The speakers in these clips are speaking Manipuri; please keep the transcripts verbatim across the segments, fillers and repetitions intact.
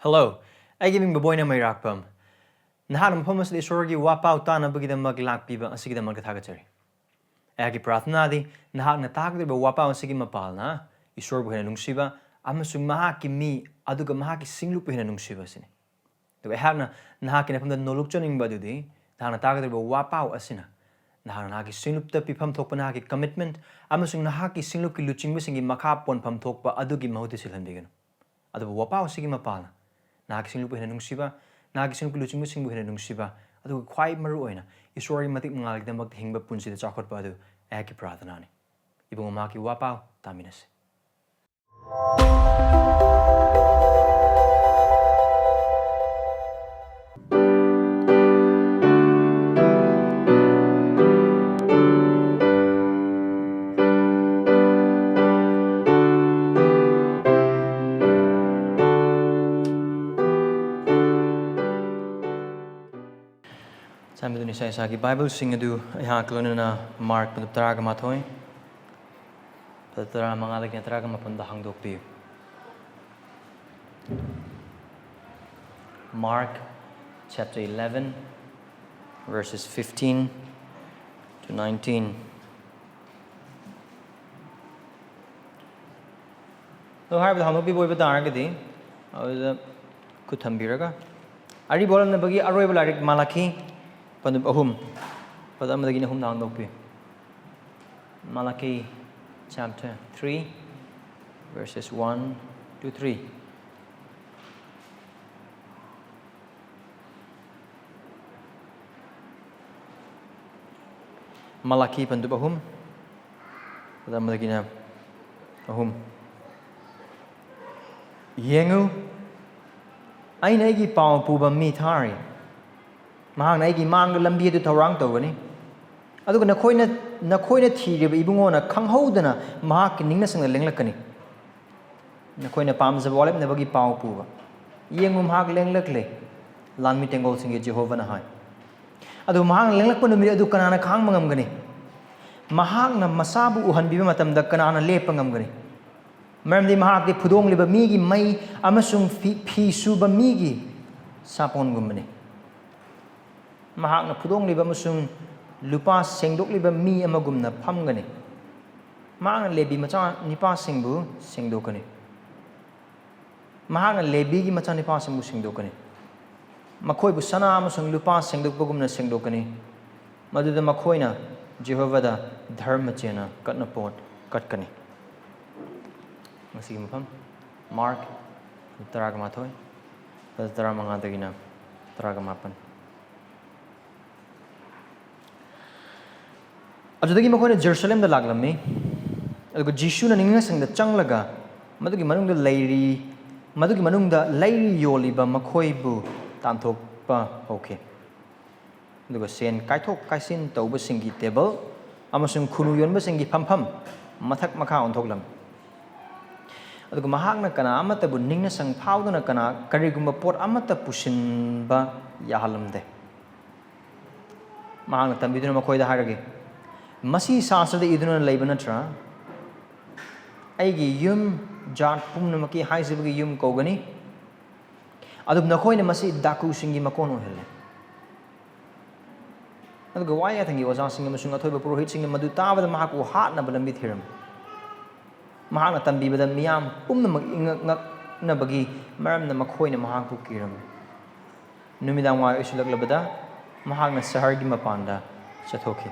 Hello, ꯑꯩꯒꯤ ꯃꯤꯡ ꯕꯣꯕꯣꯏꯅ ꯃꯩꯔꯥꯛꯄꯝ꯫ ꯅꯍꯥꯛꯅ ꯃꯐꯝ ꯑꯁꯤꯗ ꯏꯁꯣꯔꯒꯤ ꯋꯥꯄꯥꯎ ꯇꯥꯅꯕꯒꯤꯗꯃꯛ ꯂꯥꯛꯄꯤꯕ ꯑꯁꯤꯒꯤꯗꯃꯛꯇ ꯊꯥꯒꯠꯆꯔꯤ꯫ ꯑꯩꯍꯥꯛꯀꯤ ꯄ꯭ꯔꯥꯔꯊꯅꯥꯗꯤ ꯅꯍꯥꯛꯅ ꯇꯥꯒꯗꯧꯔꯤꯕ ꯋꯥꯄꯥꯎ ꯑꯁꯤꯒꯤ ꯃꯄꯥꯜꯅ ꯏꯁꯣꯔꯕꯨ ꯍꯦꯟꯅ ꯅꯨꯡꯁꯤꯕ ꯑꯃꯁꯨꯡ ꯃꯍꯥꯛꯀꯤ ꯃꯤ ꯑꯗꯨꯒ ꯃꯍꯥꯛꯀꯤ ꯁꯤꯡꯂꯨꯞꯄꯨ ꯍꯦꯟꯅ ꯅꯨꯡꯁꯤꯕ ꯑꯁꯤꯅꯤ꯫ ꯑꯗꯨꯒ ꯑꯩꯍꯥꯛꯅ ꯅꯍꯥꯛꯀꯤ ꯅꯐꯝꯗ ꯅꯣꯂꯨꯛꯆꯅꯤꯡꯕ ꯑꯗꯨꯗꯤ ꯅꯍꯥꯛꯅ ꯇꯥꯒꯗꯧꯔꯤꯕ ꯋꯥꯄꯥꯎ ꯑꯁꯤꯅ ꯅꯍꯥꯛꯅ ꯅꯍꯥꯛꯀꯤ ꯁꯤꯡꯂꯨꯞꯇ ꯄꯤꯐꯝ ꯊꯣꯛꯄ ꯅꯍꯥꯛꯀꯤ commitment ꯑꯃꯁꯨꯡ ꯅꯍꯥꯛꯀꯤ ꯁꯤꯡꯂꯨꯞꯀꯤ ꯂꯨꯆꯤꯡꯕꯁꯤꯡꯒꯤ ꯃꯈꯥ ꯄꯣꯟꯐꯝ ꯊꯣꯛꯄ ꯑꯗꯨꯒꯤ ꯃꯍꯨꯠꯇ ꯁꯤꯜꯍꯟꯕꯤꯒꯅꯨ꯫ ꯑꯗꯨꯕꯨ ꯋꯥꯄꯥꯎ ꯑꯁꯤꯒꯤ ꯃꯄꯥꯜꯅ ꯅꯍꯥꯛꯀꯤ ꯁꯤꯡꯂꯨꯞꯄꯨ ꯍꯦꯟꯅ ꯅꯨꯡꯁꯤꯕ, ꯅꯍꯥꯛꯀꯤ ꯁꯤꯡꯂꯨꯞꯀꯤ ꯂꯨꯆꯤꯡꯕꯁꯤꯡꯕꯨ ꯍꯦꯟꯅ ꯅꯨꯡꯁꯤꯕ, ꯑꯗꯨꯒ ꯈ꯭ꯋꯥꯏ ꯃꯔꯨ ꯑꯣꯏꯅ ꯏꯁꯣꯔꯒꯤ ꯃꯇꯤꯛ ꯃꯉꯥꯜꯒꯤꯗꯃꯛꯇ ꯍꯤꯡꯕ ꯄꯨꯟꯁꯤꯗ ꯆꯥꯎꯈꯠꯄ ꯑꯗꯨ ꯑꯩꯍꯥꯛꯀꯤ ꯄ꯭ꯔꯥꯔꯊꯅꯥꯅꯤ꯫ ꯏꯕꯨꯡꯉꯣ, ꯃꯍꯥꯛꯀꯤ ꯋꯥꯄꯥꯎ ꯇꯥꯃꯤꯟꯅꯁꯤ꯫ ꯆꯥꯟꯕꯤꯗꯨꯅ ꯏꯁꯥ ꯏꯁꯥꯒꯤ ꯕꯥꯏꯕꯜꯁꯤꯡ ꯑꯗꯨ ꯑꯩꯍꯥꯛ ꯂꯣꯏꯅꯅ ꯃꯥꯔꯛ ꯄꯟꯗꯨꯞ ꯇꯔꯥꯒ ꯃꯥꯊꯣꯏ, ꯄꯗ ꯇꯔꯥꯃꯉꯥꯗꯒꯤꯅ ꯇꯔꯥꯒ ꯃꯥꯄꯟꯗ ꯍꯥꯡꯗꯣꯛꯄꯤꯌꯨ꯫ Mark chapter eleven, verses fifteen to nineteen. ꯑꯗꯣ ꯍꯥꯏꯔꯤꯕꯗ ꯍꯥꯡꯗꯣꯛꯄꯤꯕ ꯑꯣꯏꯕ ꯇꯥꯔꯒꯗꯤ, ꯑꯗꯨꯗ ꯈꯨꯠ ꯊꯝꯕꯤꯔꯒ, ꯑꯔꯤꯕ ꯑꯣꯜꯂꯝꯅꯕꯒꯤ ꯑꯔꯣꯏꯕ ꯂꯥꯏꯔꯤꯛ ꯃꯥꯂꯥꯈꯤ, ꯄꯟꯗꯨꯞ ꯑꯍꯨꯝ, ꯄꯗ ꯑꯃꯗꯒꯤꯅ ꯑꯍꯨꯝꯗ ꯍꯥꯡꯗꯣꯛꯄꯤꯌꯨ꯫ Malachi chapter three, verses one to three. ꯃꯥꯂꯥꯈꯤ ꯄꯟꯗꯨꯞ ꯑꯍꯨꯝ, ꯄꯗ ꯑꯃꯗꯒꯤꯅ ꯑꯍꯨꯝ꯫ ꯌꯦꯡꯉꯨ, ꯑꯩꯅ ꯑꯩꯒꯤ ꯄꯥꯎ ꯄꯨꯕ ꯃꯤ ꯊꯥꯔꯤ꯫ ꯃꯍꯥꯛꯅ ꯑꯩꯒꯤ ꯃꯥꯡꯗ ꯂꯝꯕꯤ ꯑꯗꯨ ꯊꯧꯔꯥꯡ ꯇꯧꯒꯅꯤ꯫ ꯑꯗꯨꯒ ꯅꯈꯣꯏꯅ, ꯅꯈꯣꯏꯅ ꯊꯤꯔꯤꯕ ꯏꯕꯨꯡꯉꯣꯅ ꯈꯪꯍꯧꯗꯅ ꯃꯍꯥꯛꯀꯤ ꯅꯤꯡꯅꯁꯤꯡꯗ ꯂꯦꯡꯂꯛꯀꯅꯤ꯫ ꯅꯈꯣꯏꯅ ꯄꯥꯝꯖꯕ ꯋꯥꯔꯦꯞꯅꯕꯒꯤ ꯄꯥꯎ ꯄꯨꯕ꯫ ꯌꯦꯡꯉꯨ, ꯃꯍꯥꯛ ꯂꯦꯡꯂꯛꯂꯦ, ꯂꯥꯟꯃꯤ ꯇꯦꯡꯒꯣꯜꯁꯤꯡꯒꯤ ꯖꯦꯍꯣꯚꯥꯅ ꯍꯥꯏ꯫ ꯑꯗꯨ ꯃꯍꯥꯛꯅ ꯂꯦꯡꯂꯛꯄ ꯅꯨꯃꯤꯠ ꯑꯗꯨ ꯀꯅꯥꯅ ꯈꯥꯡꯕ ꯉꯝꯒꯅꯤ? ꯃꯍꯥꯛꯅ ꯃꯁꯥꯕꯨ ꯎꯍꯟꯕꯤꯕ ꯃꯇꯝꯗ ꯀꯅꯥꯅ ꯂꯦꯞꯄ ꯉꯝꯒꯅꯤ? ꯃꯔꯝꯗꯤ ꯃꯍꯥꯛꯇꯤ ꯐꯨꯗꯣꯡꯂꯤꯕ ꯃꯤꯒꯤ ꯃꯩ ꯑꯃꯁꯨꯡ ꯐꯤ, ꯐꯤ ꯁꯨꯕ ꯃꯤꯒꯤ ꯁꯥꯄꯣꯟꯒꯨꯝꯕꯅꯤ꯫ ꯃꯍꯥꯛꯅ ꯐꯨꯗꯣꯡꯂꯤꯕ ꯑꯃꯁꯨꯡ ꯂꯨꯄꯥ ꯁꯦꯡꯗꯣꯛꯂꯤꯕ ꯃꯤ ꯑꯃꯒꯨꯝꯅ ꯐꯝꯒꯅꯤ꯫ ꯃꯍꯥꯛꯅ ꯂꯦꯕꯤ ꯃꯆꯥ ꯅꯤꯄꯥꯁꯤꯡꯕꯨ ꯁꯦꯡꯗꯣꯛꯀꯅꯤ꯫ ꯃꯍꯥꯛꯅ ꯂꯦꯕꯤꯒꯤ ꯃꯆꯥꯅꯤꯄꯥꯁꯤꯡꯕꯨ ꯁꯦꯡꯗꯣꯛꯀꯅꯤ꯫ ꯃꯈꯣꯏꯕꯨ ꯁꯅꯥ ꯑꯃꯁꯨꯡ ꯂꯨꯄꯥ ꯁꯦꯡꯗꯣꯛꯄꯒꯨꯝꯅ ꯁꯦꯡꯗꯣꯛꯀꯅꯤ꯫ ꯃꯗꯨꯗ ꯃꯈꯣꯏꯅ ꯖꯦꯍꯣꯚꯥꯗ ꯙꯔꯃ ꯆꯦꯟꯅ ꯀꯠꯅꯄꯣꯠ ꯀꯠꯀꯅꯤ꯫ ꯃꯁꯤꯒꯤ ꯃꯐꯝ ꯃꯥꯔꯛ ꯇꯔꯥꯒ ꯃꯥꯊꯣꯏ, ꯇꯔꯥꯃꯉꯥꯗꯒꯤꯅ ꯇꯔꯥꯒ ꯃꯥꯄꯟ꯫ ꯑꯗꯨꯗꯒꯤ ꯃꯈꯣꯏꯅ ꯖꯦꯔꯨꯁꯂꯦꯝꯗ ꯂꯥꯛꯂꯝꯃꯤ꯫ ꯑꯗꯨꯒ ꯖꯤꯁꯨꯅ ꯅꯤꯡꯅꯁꯪꯗ ꯆꯪꯂꯒ ꯃꯗꯨꯒꯤ ꯃꯅꯨꯡꯗ ꯂꯩꯔꯤ, ꯃꯗꯨꯒꯤ ꯃꯅꯨꯡꯗ ꯂꯩꯔꯤ ꯌꯣꯜꯂꯤꯕ ꯃꯈꯣꯏꯕꯨ ꯇꯥꯟꯊꯣꯛꯄ ꯍꯧꯈꯤ꯫ ꯑꯗꯨꯒ ꯁꯦꯟ ꯀꯥꯏꯊꯣꯛ ꯀꯥꯏꯁꯤꯟ ꯇꯧꯕꯁꯤꯡꯒꯤ ꯇꯦꯕꯜ ꯑꯃꯁꯨꯡ ꯈꯨꯅꯨ ꯌꯣꯟꯕꯁꯤꯡꯒꯤ ꯐꯝꯐꯝ ꯃꯊꯛ ꯃꯈꯥ ꯑꯣꯟꯊꯣꯛꯂꯝꯃꯤ꯫ ꯑꯗꯨꯒ ꯃꯍꯥꯛꯅ ꯀꯅꯥ ꯑꯃꯠꯇꯕꯨ ꯅꯤꯡꯅꯁꯪ ꯐꯥꯎꯗꯅ ꯀꯅꯥ ꯀꯔꯤꯒꯨꯝꯕ ꯄꯣꯠ ꯑꯃꯠꯇ ꯄꯨꯁꯤꯟꯕ ꯌꯥꯍꯜꯂꯝꯗꯦ꯫ ꯃꯍꯥꯛꯅ ꯇꯝꯕꯤꯗꯨꯅ ꯃꯈꯣꯏꯗ ꯍꯥꯏꯔꯒꯦ, "ꯃꯁꯤ ꯁꯥꯁ꯭ꯔꯗ ꯏꯗꯨꯅ ꯂꯩꯕ ꯅꯠꯇ꯭ꯔꯥ? 'ꯑꯩꯒꯤ ꯌꯨꯝ ꯖꯥꯠ ꯄꯨꯝꯅꯃꯛꯀꯤ ꯍꯥꯏꯖꯕꯒꯤ ꯌꯨꯝ ꯀꯧꯒꯅꯤ', ꯑꯗꯨꯕꯨ ꯅꯈꯣꯏꯅ ꯃꯁꯤ ꯗꯥꯀꯨꯁꯤꯡꯒꯤ ꯃꯀꯣꯟ ꯑꯣꯏꯍꯜꯂꯦ"꯫ ꯑꯗꯨꯒ ꯋꯥꯌꯦꯜ ꯌꯥꯊꯪꯒꯤ ꯑꯣꯖꯥꯁꯤꯡ ꯑꯃꯁꯨꯡ ꯑꯊꯣꯏꯕ ꯄꯨꯔꯣꯍꯤꯠꯁꯤꯡꯅ ꯃꯗꯨ ꯇꯥꯕꯗ ꯃꯍꯥꯛꯄꯨ ꯍꯥꯠꯅꯕ ꯂꯝꯕꯤ ꯊꯤꯔꯝꯃꯤ꯫ ꯃꯍꯥꯛꯅ ꯇꯝꯕꯤꯕꯗ ꯃꯤꯌꯥꯝ ꯄꯨꯝꯅꯃꯛ ꯏꯉꯛ ꯉꯛꯅꯕꯒꯤ ꯃꯔꯝꯅ ꯃꯈꯣꯏꯅ ꯃꯍꯥꯛꯄꯨ ꯀꯤꯔꯝꯃꯤ꯫ ꯅꯨꯃꯤꯗꯥꯡ ꯋꯥꯏ ꯑꯣꯏꯁꯤꯜꯂꯛꯂꯕꯗ ꯃꯍꯥꯛꯅ ꯁꯍꯔꯒꯤ ꯃꯄꯥꯟꯗ ꯆꯠꯊꯣꯛꯈꯤ꯫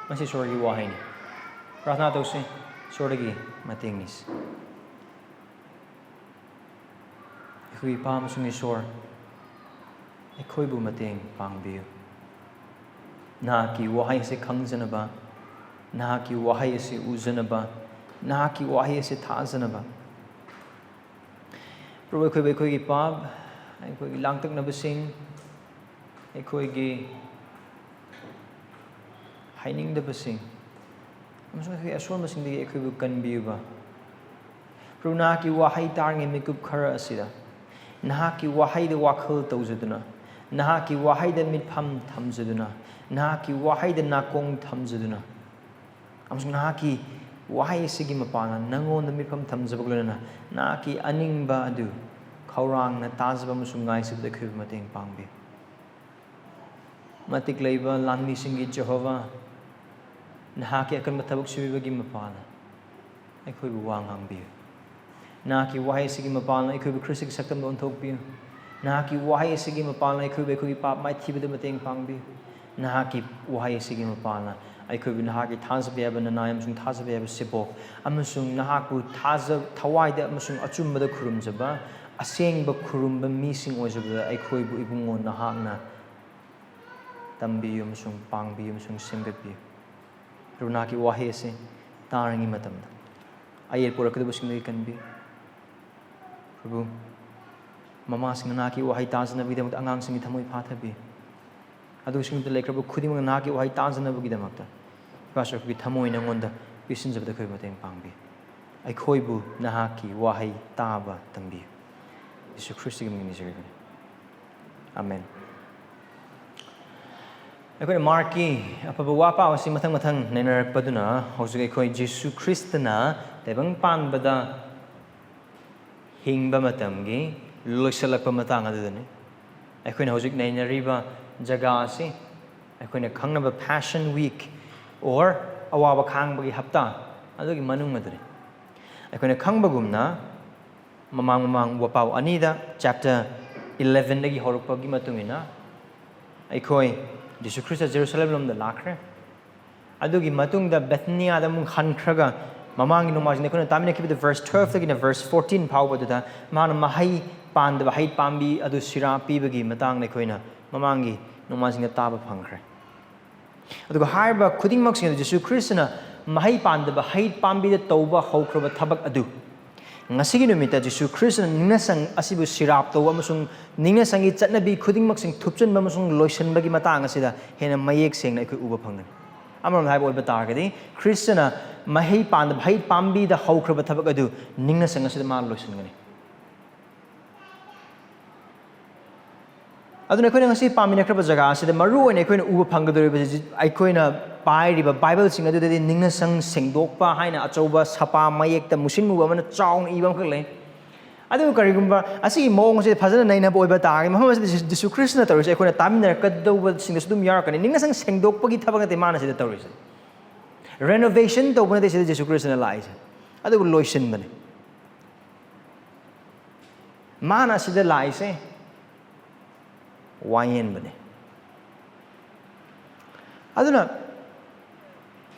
ꯃꯁꯤ ꯏꯁꯣꯔꯒꯤ ꯋꯥꯍꯩꯅꯤ꯫ ꯄ꯭ꯔꯥꯔꯊꯅꯥ ꯇꯧꯁꯤ꯫ ꯏꯁꯣꯔꯗꯒꯤ ꯃꯇꯦꯡ ꯅꯤꯁꯤ꯫ ꯑꯩꯈꯣꯏꯒꯤ ꯏꯄꯥ ꯑꯃꯁꯨꯡ ꯏꯁꯣꯔ, ꯑꯩꯈꯣꯏꯕꯨ ꯃꯇꯦꯡ ꯄꯥꯡꯕꯤꯌꯨ꯫ ꯅꯍꯥꯛꯀꯤ ꯋꯥꯍꯩ ꯑꯁꯤ ꯈꯪꯖꯅꯕ, ꯅꯍꯥꯛꯀꯤ ꯋꯥꯍꯩ ꯑꯁꯤ ꯎꯖꯅꯕ, ꯅꯍꯥꯛꯀꯤ ꯋꯥꯍꯩ ꯑꯁꯤ ꯊꯥꯖꯅꯕ꯫ ꯄ꯭ꯔꯚꯨ, ꯑꯩꯈꯣꯏꯕꯨ ꯑꯩꯈꯣꯏꯒꯤ ꯄꯥꯞ, ꯑꯩꯈꯣꯏꯒꯤ ꯂꯥꯡꯇꯛꯅꯕꯁꯤꯡ, ꯑꯩꯈꯣꯏꯒꯤ ꯍꯥꯏꯅꯤꯡꯗꯕꯁꯤꯡ ꯑꯃꯁꯨꯡ ꯑꯩꯈꯣꯏꯒꯤ ꯑꯁꯣꯟꯕꯁꯤꯡꯗꯒꯤ ꯑꯩꯈꯣꯏꯕꯨ ꯀꯟꯕꯤꯌꯨꯕ꯫ ꯄ꯭ꯔꯚꯨ, ꯅꯍꯥꯛꯀꯤ ꯋꯥꯍꯩ ꯇꯥꯔꯤꯉꯩ ꯃꯤꯀꯨꯞ ꯈꯔ ꯑꯁꯤꯗ ꯅꯍꯥꯛꯀꯤ ꯋꯥꯍꯩꯗ ꯋꯥꯈꯜ ꯇꯧꯖꯗꯨꯅ, ꯅꯍꯥꯛꯀꯤ ꯋꯥꯍꯩꯗ ꯃꯤꯠꯐꯝ ꯊꯝꯖꯗꯨꯅ, ꯅꯍꯥꯛꯀꯤ ꯋꯥꯍꯩꯗ ꯅꯥꯀꯣꯡ ꯊꯝꯖꯗꯨꯅ, ꯑꯃꯁꯨꯡ ꯅꯍꯥꯛꯀꯤ ꯋꯥꯍꯩ ꯑꯁꯤꯒꯤ ꯃꯄꯥꯟꯅ ꯅꯉꯣꯟꯗ ꯃꯤꯠꯐꯝ ꯊꯝꯖꯕꯒ ꯂꯣꯏꯅꯅ ꯅꯍꯥꯛꯀꯤ ꯑꯅꯤꯡꯕ ꯑꯗꯨ ꯈꯧꯔꯥꯡꯅ ꯇꯥꯖꯕ ꯑꯃꯁꯨꯡ ꯉꯥꯏꯖꯕꯗ ꯑꯩꯈꯣꯏꯕꯨ ꯃꯇꯦꯡ ꯄꯥꯡꯕꯤꯌꯨ꯫ ꯃꯇꯤꯛ ꯂꯩꯕ ꯂꯥꯟꯃꯤꯁꯤꯡꯒꯤ ꯖꯦꯍꯣꯚꯥ, ꯅꯍꯥꯛꯀꯤ ꯑꯀꯟꯕ ꯊꯕꯛ ꯁꯨꯕꯤꯕꯒꯤ ꯃꯄꯥꯟꯅ ꯑꯩꯈꯣꯏꯕꯨ ꯋꯥ ꯉꯥꯡꯕꯤꯌꯨ꯫ ꯅꯍꯥꯛꯀꯤ ꯋꯥꯍꯩ ꯑꯁꯤꯒꯤ ꯃꯄꯥꯟꯅ ꯑꯩꯈꯣꯏꯕꯨ ꯈ꯭ꯔꯤꯁꯇꯒꯤ ꯁꯛꯇꯝꯗ ꯑꯣꯟꯊꯣꯛꯄꯤꯌꯨ꯫ ꯅꯍꯥꯛꯀꯤ ꯋꯥꯍꯩ ꯑꯁꯤꯒꯤ ꯃꯄꯥꯟꯅ ꯑꯩꯈꯣꯏꯕꯨ ꯑꯩꯈꯣꯏꯒꯤ ꯄꯥꯞ ꯃꯥꯏꯊꯤꯕꯗ ꯃꯇꯦꯡ ꯄꯥꯡꯕꯤꯌꯨ꯫ ꯅꯍꯥꯛꯀꯤ ꯋꯥꯍꯩ ꯑꯁꯤꯒꯤ ꯃꯄꯥꯟꯅ ꯑꯩꯈꯣꯏꯕꯨ ꯅꯍꯥꯛꯀꯤ ꯊꯥꯖꯕ ꯌꯥꯕ ꯅꯅꯥꯏ ꯑꯃꯁꯨꯡ ꯊꯥꯖꯕ ꯌꯥꯕ ꯁꯦꯕꯣꯛ ꯑꯃꯁꯨꯡ ꯅꯍꯥꯛꯄꯨ ꯊꯥꯖ-, ꯊꯋꯥꯏꯗ ꯑꯃꯁꯨꯡ ꯑꯆꯨꯝꯕꯗ ꯈꯨꯔꯨꯝꯖꯕ ꯑꯁꯦꯡꯕ ꯈꯨꯔꯨꯝꯕ ꯃꯤꯁꯤꯡ ꯑꯣꯏꯖꯕꯗ ꯑꯩꯈꯣꯏꯕꯨ ꯏꯕꯨꯡꯉꯣ ꯅꯍꯥꯛꯅ ꯇꯝꯕꯤꯌꯨ ꯑꯃꯁꯨꯡ ꯄꯥꯡꯕꯤꯌꯨ ꯑꯃꯁꯨꯡ ꯁꯦꯝꯒꯠꯄꯤꯌꯨ꯫ ꯄ꯭ꯔꯚꯨ, ꯅꯍꯥꯛꯀꯤ ꯋꯥꯍꯩ ꯑꯁꯤ ꯇꯥꯔꯤꯉꯩ ꯃꯇꯝꯗ ꯑꯌꯦꯠ ꯄꯨꯔꯛꯀꯗꯕꯁꯤꯡꯗꯒꯤ ꯀꯟꯕꯤꯌꯨ꯫ ꯄ꯭ꯔꯚꯨ, ꯃꯃꯥꯁꯤꯡꯅ ꯅꯍꯥꯛꯀꯤ ꯋꯥꯍꯩ ꯇꯥꯖꯅꯕꯒꯤꯗꯃꯛꯇ ꯑꯉꯥꯡꯁꯤꯡꯒꯤ ꯊꯃꯣꯏ ꯐꯥꯊꯕꯤꯌꯨ꯫ ꯑꯗꯨꯒ ꯁꯤꯒꯨꯝꯕꯗ ꯂꯩꯈ꯭ꯔꯕ ꯈꯨꯗꯤꯡꯃꯛ ꯅꯍꯥꯛꯀꯤ ꯋꯥꯍꯩ ꯇꯥꯖꯅꯕꯒꯤꯗꯃꯛꯇ ꯏꯄꯥꯁꯨ ꯑꯩꯈꯣꯏꯒꯤ ꯊꯃꯣꯏ ꯅꯉꯣꯟꯗ ꯄꯤꯁꯤꯟꯖꯕꯗ ꯑꯩꯈꯣꯏ ꯃꯇꯦꯡ ꯄꯥꯡꯕꯤꯌꯨ꯫ ꯑꯩꯈꯣꯏꯕꯨ ꯅꯍꯥꯛꯀꯤ ꯋꯥꯍꯩ ꯇꯥꯕ ꯇꯝꯕꯤꯌꯨ꯫ ꯌꯤꯁꯨ ꯈ꯭ꯔꯤꯁꯇꯒꯤ ꯃꯤꯡ ꯅꯤꯖꯔꯤꯕꯅꯤ꯫ ꯑꯃꯦꯟ꯫ ꯑꯩꯈꯣꯏꯅ ꯃꯥꯔꯛꯀꯤ ꯑꯐꯕ ꯋꯥ ꯄꯥꯎ ꯑꯁꯤ ꯃꯊꯪ ꯃꯊꯪ ꯅꯩꯅꯔꯛꯄꯗꯨꯅ ꯍꯧꯖꯤꯛ ꯑꯩꯈꯣꯏ ꯖꯤꯁꯨ ꯈ꯭ꯔꯤꯁꯇꯅ ꯇꯥꯏꯕꯪ ꯄꯥꯟꯕꯗ ꯍꯤꯡꯕ ꯃꯇꯝꯒꯤ ꯂꯣꯏꯁꯤꯜꯂꯛꯄ ꯃꯇꯥꯡ ꯑꯗꯨꯗꯅꯤ꯫ ꯑꯩꯈꯣꯏꯅ ꯍꯧꯖꯤꯛ ꯅꯩꯅꯔꯤꯕ ꯖꯒꯥ ꯑꯁꯤ ꯑꯩꯈꯣꯏꯅ ꯈꯪꯅꯕ Passion Week or ꯑꯋꯥꯕ ꯈꯥꯡꯕꯒꯤ ꯍꯞꯇꯥ ꯑꯗꯨꯒꯤ ꯃꯅꯨꯡ ꯑꯗꯨꯅꯤ꯫ ꯑꯩꯈꯣꯏꯅ ꯈꯪꯕꯒꯨꯝꯅ ꯃꯃꯥꯡ ꯃꯃꯥꯡ ꯋꯥꯄꯥꯎ ꯑꯅꯤꯗ chapter elevenꯗꯒꯤ ꯍꯧꯔꯛꯄꯒꯤ ꯃꯇꯨꯡ ꯏꯟꯅ ꯑꯩꯈꯣꯏ ꯖꯤꯁꯨ ꯈ꯭ꯔꯤꯁꯇ ꯖꯦꯔꯨꯁꯂꯦꯝ ꯂꯣꯝꯗ ꯂꯥꯛꯈ꯭ꯔꯦ꯫ ꯑꯗꯨꯒꯤ ꯃꯇꯨꯡꯗ ꯕꯦꯊꯅꯤꯌꯥꯗ ꯑꯃꯨꯛ ꯍꯟꯈ꯭ꯔꯒ ꯃꯃꯥꯡꯒꯤ ꯅꯣꯡꯃꯥꯏꯖꯤꯡꯗ ꯑꯩꯈꯣꯏꯅ ꯇꯥꯃꯤꯟꯅꯈꯤꯕꯗ verse twelveꯗꯒꯤꯅ verse fourteen ꯐꯥꯎꯕꯗꯨꯗ ꯃꯥꯅ ꯃꯍꯩ ꯄꯥꯟꯗꯕ ꯍꯩ ꯄꯥꯝꯕꯤ ꯑꯗꯨ ꯁꯤꯔꯥ ꯄꯤꯕꯒꯤ ꯃꯇꯥꯡꯗ ꯑꯩꯈꯣꯏꯅ ꯃꯃꯥꯡꯒꯤ ꯅꯣꯡꯃꯥꯏꯖꯤꯡꯗ ꯇꯥꯕ ꯐꯪꯈ꯭ꯔꯦ꯫ ꯑꯗꯨꯒ ꯍꯥꯏꯔꯤꯕ ꯈꯨꯗꯤꯡꯃꯛꯁꯤꯡ ꯑꯗꯨ ꯖꯤꯁꯨ ꯈ꯭ꯔꯤꯁꯇꯅ ꯃꯍꯩ ꯄꯥꯟꯗꯕ ꯍꯩ ꯄꯥꯝꯕꯤꯗ ꯇꯧꯕ ꯍꯧꯈ꯭ꯔꯕ ꯊꯕꯛ ꯑꯗꯨ ꯉꯁꯤꯒꯤ ꯅꯨꯃꯤꯠꯇ ꯖꯤꯁꯨ ꯈ꯭ꯔꯤꯁꯇꯅ ꯅꯤꯡꯅꯁꯪ ꯑꯁꯤꯕꯨ ꯁꯤꯔꯥꯞ ꯇꯧꯕ ꯑꯃꯁꯨꯡ ꯅꯤꯡꯅꯁꯪꯒꯤ ꯆꯠꯅꯕꯤ ꯈꯨꯗꯤꯡꯃꯛꯁꯤꯡ ꯊꯨꯞꯆꯤꯟꯕ ꯑꯃꯁꯨꯡ ꯂꯣꯏꯁꯤꯟꯕꯒꯤ ꯃꯇꯥꯡ ꯑꯁꯤꯗ ꯍꯦꯟꯅ ꯃꯌꯦꯛ ꯁꯦꯡꯅ ꯑꯩꯈꯣꯏ ꯎꯕ ꯐꯪꯒꯅꯤ꯫ ꯑꯃꯔꯣꯝꯗ ꯍꯥꯏꯕ ꯑꯣꯏꯕ ꯇꯥꯔꯒꯗꯤ, ꯈ꯭ꯔꯤꯁꯇꯅ ꯃꯍꯩ ꯄꯥꯟꯗꯕ ꯍꯩ ꯄꯥꯝꯕꯤꯗ ꯍꯧꯈ꯭ꯔꯕ ꯊꯕꯛ ꯑꯗꯨ ꯅꯤꯡꯅꯁꯪ ꯑꯁꯤꯗ ꯃꯥ ꯂꯣꯏꯁꯤꯟꯒꯅꯤ꯫ ꯑꯗꯨꯅ ꯑꯩꯈꯣꯏꯅ ꯉꯁꯤ ꯄꯥꯃꯤꯟꯅꯈ꯭ꯔꯕ ꯖꯒꯥ ꯑꯁꯤꯗ ꯃꯔꯨ ꯑꯣꯏꯅ ꯑꯩꯈꯣꯏꯅ ꯎꯕ ꯐꯪꯒꯗꯧꯔꯤꯕꯁꯤ ꯑꯩꯈꯣꯏꯅ ꯄꯥꯏꯔꯤꯕ ꯕꯥꯏꯕꯜꯁꯤꯡ ꯑꯗꯨꯗꯗꯤ ꯅꯤꯡꯅꯁꯪ ꯁꯦꯡꯗꯣꯛꯄ ꯍꯥꯏꯅ ꯑꯆꯧꯕ ꯁꯄꯥ ꯃꯌꯦꯛꯇ ꯃꯨꯁꯤꯟ ꯃꯨꯕ ꯑꯃꯅ ꯆꯥꯎꯅ ꯏꯕ ꯑꯃꯈꯛ ꯂꯩ꯫ ꯑꯗꯨꯕꯨ ꯀꯔꯤꯒꯨꯝꯕ ꯑꯁꯤꯒꯤ ꯃꯑꯣꯡ ꯑꯁꯤ ꯐꯖꯅ ꯅꯩꯅꯕ ꯑꯣꯏꯕ ꯇꯥꯔꯒꯗꯤ, ꯃꯐꯝ ꯑꯁꯤꯗ ꯖꯤꯁꯨ ꯈ꯭ꯔꯤꯁꯇꯅ ꯇꯧꯔꯤꯁꯦ ꯑꯩꯈꯣꯏꯅ ꯇꯥꯃꯤꯟꯅꯔꯛꯀꯗꯧꯕꯁꯤꯡꯗꯁꯨ ꯑꯗꯨꯝ ꯌꯥꯎꯔꯛꯀꯅꯤ꯫ ꯅꯤꯡꯅꯁꯪ ꯁꯦꯡꯗꯣꯛꯄꯒꯤ ꯊꯕꯛ ꯅꯠꯇꯦ ꯃꯥꯅ ꯁꯤꯗ ꯇꯧꯔꯤꯁꯦ꯫ ꯔꯦꯅꯣꯚꯦꯁꯟ ꯇꯧꯕ ꯅꯠꯇꯦ ꯁꯤꯗ ꯖꯤꯁꯨ ꯈ꯭ꯔꯤꯁꯇꯅ ꯂꯥꯛꯏꯁꯦ, ꯑꯗꯨꯕꯨ ꯂꯣꯏꯁꯤꯟꯕꯅꯤ꯫ ꯃꯥꯅ ꯁꯤꯗ ꯂꯥꯛꯏꯁꯦ ꯋꯥꯌꯦꯟꯕꯅꯤ꯫ ꯑꯗꯨꯅ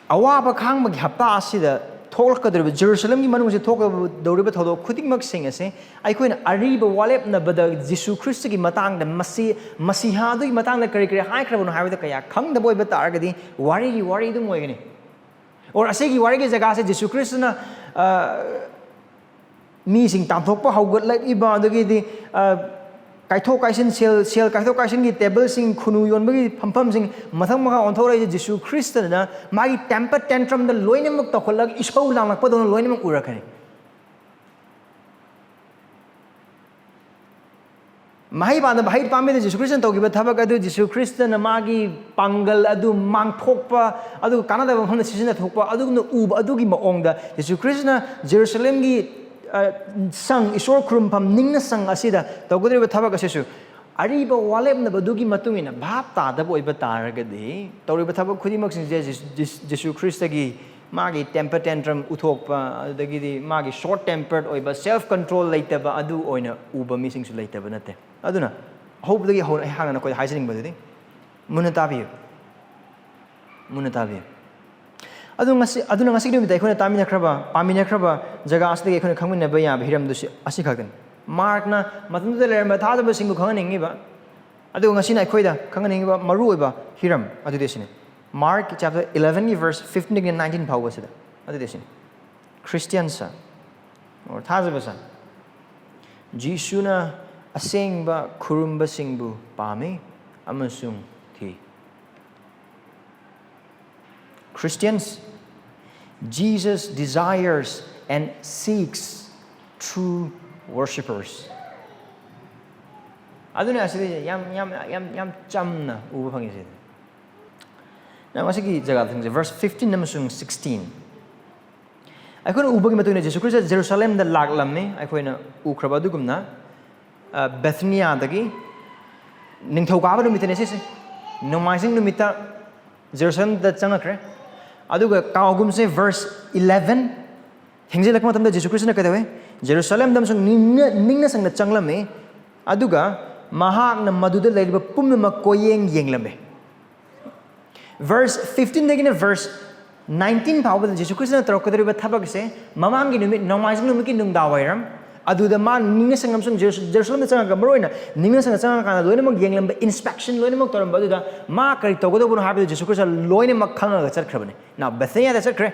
ꯑꯋꯥꯕ ꯈꯥꯡꯕꯒꯤ ꯍꯞꯇꯥ ꯑꯁꯤꯗ ꯊꯣꯛꯂꯛꯀꯗꯧꯔꯤꯕ, ꯖꯦꯔꯨꯁꯂꯝꯒꯤ ꯃꯅꯨꯡꯁꯤꯗ ꯊꯣꯛꯀꯗꯧꯔꯤꯕ ꯊꯧꯗꯣꯛ ꯈꯨꯗꯤꯡꯃꯛꯁꯤꯡ ꯑꯁꯦ ꯑꯩꯈꯣꯏꯅ ꯑꯔꯤꯕ ꯋꯥꯂꯦꯞꯅꯕꯗ ꯖꯤꯁꯨ ꯈ꯭ꯔꯤꯁꯇꯒꯤ ꯃꯇꯥꯡꯗ, ꯃꯁꯤ, ꯃꯁꯤꯍꯥ ꯑꯗꯨꯒꯤ ꯃꯇꯥꯡꯗ ꯀꯔꯤ ꯀꯔꯤ ꯍꯥꯏꯈ꯭ꯔꯕꯅꯣ ꯍꯥꯏꯕꯗ ꯀꯌꯥ ꯈꯪꯗꯕ ꯑꯣꯏꯕ ꯇꯥꯔꯒꯗꯤ ꯋꯥꯔꯤꯒꯤ ꯋꯥꯔꯤ ꯑꯗꯨꯝ ꯑꯣꯏꯒꯅꯤ꯫ ꯑꯣꯔ ꯑꯁꯤꯒꯤ ꯋꯥꯔꯤꯒꯤ ꯖꯒꯥꯁꯦ ꯖꯤꯁꯨ ꯈ꯭ꯔꯤꯁꯇꯅ, ꯑ, ꯃꯤꯁꯤꯡ ꯇꯥꯟꯊꯣꯛꯄ ꯍꯧꯒꯠꯂꯛꯏꯕ, ꯑꯗꯒꯤꯗꯤ, ꯑ, ꯀꯥꯏꯊꯣꯛ ꯀꯥꯏꯁꯤꯟ, ꯁꯦꯜ, ꯁꯦꯜ ꯀꯥꯏꯊꯣꯛ ꯀꯥꯏꯁꯤꯟꯒꯤ ꯇꯦꯕꯜꯁꯤꯡ, ꯈꯨꯅꯨ ꯌꯣꯟꯕꯒꯤ ꯐꯝꯐꯝꯁꯤꯡ ꯃꯊꯪ ꯃꯈꯥ ꯑꯣꯟꯊꯣꯔꯛꯏꯁꯦ ꯖꯤꯁꯨ ꯈ꯭ꯔꯤꯁꯇꯅ ꯃꯥꯒꯤ ꯇꯦꯝꯄꯔ ꯇꯦꯟꯇ꯭ꯔꯝꯗ ꯂꯣꯏꯅꯃꯛ ꯇꯧꯈꯠꯂꯒ ꯏꯁꯧ ꯂꯥꯡꯂꯛꯄꯗꯧꯅ ꯂꯣꯏꯅꯃꯛ ꯎꯔꯛꯀꯅꯤ꯫ ꯃꯍꯩ ꯄꯥꯟꯗ ꯃꯍꯩ ꯄꯥꯝꯕꯤꯗ ꯖꯤꯁꯨ ꯈ꯭ꯔꯤꯁꯇꯅ ꯇꯧꯈꯤꯕ ꯊꯕꯛ ꯑꯗꯨ, ꯖꯤꯁꯨ ꯈ꯭ꯔꯤꯁꯇꯅ ꯃꯥꯒꯤ ꯄꯥꯡꯒꯜ ꯑꯗꯨ ꯃꯥꯡꯊꯣꯛꯄ, ꯑꯗꯨ ꯀꯥꯟꯅꯗꯕ ꯃꯐꯝꯗ ꯁꯤꯖꯤꯟꯅꯊꯣꯛꯄ, ꯑꯗꯨꯒꯨꯝꯅ ꯎꯕ ꯑꯗꯨꯒꯤ ꯃꯑꯣꯡꯗ ꯖꯤꯁꯨ ꯈ꯭ꯔꯤꯁꯇꯅ ꯖꯦꯔꯨꯁꯂꯦꯝꯒꯤ, ꯑ, ꯁꯪ, ꯏꯁꯣꯔ ꯈꯨꯔꯨꯝꯐꯝ ꯅꯤꯡꯅ ꯁꯪ ꯑꯁꯤꯗ ꯇꯧꯒꯗꯧꯔꯤꯕ ꯊꯕꯛ ꯑꯁꯤꯁꯨ ꯑꯔꯤꯕ ꯋꯥꯂꯦꯞꯅꯕꯗꯨꯒꯤ ꯃꯇꯨꯡ ꯏꯟꯅ ꯚꯥꯞ ꯇꯥꯗꯕ ꯑꯣꯏꯕ ꯇꯥꯔꯒꯗꯤ, ꯇꯧꯔꯤꯕ ꯊꯕꯛ ꯈꯨꯗꯤꯡꯃꯛꯁꯤꯡꯁꯦ ꯖꯤꯁ-, ꯖꯤꯁ-, ꯖꯤꯁꯨ ꯈ꯭ꯔꯤꯁꯇꯒꯤ ꯃꯥꯒꯤ ꯇꯦꯝꯄꯔ ꯇꯦꯟꯇ꯭ꯔꯝ ꯎꯊꯣꯛꯄ, ꯑꯗꯨꯗꯒꯤꯗꯤ ꯃꯥꯒꯤ ꯁꯣꯔꯠ ꯇꯦꯝꯄꯔ ꯑꯣꯏꯕ, ꯁꯦꯜꯐ ꯀꯟꯇ꯭ꯔꯣꯜ ꯂꯩꯇꯕ ꯑꯗꯨ ꯑꯣꯏꯅ ꯎꯕ ꯃꯤꯁꯤꯡꯁꯨ ꯂꯩꯇꯕ ꯅꯠꯇꯦ꯫ ꯑꯗꯨꯅ ꯑꯍꯧꯕꯗꯒꯤ ꯍꯧꯅ ꯑꯩꯍꯥꯛꯅ ꯅꯈꯣꯏꯗ ꯍꯥꯏꯖꯅꯤꯡꯕꯗꯨꯗꯤ, ꯃꯨꯟꯅ ꯇꯥꯕꯤꯌꯨ, ꯃꯨꯟꯅ ꯇꯥꯕꯤꯌꯨ꯫ ꯑꯗꯨ ꯉꯁꯤ, ꯑꯗꯨꯅ ꯉꯁꯤꯒꯤ ꯅꯨꯃꯤꯠꯇ ꯑꯩꯈꯣꯏꯅ ꯇꯥꯃꯤꯟꯅꯈ꯭ꯔꯕ, ꯄꯥꯃꯤꯟꯅꯈ꯭ꯔꯕ ꯖꯒꯥ ꯑꯁꯤꯗꯒꯤ ꯑꯩꯈꯣꯏꯅ ꯈꯪꯃꯤꯟꯅꯕ ꯌꯥꯕ ꯍꯤꯔꯝꯗꯨ ꯁꯤ, ꯑꯁꯤ ꯈꯛꯇꯅꯤ꯫ ꯃꯥꯔꯛꯅ ꯃꯇꯝꯗꯨꯗ ꯂꯩꯔꯝꯕ ꯊꯥꯖꯕꯁꯤꯡꯕꯨ ꯈꯪꯍꯟꯅꯤꯡꯉꯤꯕ, ꯑꯗꯨꯒ ꯉꯁꯤꯅ ꯑꯩꯈꯣꯏꯗ ꯈꯪꯍꯟꯅꯤꯡꯉꯤꯕ ꯃꯔꯨꯑꯣꯏꯕ ꯍꯤꯔꯝ ꯑꯗꯨꯗꯤ ꯑꯁꯤꯅꯤ꯫ Mark chapter elevenꯒꯤ verse fifteenꯗꯒꯤꯅ nineteen ꯐꯥꯎꯕꯁꯤꯗ ꯑꯗꯨꯗꯤ ꯑꯁꯤꯅꯤ꯫ ꯈ꯭ꯔꯤꯁꯇꯤꯌꯥꯟ ꯁꯟ, ꯑꯣꯔ ꯊꯥꯖꯕ ꯁꯟ, ꯖꯤꯁꯨꯅ ꯑꯁꯦꯡꯕ ꯈꯨꯔꯨꯝꯕꯁꯤꯡꯕꯨ ꯄꯥꯝꯃꯤ ꯑꯃꯁꯨꯡ ꯊꯤ꯫ Christians, Jesus desires and seeks true worshippers. ꯑꯗꯨꯅ ꯑꯁꯤꯗ ꯌꯥꯝ, ꯌꯥꯝ, ꯌꯥꯝ, ꯌꯥꯝ ꯆꯝꯅ ꯎꯕ ꯐꯪꯉꯤ ꯁꯤꯗ꯫ ꯃꯁꯤꯒꯤ ꯖꯒꯥꯁꯤꯡꯁꯦ verse fifteen ꯑꯃꯁꯨꯡ sixteen ꯑꯩꯈꯣꯏꯅ ꯎꯕꯒꯤ ꯃꯇꯨꯡ ꯏꯟꯅ ꯖꯤꯁꯨ ꯈ꯭ꯔꯤꯁꯇ ꯖꯦꯔꯨꯁꯥꯂꯦꯝꯗ ꯂꯥꯛꯂꯝꯃꯤ꯫ ꯑꯩꯈꯣꯏꯅ ꯎꯈ꯭ꯔꯕ ꯑꯗꯨꯒꯨꯝꯅ, ꯑ, ꯕꯦꯊꯅꯤꯌꯥꯗꯒꯤ ꯅꯤꯡꯊꯧꯀꯥꯕ ꯅꯨꯃꯤꯠꯇꯅꯦ ꯁꯤꯁꯦ, ꯅꯣꯡꯃꯥꯏꯖꯤꯡ ꯅꯨꯃꯤꯠꯇ ꯖꯦꯔꯨꯁꯥꯂꯦꯝꯗ ꯆꯪꯉꯛꯈ꯭ꯔꯦ꯫ ꯑꯗꯨꯒ ꯀꯥꯎꯒꯨꯝꯁꯦ verse eleven, ꯊꯦꯡꯖꯤꯜꯂꯛꯄ ꯃꯇꯝꯗ ꯖꯤꯁꯨ ꯈ꯭ꯔꯤꯁꯇꯅ ꯀꯩꯗꯧꯋꯦ? ꯖꯦꯔꯨꯁꯥꯂꯦꯝꯗ ꯑꯃꯁꯨꯡ ꯅꯤꯡꯅ-, ꯅꯤꯡꯅ ꯁꯪꯅ ꯆꯪꯂꯝꯃꯤ꯫ ꯑꯗꯨꯒ ꯃꯍꯥꯛꯅ ꯃꯗꯨꯗ ꯂꯩꯔꯤꯕ ꯄꯨꯝꯅꯃꯛ ꯀꯣꯌꯦꯡ ꯌꯦꯡꯂꯝꯃꯤ꯫ Verse fifteenꯗꯒꯤꯅ verse nineteen ꯐꯥꯎꯕꯗ ꯖꯤꯁꯨ ꯈ꯭ꯔꯤꯁꯇꯅ ꯇꯧꯔꯛꯀꯗꯧꯔꯤꯕ ꯊꯕꯛꯁꯦ, ꯃꯃꯥꯡꯒꯤ ꯅꯨꯃꯤꯠ, ꯅꯣꯡꯃꯥꯏꯖꯤꯡ ꯅꯨꯃꯤꯠꯀꯤ ꯅꯨꯡꯗꯥꯡ ꯋꯥꯏꯔꯝ, ꯑꯗꯨꯗ ꯃꯥ ꯅꯤꯡꯅ ꯁꯪ ꯑꯃꯁꯨꯡ ꯖꯦꯔꯨꯁ-, ꯖꯦꯔꯨꯁꯥꯂꯦꯝꯗ ꯆꯪꯉꯒ, ꯃꯔꯨ ꯑꯣꯏꯅ ꯅꯤꯡꯅ ꯁꯪꯗ ꯆꯪꯉꯀꯥꯟꯗ ꯂꯣꯏꯅꯃꯛ ꯌꯦꯡꯂꯝꯕ, inspection ꯂꯣꯏꯅꯃꯛ ꯇꯧꯔꯝꯕ ꯑꯗꯨꯗ ꯃꯥ ꯀꯔꯤ ꯇꯧꯒꯗꯧꯕꯅꯣ ꯍꯥꯏꯕꯗꯨ ꯖꯤꯁꯨ ꯈ꯭ꯔꯤꯁꯇ ꯂꯣꯏꯅꯃꯛ ꯈꯪꯉꯒ ꯆꯠꯈ꯭ꯔꯕꯅꯤ꯫ Now, ꯕꯦꯊꯅꯤꯌꯥꯗ ꯆꯠꯈ꯭ꯔꯦ꯫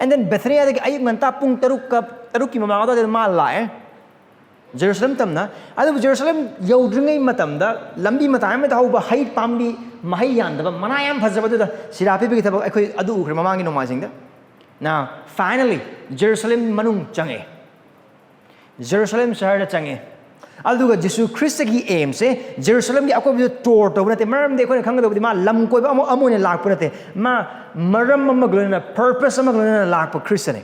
And then ꯕꯦꯊꯅꯤꯌꯥꯗꯒꯤ ꯑꯌꯨꯛ ꯉꯟꯇꯥ ꯄꯨꯡ ꯇꯔꯨꯛꯀ, ꯇꯔꯨꯛꯀꯤ ꯃꯃꯥꯡ ꯑꯗꯨꯋꯥꯏꯗ ꯃꯥ ꯂꯥꯛꯑꯦ ꯖꯦꯔꯨꯁꯥꯂꯦꯝ ꯇꯝꯅ꯫ ꯑꯗꯨꯕꯨ ꯖꯦꯔꯨꯁꯥꯂꯦꯝ ꯌꯧꯗ꯭ꯔꯤꯉꯩ ꯃꯇꯝꯗ ꯂꯝꯕꯤ ꯃꯇꯥꯏ ꯑꯃꯗ ꯍꯧꯕ ꯍꯩ ꯄꯥꯝꯕꯤ, ꯃꯍꯩ ꯌꯥꯟꯗꯕ, ꯃꯅꯥ ꯌꯥꯝ ꯐꯖꯕ ꯑꯗꯨꯗ ꯁꯤꯔꯥ ꯄꯤꯕꯒꯤ ꯊꯕꯛ ꯑꯩꯈꯣꯏ ꯑꯗꯨ ꯎꯈ꯭ꯔꯦ ꯃꯃꯥꯡꯒꯤ ꯅꯣꯡꯃꯥꯏꯖꯤꯡꯗ꯫ Now, finally, ꯖꯦꯔꯨꯁꯥꯂꯦꯝ ꯃꯅꯨꯡ ꯆꯪꯉꯛꯑꯦ꯫ ꯖꯦꯔꯨꯁꯥꯂꯦꯝ ꯁꯍꯔꯗ ꯆꯪꯉꯛꯑꯦ꯫ ꯑꯗꯨꯒ ꯖꯤꯁꯨ ꯈ꯭ꯔꯤꯁꯇꯒꯤ aimꯁꯦ ꯖꯦꯔꯨꯁꯥꯂꯦꯝꯒꯤ ꯑꯀꯣꯏꯕꯗ tour ꯇꯧꯕ ꯅꯠꯇꯦ꯫ ꯃꯔꯝꯗꯤ ꯑꯩꯈꯣꯏꯅ ꯈꯪꯒꯗꯕꯗꯤ ꯃꯥ ꯂꯝ ꯀꯣꯏꯕ ꯑꯃ, ꯑꯃ ꯑꯣꯏꯅ ꯂꯥꯛꯄ ꯅꯠꯇꯦ꯫ ꯃꯥ ꯃꯔꯝ ꯑꯃꯒ ꯂꯣꯏꯅꯅ, purpose ꯑꯃꯒ ꯂꯣꯏꯅꯅ ꯂꯥꯛꯄ ꯈ꯭ꯔꯤꯁꯇꯅꯤ꯫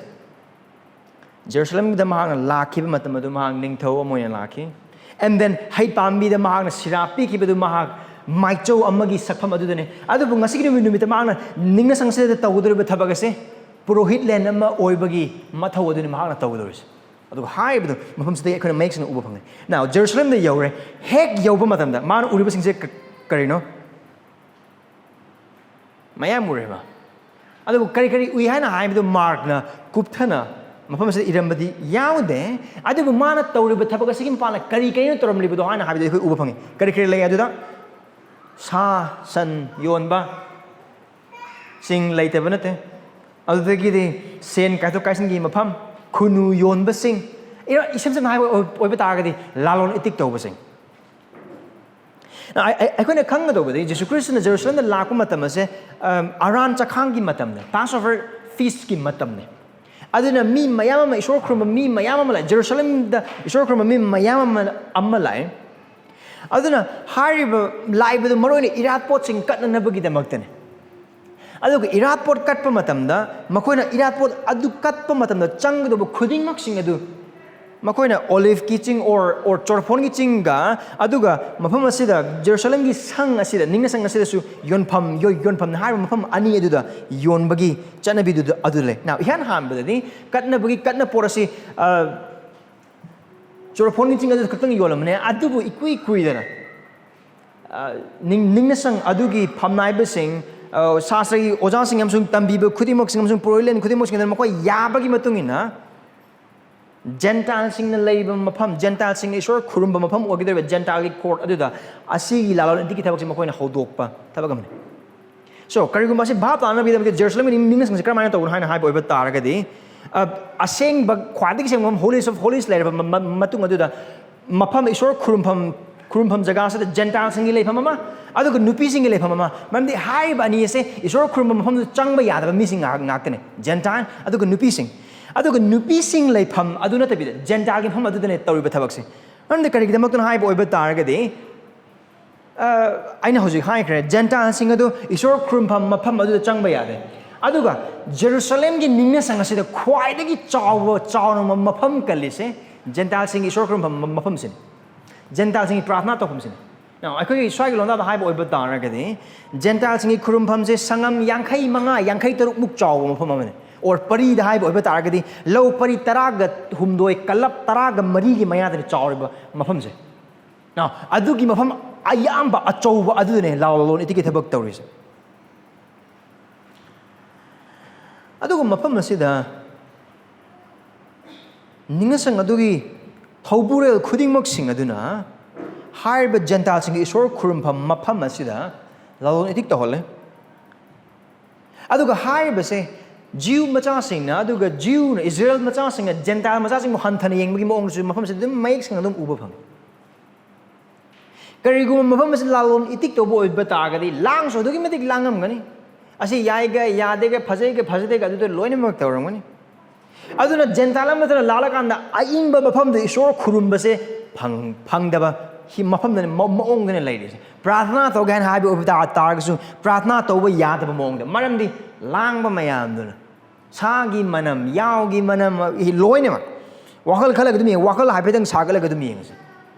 ꯖꯦꯔꯨꯁꯥꯂꯦꯝꯗ ꯃꯍꯥꯛꯅ ꯂꯥꯛꯈꯤꯕ ꯃꯇꯝ ꯑꯗꯨ ꯃꯍꯥꯛ ꯅꯤꯡꯊꯧ ꯑꯃ ꯑꯣꯏꯅ ꯂꯥꯛꯈꯤ꯫ And then ꯍꯩ ꯄꯥꯝꯕꯤꯗ ꯃꯍꯥꯛꯅ ꯁꯤꯔꯥ ꯄꯤꯈꯤꯕꯗꯨ ꯃꯍꯥꯛ ꯃꯥꯏꯆꯧ ꯑꯃꯒꯤ ꯁꯛꯐꯝ ꯑꯗꯨꯗꯅꯤ꯫ ꯑꯗꯨꯕꯨ ꯉꯁꯤꯒꯤ ꯅꯨꯃꯤꯠ ꯅꯨꯃꯤꯠꯇ ꯃꯍꯥꯛꯅ ꯅꯤꯡꯅ ꯁꯪꯁꯤꯗ ꯇꯧꯒꯗꯧꯔꯤꯕ ꯊꯕꯛ ꯑꯁꯦ ꯄꯨꯔꯣꯍꯤꯠꯂꯦꯟ ꯑꯃ ꯑꯣꯏꯕꯒꯤ ꯃꯊꯧ ꯑꯗꯨꯅꯤ ꯃꯍꯥꯛꯅ ꯇꯧꯒꯗꯧꯔꯤꯁꯦ꯫ ꯑꯗꯨꯒ ꯍꯥꯏꯔꯤꯕꯗꯨ ꯃꯐꯝꯁꯤꯗꯒꯤ ꯑꯩꯈꯣꯏꯅ ꯃꯌꯦꯛ ꯁꯦꯡꯅ ꯎꯕ ꯐꯪꯉꯤ꯫ Now, ꯖꯦꯔꯨꯁꯥꯂꯦꯝꯗ ꯌꯧꯔꯦ꯫ ꯍꯦꯛ ꯌꯧꯕ ꯃꯇꯝꯗ ꯃꯥꯅ ꯎꯔꯤꯕꯁꯤꯡꯁꯦ ꯀ-, ꯀꯔꯤꯅꯣ? ꯃꯌꯥꯝ ꯎꯔꯦꯕ꯫ ꯑꯗꯨꯕꯨ ꯀꯔꯤ ꯀꯔꯤ ꯎꯏ ꯍꯥꯏꯅ ꯍꯥꯏꯕꯗꯨ ꯃꯥꯔꯛꯅ ꯀꯨꯞꯊꯅ ꯃꯐꯝ ꯑꯁꯤꯗ ꯏꯔꯝꯕꯗꯤ ꯌꯥꯎꯗꯦ꯫ ꯑꯗꯨꯕꯨ ꯃꯥꯅ ꯇꯧꯔꯤꯕ ꯊꯕꯛ ꯑꯁꯤꯒꯤ ꯃꯄꯥꯟꯗ ꯀꯔꯤ ꯀꯔꯤꯅꯣ ꯇꯧꯔꯝꯂꯤꯕꯗꯣ ꯍꯥꯏꯅ ꯍꯥꯏꯕꯗꯨ ꯑꯩꯈꯣꯏ ꯎꯕ ꯐꯪꯉꯤ꯫ ꯀꯔꯤ ꯀꯔꯤ ꯂꯩ ꯑꯗꯨꯗ? ꯁꯥ ꯁꯟ ꯌꯣꯟꯕ, ꯁꯤꯡ ꯂꯩꯇꯕ ꯅꯠꯇꯦ꯫ ꯑꯗꯨꯗꯒꯤꯗꯤ ꯁꯦꯟ ꯀꯥꯏꯊꯣꯛ ꯀꯥꯏꯁꯤꯟꯒꯤ ꯃꯐꯝ, ꯈꯨꯅꯨ ꯌꯣꯟꯕꯁꯤꯡ, ꯏꯔ-, ꯏꯁꯝ ꯁꯝꯅ ꯍꯥꯏꯕ ꯑꯣꯏ-, ꯑꯣꯏꯕ ꯇꯥꯔꯒꯗꯤ ꯂꯥꯂꯣꯟ ꯏꯇꯤꯛ ꯇꯧꯕꯁꯤꯡ꯫ ꯑꯩ-, ꯑꯩ-, ꯑꯩꯈꯣꯏꯅ ꯈꯪꯒꯗꯧꯕꯗꯤ ꯖꯤꯁꯨ ꯈ꯭ꯔꯤꯁꯇꯅ ꯖꯦꯔꯨꯁꯥꯂꯦꯝꯗ ꯂꯥꯛꯄ ꯃꯇꯝ ꯑꯁꯦ, ꯑꯝ, ꯑꯔꯥꯟ ꯆꯈꯥꯡꯒꯤ ꯃꯇꯝꯅꯤ, Passover feastꯀꯤ ꯃꯇꯝꯅꯤ꯫ ꯑꯗꯨꯅ ꯃꯤ ꯃꯌꯥꯝ ꯑꯃ, ꯏꯁꯣꯔ ꯈꯨꯔꯨꯝꯕ ꯃꯤ ꯃꯌꯥꯝ ꯑꯃ ꯂꯥꯛꯑꯦ꯫ ꯖꯦꯔꯨꯁꯥꯂꯦꯝꯗ ꯏꯁꯣꯔ ꯈꯨꯔꯨꯝꯕ ꯃꯤ ꯃꯌꯥꯝ ꯑꯃ, ꯑꯃ ꯂꯥꯛꯑꯦ꯫ ꯑꯗꯨꯅ ꯍꯥꯏꯔꯤꯕ ꯂꯥꯛꯏꯕꯗꯨ ꯃꯔꯨ ꯑꯣꯏꯅ ꯏꯔꯥꯠꯄꯣꯠꯁꯤꯡ ꯀꯠꯅꯅꯕꯒꯤꯗꯃꯛꯇꯅꯤ꯫ ꯑꯗꯨꯒ ꯏꯔꯥꯠꯄꯣꯠ ꯀꯠꯄ ꯃꯇꯝꯗ ꯃꯈꯣꯏꯅ ꯏꯔꯥꯠꯄꯣꯠ ꯑꯗꯨ ꯀꯠꯄ ꯃꯇꯝꯗ ꯆꯪꯒꯗꯧꯕ ꯈꯨꯗꯤꯡꯃꯛꯁꯤꯡ ꯑꯗꯨ ꯃꯈꯣꯏꯅ ꯑꯣꯂꯤꯚꯀꯤ ꯆꯤꯡ or or ꯆꯣꯔꯐꯣꯟꯒꯤ ꯆꯤꯡꯒ ꯑꯗꯨꯒ ꯃꯐꯝ ꯑꯁꯤꯗ ꯖꯦꯔꯨꯁꯂꯝꯒꯤ ꯁꯪ ꯑꯁꯤꯗ ꯅꯤꯡꯅ ꯁꯪ ꯑꯁꯤꯗꯁꯨ ꯌꯣꯟꯐꯝ ꯌꯣ- ꯌꯣꯟꯐꯝꯅ ꯍꯥꯏꯔꯤꯕ ꯃꯐꯝ ꯑꯅꯤ ꯑꯗꯨꯗ ꯌꯣꯟꯕꯒꯤ ꯆꯠꯅꯕꯤꯗꯨꯗ ꯑꯗꯨ ꯂꯩ꯫ Now, ꯏꯍꯥꯟ ꯍꯥꯟꯕꯗꯗꯤ ꯀꯠꯅꯕꯒꯤ ꯀꯠꯅ ꯄꯣꯠ ꯑꯁꯤ ꯑ, ꯆꯣꯔꯐꯣꯟꯒꯤ ꯆꯤꯡ ꯑꯗꯨꯗ ꯈꯛꯇꯪ ꯌꯣꯜꯂꯝꯕꯅꯦ꯫ ꯑꯗꯨꯕꯨ ꯏꯀꯨꯏ ꯀꯨꯏꯗꯅ ꯑ, ꯅꯤꯡ- ꯅꯤꯡꯅꯁꯪ ꯑꯗꯨꯒꯤ ꯐꯝꯅꯥꯏꯕꯁꯤꯡ, ꯑ, ꯁꯥꯁ꯭ꯇꯔꯒꯤ ꯑꯣꯖꯥꯁꯤꯡ ꯑꯃꯁꯨꯡ ꯇꯝꯕꯤꯕ ꯈꯨꯗꯤꯡꯃꯛꯁꯤꯡ ꯑꯃꯁꯨꯡ ꯄꯨꯔꯣꯏꯂꯦꯟ ꯈꯨꯗꯤꯡꯃꯛꯁꯤꯡ ꯑꯗꯨꯅ ꯃꯈꯣꯏ ꯌꯥꯕꯒꯤ ꯃꯇꯨꯡ ꯏꯟꯅ ꯖꯦꯟꯇꯥꯏꯜꯁꯤꯡꯅ ꯂꯩꯕ ꯃꯐꯝ, ꯖꯦꯟꯇꯥꯏꯜꯁꯤꯡꯅ ꯏꯁꯣꯔ ꯈꯨꯔꯨꯝꯕ ꯃꯐꯝ ꯑꯣꯏꯒꯗꯧꯔꯤꯕ ꯖꯦꯟꯇꯥꯏꯜꯒꯤ ꯀꯣꯔꯠ ꯑꯗꯨꯗ ꯑꯁꯤꯒꯤ ꯂꯥꯂꯣꯟ ꯏꯇꯤꯛꯀꯤ ꯊꯕꯛꯁꯤ ꯃꯈꯣꯏꯅ ꯍꯧꯗꯣꯛꯄ ꯊꯕꯛ ꯑꯃꯅꯤ꯫ So, ꯀꯔꯤꯒꯨꯝꯕ ꯑꯁꯤ ꯚꯥꯞ ꯇꯥꯅꯕꯒꯤꯗꯃꯛꯇ ꯖꯦꯔꯨꯁꯂꯝꯒꯤ ꯅꯤꯡ- ꯅꯤꯡꯅꯁꯪꯁꯤ ꯀꯔꯝꯍꯥꯏꯅ ꯇꯧꯕꯅꯣ ꯍꯥꯏꯅ ꯍꯥꯏꯕ ꯑꯣꯏꯕ ꯇꯥꯔꯒꯗꯤ, ꯑ, ꯑꯁꯦꯡꯕ ꯈ꯭ꯋꯥꯏꯗꯒꯤ ꯑꯁꯦꯡꯕ ꯃꯐꯝ, Holiest of Holies ꯂꯩꯔꯕ ꯃ- ꯃ- ꯃꯇꯨꯡ ꯑꯗꯨꯗ ꯃꯐꯝ, ꯏꯁꯣꯔ ꯈꯨꯔꯨꯝꯐꯝ, ꯈꯨꯔꯨꯝꯐꯝ ꯖꯒꯥꯁꯤꯗ ꯖꯦꯟꯇꯥꯏꯜꯁꯤꯡꯒꯤ ꯂꯩꯐꯝ ꯑꯃ, ꯑꯗꯨꯒ ꯅꯨꯄꯤꯁꯤꯡꯒꯤ ꯂꯩꯐꯝ ꯑꯃ꯫ ꯃꯔꯝꯗꯤ ꯍꯥꯏꯔꯤꯕ ꯑꯅꯤ ꯑꯁꯦ ꯏꯁꯣꯔ ꯈꯨꯔꯨꯝꯕ ꯃꯐꯝꯗꯨꯗ ꯆꯪꯕ ꯌꯥꯗꯕ ꯃꯤꯁꯤꯡ ꯉꯥꯛ- ꯉꯥꯛꯇꯅꯦ, ꯖꯦꯟꯇꯥꯏꯜ ꯑꯗꯨꯒ ꯅꯨꯄꯤꯁꯤꯡ꯫ ꯑꯗꯨꯒ ꯅꯨꯄꯤꯁꯤꯡ ꯂꯩꯐꯝ ꯑꯗꯨ ꯅꯠꯇꯕꯤꯗ ꯖꯦꯟꯇꯥꯏꯜꯒꯤ ꯃꯐꯝ ꯑꯗꯨꯗꯅꯦ ꯇꯧꯔꯤꯕ ꯊꯕꯛꯁꯦ꯫ ꯃꯔꯝꯗꯤ ꯀꯔꯤꯒꯤꯗꯃꯛꯇꯅꯣ ꯍꯥꯏꯕ ꯑꯣꯏꯕ ꯇꯥꯔꯒꯗꯤ, ꯑ, ꯑꯩꯅ ꯍꯧꯖꯤꯛ ꯍꯥꯏꯈ꯭ꯔꯦ, ꯖꯦꯟꯇꯥꯏꯜꯁꯤꯡ ꯑꯗꯨ ꯏꯁꯣꯔ ꯈꯨꯔꯨꯝꯐꯝ ꯃꯐꯝ ꯑꯗꯨꯗ ꯆꯪꯕ ꯌꯥꯗꯦ꯫ ꯑꯗꯨꯒ ꯖꯦꯔꯨꯁꯂꯦꯝꯒꯤ ꯅꯤꯡꯅꯁꯪ ꯑꯁꯤꯗ ꯈ꯭ꯋꯥꯏꯗꯒꯤ ꯆꯥꯎꯕ, ꯆꯥꯎꯅ ꯃꯐꯝ ꯀꯜꯂꯤꯁꯦ ꯖꯦꯟꯇꯥꯏꯜꯁꯤꯡꯒꯤ ꯏꯁꯣꯔ ꯈꯨꯔꯨꯝꯐꯝ ꯃꯐꯝꯁꯤꯅꯤ, ꯖꯦꯟꯇꯥꯏꯜꯁꯤꯡꯒꯤ ꯄ꯭ꯔꯥꯊꯅꯥ ꯇꯧꯐꯝꯁꯤꯅꯤ꯫ Now, ꯑꯩꯈꯣꯏꯒꯤ ꯁ꯭ꯋꯥꯏꯒꯤ ꯂꯣꯟꯗꯥꯗ ꯍꯥꯏꯕ ꯑꯣꯏꯕ ꯇꯥꯔꯒꯗꯤ, ꯖꯦꯟꯇꯥꯏꯜꯁꯤꯡꯒꯤ ꯈꯨꯔꯨꯝꯐꯝꯁꯦ ꯁꯪꯉꯝ ꯌꯥꯡꯈꯩ ꯃꯉꯥ, ꯌꯥꯡꯈꯩ ꯇꯔꯨꯛ ꯃꯨꯛ ꯆꯥꯎꯕ ꯃꯐꯝ ꯑꯃꯅꯤ꯫ Or ꯄꯔꯤꯗ ꯍꯥꯏꯕ ꯑꯣꯏꯕ ꯇꯥꯔꯒꯗꯤ, ꯂꯧ ꯄꯔꯤ ꯇꯔꯥꯒ ꯍꯨꯝꯗꯣꯏ, ꯀꯂꯞ ꯇꯔꯥꯒ ꯃꯔꯤꯒꯤ ꯃꯌꯥꯗꯅꯤ ꯆꯥꯎꯔꯤꯕ ꯃꯐꯝꯁꯦ꯫ Now, ꯑꯗꯨꯒꯤ ꯃꯐꯝ ꯑꯌꯥꯝꯕ ꯑꯆꯧꯕ ꯑꯗꯨꯗꯅꯦ ꯂꯥꯂꯣꯟ ꯏꯇꯤꯛꯀꯤ ꯊꯕꯛ ꯇꯧꯔꯤꯁꯦ꯫ ꯑꯗꯨꯒ ꯃꯐꯝ ꯑꯁꯤꯗ ꯅꯤꯡꯅꯁꯪ ꯑꯗꯨꯒꯤ ꯊꯧꯕꯨꯔꯦꯜ ꯈꯨꯗꯤꯡꯃꯛꯁꯤꯡ ꯑꯗꯨꯅ ꯍꯥꯏꯔꯤꯕ ꯖꯦꯟꯇꯥꯏꯜꯁꯤꯡꯒꯤ ꯏꯁꯣꯔ ꯈꯨꯔꯨꯝꯐꯝ ꯃꯐꯝ ꯑꯁꯤꯗ ꯂꯂꯣꯟ ꯏꯇꯤꯛ ꯇꯧꯍꯜꯂꯦ꯫ ꯑꯗꯨꯒ ꯍꯥꯏꯔꯤꯕꯁꯦ ꯖꯤꯎ ꯃꯆꯥꯁꯤꯡꯅ, ꯑꯗꯨꯒ ꯖꯤꯎꯅ, ꯏꯁꯔꯥꯌꯦꯜ ꯃꯆꯥꯁꯤꯡꯅ ꯖꯦꯟꯇꯥꯏꯜ ꯃꯆꯥꯁꯤꯡꯕꯨ ꯍꯟꯊꯅ ꯌꯦꯡꯕꯒꯤ ꯃꯑꯣꯡꯁꯨ ꯃꯐꯝꯁꯤꯗ ꯑꯗꯨꯝ ꯃꯌꯦꯛ ꯁꯦꯡꯅ ꯑꯗꯨꯝ ꯎꯕ ꯐꯪꯉꯤ꯫ ꯀꯔꯤꯒꯨꯝꯕ ꯃꯐꯝ ꯑꯁꯤꯗ ꯂꯥꯂꯣꯟ ꯏꯇꯤꯛ ꯇꯧꯕ ꯑꯣꯏꯕ ꯇꯥꯔꯒꯗꯤ ꯂꯥꯡꯁꯨ ꯑꯗꯨꯛꯀꯤ ꯃꯇꯤꯛ ꯂꯥꯡꯉꯝꯒꯅꯤ꯫ ꯑꯁꯤ ꯌꯥꯏꯒ ꯌꯥꯗꯦꯒ ꯐꯖꯩꯒ ꯐꯖꯗꯦꯒ ꯑꯗꯨꯗ ꯂꯣꯏꯅꯃꯛ ꯇꯧꯔꯝꯒꯅꯤ꯫ ꯑꯗꯨꯅ ꯖꯦꯟꯇꯥꯏꯜ ꯑꯃꯠꯇꯅ ꯂꯥꯛꯂꯀꯥꯟꯗ ꯑꯏꯪꯕ ꯃꯐꯝꯗ ꯏꯁꯣꯔ ꯈꯨꯔꯨꯝꯕꯁꯦ ꯐꯪ- ꯐꯪꯗꯕ ꯁꯤ ꯃꯐꯝꯗꯅꯤ, ꯃ- ꯃꯑꯣꯡꯗꯅꯤ ꯂꯩꯔꯤꯁꯦ꯫ ꯄ꯭ꯔꯥꯊꯅꯥ ꯇꯧꯒꯦ ꯍꯥꯏꯅ ꯍꯥꯏꯕ ꯑꯣꯏꯕ ꯇꯥ- ꯇꯥꯔꯒꯁꯨ, ꯄ꯭ꯔꯥꯊꯅꯥ ꯇꯧꯕ ꯌꯥꯗꯕ ꯃꯑꯣꯡꯗ꯫ ꯃꯔꯝꯗꯤ ꯂꯥꯡꯕ ꯃꯌꯥꯝꯗꯨꯅ, ꯁꯥꯒꯤ ꯃꯅꯝ, ꯌꯥꯎꯒꯤ ꯃꯅꯝ, ꯏ- ꯂꯣꯏꯅꯃꯛ꯫ ꯋꯥꯈꯜ ꯈꯜꯂꯒ ꯑꯗꯨꯝ ꯌꯦꯡꯉꯨ, ꯋꯥꯈꯜ ꯍꯥꯏꯐꯦꯠꯇꯪ ꯁꯥꯒꯠꯂꯒ ꯑꯗꯨꯝ ꯌꯦꯡꯉꯁꯦ꯫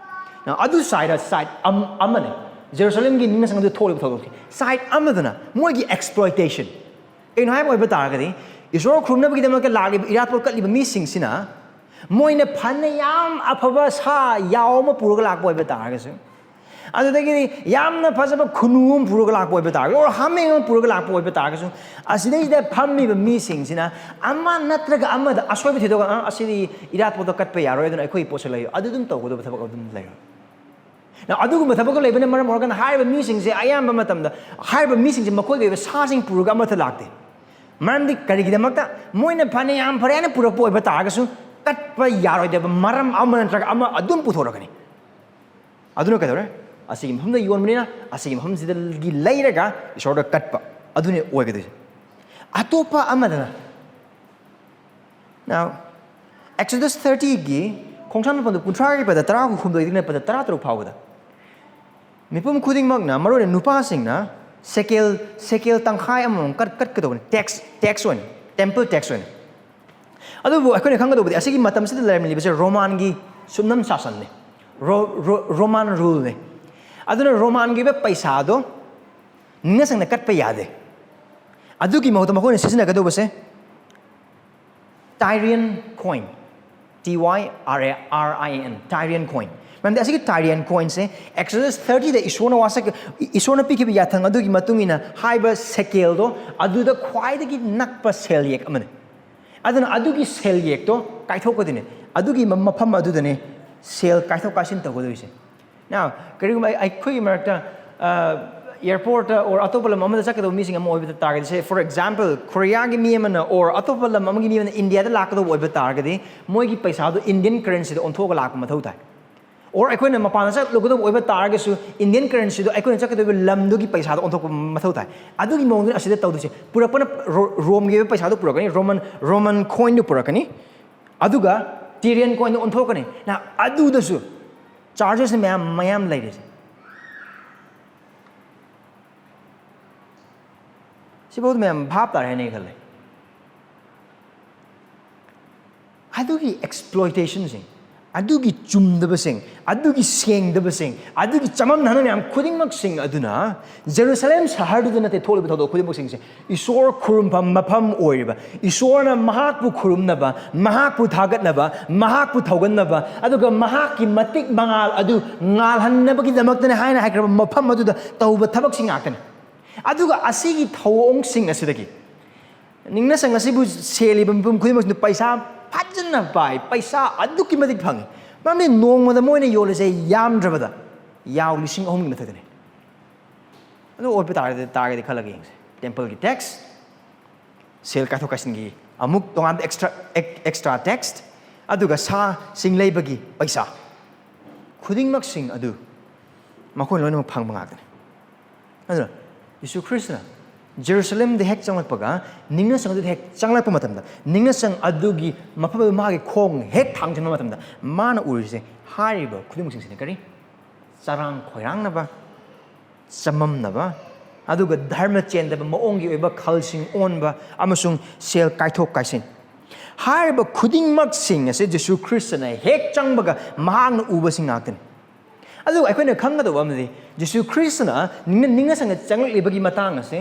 ꯅ ꯑꯗꯨ ꯁꯥꯏꯗ ꯁꯥꯏꯠ ꯑꯃꯅꯤ꯫ ꯖꯦꯔꯨꯁꯂꯦꯝꯒꯤ ꯅꯤꯡꯁꯤꯡꯗꯨ ꯊꯣꯛꯂꯤꯕ ꯊꯧꯗꯣꯛꯁꯦ꯫ ꯁꯥꯏꯠ ꯑꯃꯗꯅ ꯃꯣꯏꯒꯤ ꯑꯦꯛꯁꯄ꯭ꯂꯣꯏꯇꯦꯁꯟ꯫ ꯀꯩꯅꯣ ꯍꯥꯏꯕ ꯑꯣꯏꯕ ꯇꯥꯔꯒꯗꯤ, ꯏꯁꯣꯔ ꯈꯨꯔꯨꯝꯅꯕꯒꯤꯗꯃꯛꯇ ꯂꯥꯛꯂꯤꯕ ꯏꯔꯥꯠꯄꯣꯠ ꯀꯠꯂꯤꯕ ꯃꯤꯁꯤꯡꯁꯤꯅ, ꯃꯣꯏꯅ ꯐꯅ ꯌꯥꯝ ꯑꯐꯕ ꯁꯥ ꯌꯥꯎ ꯑꯃ ꯄꯨꯔꯒ ꯂꯥꯛꯄ ꯑꯣꯏꯕ ꯇꯥꯔꯒꯁꯨ, ꯑꯗꯨꯗꯒꯤꯗꯤ ꯌꯥꯝꯅ ꯐꯖꯕ ꯈꯨꯅꯨ ꯑꯃ ꯄꯨꯔꯒ ꯂꯥꯛꯄ ꯑꯣꯏꯕ ꯇꯥꯔꯒꯁꯨ, ꯑꯣꯔ ꯍꯥꯃꯦꯡ ꯑꯃ ꯄꯨꯔꯒ ꯂꯥꯛꯄ ꯑꯣꯏꯕ ꯇꯥꯔꯒꯁꯨ, ꯑꯁꯤꯗꯩꯁꯤꯗ ꯐꯝꯃꯤꯕ ꯃꯤꯁꯤꯡꯁꯤꯅ ꯑꯃ ꯅꯠꯇ꯭ꯔꯒ ꯑꯃꯗ ꯑꯁꯣꯏꯕ ꯊꯤꯗꯣꯛꯑꯒ, "ꯑ, ꯑꯁꯤꯗꯤ ꯏꯔꯥꯠꯄꯣꯠꯇ ꯀꯠꯄ ꯌꯥꯔꯣꯏ, ꯑꯗꯨꯅ ꯑꯩꯈꯣꯏꯒꯤ ꯄꯣꯠꯁꯦ ꯂꯩꯌꯨ", ꯑꯗꯨ ꯑꯗꯨꯝ ꯇꯧꯒꯗꯕ ꯊꯕꯛ ꯑꯗꯨꯝ ꯂꯩꯔꯣꯏ꯫ ꯅ ꯑꯗꯨꯒꯨꯝꯕ ꯊꯕꯛ ꯂꯩꯕꯅ ꯃꯔꯝ ꯑꯣꯏꯔꯒꯅ ꯍꯥꯏꯔꯤꯕ ꯃꯤꯁꯤꯡꯁꯦ ꯑꯌꯥꯝꯕ ꯃꯇꯝꯗ, ꯍꯥꯏꯔꯤꯕ ꯃꯤꯁꯤꯡꯁꯦ ꯃꯈꯣꯏꯒꯤ ꯑꯣꯏꯕ ꯁꯥꯁꯤꯡ ꯄꯨꯔꯒ ꯑꯃꯠꯇ ꯂꯥꯛꯇꯦ꯫ ꯃꯔꯝꯗꯤ ꯀꯔꯤꯒꯤꯗꯃꯛꯇ? ꯃꯣꯏꯅ ꯐꯅ ꯌꯥꯝ ꯐꯔꯦ ꯍꯥꯏꯅ ꯄꯨꯔꯛꯄ ꯑꯣꯏꯕ ꯇꯥꯔꯒꯁꯨ, ꯀꯠꯄ ꯌꯥꯔꯣꯏꯗꯕ ꯃꯔꯝ ꯑꯃ ꯅꯠꯇ꯭ꯔꯒ ꯑꯃ ꯑꯗꯨꯝ ꯄꯨꯊꯣꯔꯛꯀꯅꯤ꯫ ꯑꯗꯨꯅ ꯀꯩꯗꯧꯔꯦ? ꯑꯁꯤꯒꯤ ꯃꯐꯝꯗ ꯌꯣꯟꯕꯅꯤꯅ, ꯑꯁꯤꯒꯤ ꯃꯐꯝꯁꯤꯗꯒꯤ ꯂꯩꯔꯒ ꯏꯁꯣꯔꯗ ꯀꯠꯄ, ꯑꯗꯨꯅꯤ ꯑꯣꯏꯒꯗꯣꯏꯁꯦ꯫ ꯑꯇꯣꯞꯄ ꯑꯃꯗꯅ, now, Exodus thirty ꯒꯤ ꯈꯣꯡꯁꯥꯟ ꯃꯄꯟꯗ ꯀꯨꯟꯊ꯭ꯔꯥꯒꯤ ꯄꯗ ꯇꯔꯥꯍꯨꯝꯗꯣꯏꯗꯒꯤꯅ ꯄꯗ ꯇꯔꯥꯇꯔꯨꯛ ꯐꯥꯎꯕꯗ, ꯃꯤꯄꯨꯝ ꯈꯨꯗꯤꯡꯃꯛꯅ, ꯃꯔꯨꯑꯣꯏꯅ ꯅꯨꯄꯥꯁꯤꯡꯅ, ꯁꯦꯀꯦꯜ, ꯁꯦꯀꯦꯜ ꯇꯪꯈꯥꯏ ꯑꯃꯃꯝ ꯀꯠ-, ꯀꯠꯀꯗꯧꯕꯅꯤ, ꯇꯦꯛꯁ, ꯇꯦꯛꯁ ꯑꯣꯏꯅ, ꯇꯦꯝꯄꯜ ꯇꯦꯛꯁ ꯑꯣꯏꯅ꯫ ꯑꯗꯨꯕꯨ ꯑꯩꯈꯣꯏꯅ ꯈꯪꯒꯗꯧꯕꯗꯤ, ꯑꯁꯤꯒꯤ ꯃꯇꯝꯁꯤꯗ ꯂꯩꯔꯝꯂꯤꯕꯁꯦ ꯔꯣꯃꯥꯟꯒꯤ ꯁꯨꯞꯅꯝ ꯁꯥꯁꯟꯅꯤ, ꯔꯣ-, ꯔꯣ-, ꯔꯣꯃꯥꯟ ꯔꯨꯜꯅꯤ꯫ ꯑꯗꯨꯅ ꯔꯣꯃꯥꯟꯒꯤ ꯑꯣꯏꯕ ꯄꯩꯁꯥꯗꯣ ꯅꯤꯡꯁꯪꯅ ꯀꯠꯄ ꯌꯥꯗꯦ꯫ ꯑꯗꯨꯒꯤ ꯃꯍꯨꯠꯇ ꯃꯈꯣꯏꯅ ꯁꯤꯖꯤꯟꯅꯒꯗꯧꯕꯁꯦ Tyrian coin, T Y R A R I A N, Tyrian coin꯫ ꯃꯔꯝꯗꯤ ꯑꯁꯤꯒꯤ Tyrian coinꯁꯦ Exodus thirty ꯗ ꯏꯁꯣꯔꯅ ꯋꯥꯁꯛ, ꯏꯁꯣꯔꯅ ꯄꯤꯈꯤꯕ ꯌꯥꯊꯪ ꯑꯗꯨꯒꯤ ꯃꯇꯨꯡ ꯏꯟꯅ ꯍꯥꯏꯕ ꯁꯦꯀꯦꯜꯗꯣ ꯑꯗꯨꯗ ꯈ꯭ꯋꯥꯏꯗꯒꯤ ꯅꯛꯄ ꯁꯦꯜ ꯌꯦꯛ ꯑꯃꯅꯤ꯫ ꯑꯗꯨꯅ ꯑꯗꯨꯒꯤ ꯁꯦꯜ ꯌꯦꯛꯇꯣ ꯀꯥꯏꯊꯣꯛꯀꯗꯣꯏꯅꯦ꯫ ꯑꯗꯨꯒꯤ ꯃ-, ꯃꯐꯝ ꯑꯗꯨꯗꯅꯦ ꯁꯦꯜ ꯀꯥꯏꯊꯣꯛ ꯀꯥꯏꯁꯤꯟ ꯇꯧꯒꯗꯣꯏꯁꯦ꯫ Now, ꯀꯔꯤꯒꯨꯝꯕ ꯑꯩ-, ꯑꯩꯈꯣꯏꯒꯤ ꯃꯔꯛꯇ, ꯑ, airport or ꯑꯇꯣꯞꯄ ꯂꯝ ꯑꯃꯗ ꯆꯠꯀꯗꯧꯕ ꯃꯤꯁꯤꯡ ꯑꯃ ꯑꯣꯏꯕ ꯇꯥꯔꯒꯗꯤ, say, for example, ꯀꯣꯔꯤꯌꯥꯒꯤ ꯃꯤ ꯑꯃꯅ or ꯑꯇꯣꯞꯄ ꯂꯝ ꯑꯃꯒꯤ ꯃꯤ ꯑꯃꯅ ꯏꯟꯗꯤꯌꯥꯗ ꯂꯥꯛꯀꯗꯧꯕ ꯑꯣꯏꯕ ꯇꯥꯔꯒꯗꯤ, ꯃꯣꯏꯒꯤ ꯄꯩꯁꯥꯗꯣ Indian currencyꯗ ꯑꯣꯟꯊꯣꯛꯑꯒ ꯂꯥꯛꯄ ꯃꯊꯧ ꯇꯥꯏ꯫ Or ꯑꯩꯈꯣꯏꯅ ꯃꯄꯥꯟꯗ ꯆꯠꯂꯨꯒꯗꯧꯕ ꯑꯣꯏꯕ ꯇꯥꯔꯒꯁꯨ, Indian currencyꯗꯣ ꯑꯩꯈꯣꯏꯅ ꯆꯠꯀꯗꯧꯔꯤꯕ ꯂꯝꯗꯨꯒꯤ ꯄꯩꯁꯥꯗ ꯑꯣꯟꯊꯣꯛꯄ ꯃꯊꯧ ꯇꯥꯏ꯫ ꯑꯗꯨꯒꯤ ꯃꯑꯣꯡꯗꯨꯅ ꯑꯁꯤꯗ ꯇꯧꯗꯣꯏꯁꯦ꯫ ꯄꯨꯔꯛꯄꯅ ꯔꯣ-, ꯔꯣꯝꯒꯤ ꯑꯣꯏꯕ ꯄꯩꯁꯥꯗꯣ ꯄꯨꯔꯛꯀꯅꯤ, ꯔꯣꯃꯟ, ꯔꯣꯃꯟ coinꯗꯨ ꯄꯨꯔꯛꯀꯅꯤ, ꯑꯗꯨꯒ Tyrian coinꯗ ꯑꯣꯟꯊꯣꯛꯀꯅꯤ꯫ Now, ꯑꯗꯨꯗꯁꯨ ꯆꯥꯔꯖꯦꯁ ꯃꯌꯥꯝ ꯃꯌꯥꯝ ꯂꯩꯔꯤꯁꯦ꯫ ꯁꯤꯐꯥꯎꯗ ꯃꯌꯥꯝ ꯚꯥꯞ ꯇꯥꯔꯦ ꯍꯥꯏꯅ ꯑꯩ ꯈꯜꯂꯦ꯫ ꯑꯗꯨꯒꯤ ꯑꯦꯛꯁꯄ꯭ꯂꯣꯏꯇꯦꯁꯟꯁꯤꯡ, ꯑꯗꯨꯒꯤ ꯆꯨꯝꯗꯕꯁꯤꯡ, ꯑꯗꯨꯒꯤ ꯁꯦꯡꯗꯕꯁꯤꯡ, ꯑꯗꯨꯒꯤ ꯆꯃꯝꯅꯍꯟꯕ ꯃꯌꯥꯝ ꯈꯨꯗꯤꯡꯃꯛꯁꯤꯡ ꯑꯗꯨꯅ ꯖꯦꯔꯨꯁꯂꯦꯝ ꯁꯍꯔꯗꯨꯗ ꯅꯠꯇꯦ ꯊꯣꯛꯂꯤꯕ ꯊꯧꯗꯣꯛ ꯈꯨꯗꯤꯡꯃꯛꯁꯤꯡꯁꯦ꯫ ꯏꯁꯣꯔ ꯈꯨꯔꯨꯝꯐꯝ ꯃꯐꯝ ꯑꯣꯏꯔꯤꯕ, ꯏꯁꯣꯔꯅ ꯃꯍꯥꯛꯄꯨ ꯈꯨꯔꯨꯝꯅꯕ, ꯃꯍꯥꯛꯄꯨ ꯊꯥꯒꯠꯅꯕ, ꯃꯍꯥꯛꯄꯨ ꯊꯧꯒꯠꯅꯕ, ꯑꯗꯨꯒ ꯃꯍꯥꯛꯀꯤ ꯃꯇꯤꯛ ꯃꯉꯥꯜ ꯑꯗꯨ ꯉꯥꯜꯍꯟꯅꯕꯒꯤꯗꯃꯛꯇꯅꯤ ꯍꯥꯏꯅ ꯍꯥꯏꯈ꯭ꯔꯕ ꯃꯐꯝ ꯑꯗꯨꯗ ꯇꯧꯕ ꯊꯕꯛꯁꯤꯡ ꯉꯥꯛꯇꯅꯤ꯫ ꯑꯗꯨꯒ ꯑꯁꯤꯒꯤ ꯊꯧꯑꯣꯡꯁꯤꯡ ꯑꯁꯤꯗꯒꯤ ꯅꯤꯡꯅꯁꯪ ꯑꯁꯤꯕꯨ ꯁꯦꯜꯂꯤꯕ ꯃꯤꯄꯨꯝ ꯈꯨꯗꯤꯡꯃꯛꯁꯤꯅ ꯄꯩꯁꯥ ꯐꯖꯅ ꯄꯥꯏ, ꯄꯩꯁꯥ ꯑꯗꯨꯛꯀꯤ ꯃꯇꯤꯛ ꯐꯪꯉꯤ꯫ ꯃꯔꯝꯗꯤ ꯅꯣꯡꯃꯗ ꯃꯣꯏꯅ ꯌꯣꯜꯂꯤꯁꯦ ꯌꯥꯝꯗ꯭ꯔꯕꯗ ꯌꯥꯎ ꯂꯤꯁꯤꯡ ꯑꯍꯨꯝꯒꯤ ꯃꯊꯛꯇꯅꯤ꯫ ꯑꯗꯨ ꯑꯣꯏꯕ ꯇꯥꯔꯗꯤ, ꯇꯥꯔꯒꯗꯤ ꯈꯜꯂꯒ ꯌꯦꯡꯁꯦ꯫ ꯇꯦꯝꯄꯜꯒꯤ ꯇꯦꯛꯁ, ꯁꯦꯜ ꯀꯥꯏꯊꯣꯛ ꯀꯥꯏꯁꯤꯟꯒꯤ ꯑꯃꯨꯛ ꯇꯣꯉꯥꯟꯕ ꯑꯦꯛꯁꯇ꯭ꯔꯥ, ꯑꯦꯛ-, ꯑꯦꯛꯁꯇ꯭ꯔꯥ ꯇꯦꯛꯁ, ꯑꯗꯨꯒ ꯁꯥꯁꯤꯡ ꯂꯩꯕꯒꯤ ꯄꯩꯁꯥ, ꯈꯨꯗꯤꯡꯃꯛꯁꯤꯡ ꯑꯗꯨ ꯃꯈꯣꯏ ꯂꯣꯏꯅꯃꯛ ꯐꯪꯕ ꯉꯥꯛꯇꯅꯤ꯫ ꯑꯗꯨꯅ ꯌꯤꯁꯨ ꯈ꯭ꯔꯤꯁꯇꯅ ꯖꯦꯔꯨꯁꯂꯦꯝꯗ ꯍꯦꯛ ꯆꯪꯂꯛꯄꯒ, ꯅꯤꯡꯅꯁꯪ ꯑꯗꯨꯗ ꯍꯦꯛ ꯆꯪꯂꯛꯄ ꯃꯇꯝꯗ, ꯅꯤꯡꯅꯁꯪ ꯑꯗꯨꯒꯤ ꯃꯐꯝ ꯑꯗꯨ ꯃꯥꯒꯤ ꯈꯣꯡ ꯍꯦꯛ ꯊꯥꯡꯖꯤꯟꯕ ꯃꯇꯝꯗ, ꯃꯥꯅ ꯎꯔꯤꯁꯦ ꯍꯥꯏꯔꯤꯕ ꯈꯨꯗꯤꯡꯃꯛꯁꯤꯡꯁꯤꯅ ꯀꯔꯤ? ꯆꯔꯥꯡ ꯈꯣꯏꯔꯥꯡꯅꯕ, ꯆꯃꯝꯅꯕ, ꯑꯗꯨꯒ ꯙꯔꯃ ꯆꯦꯟꯗꯕ ꯃꯑꯣꯡꯒꯤ ꯑꯣꯏꯕ ꯈꯜꯁꯤꯡ ꯑꯣꯟꯕ, ꯑꯃꯁꯨꯡ ꯁꯦꯜ ꯀꯥꯏꯊꯣꯛ ꯀꯥꯏꯁꯤꯟ꯫ ꯍꯥꯏꯔꯤꯕ ꯈꯨꯗꯤꯡꯃꯛꯁꯤꯡ ꯑꯁꯦ ꯖꯤꯁꯨ ꯈ꯭ꯔꯤꯁꯇꯅ ꯍꯦꯛ ꯆꯪꯕꯒ ꯃꯍꯥꯛꯅ ꯎꯕꯁꯤꯡ ꯉꯥꯛꯇꯅꯤ꯫ ꯑꯗꯨꯒ ꯑꯩꯈꯣꯏꯅ ꯈꯪꯒꯗꯧꯕ ꯑꯃꯗꯤ, ꯖꯤꯁꯨ ꯈ꯭ꯔꯤꯁꯇꯅ ꯅꯤꯡꯅ-, ꯅꯤꯡꯅꯁꯪꯗ ꯆꯪꯂꯛꯂꯤꯕꯒꯤ ꯃꯇꯥꯡ ꯑꯁꯦ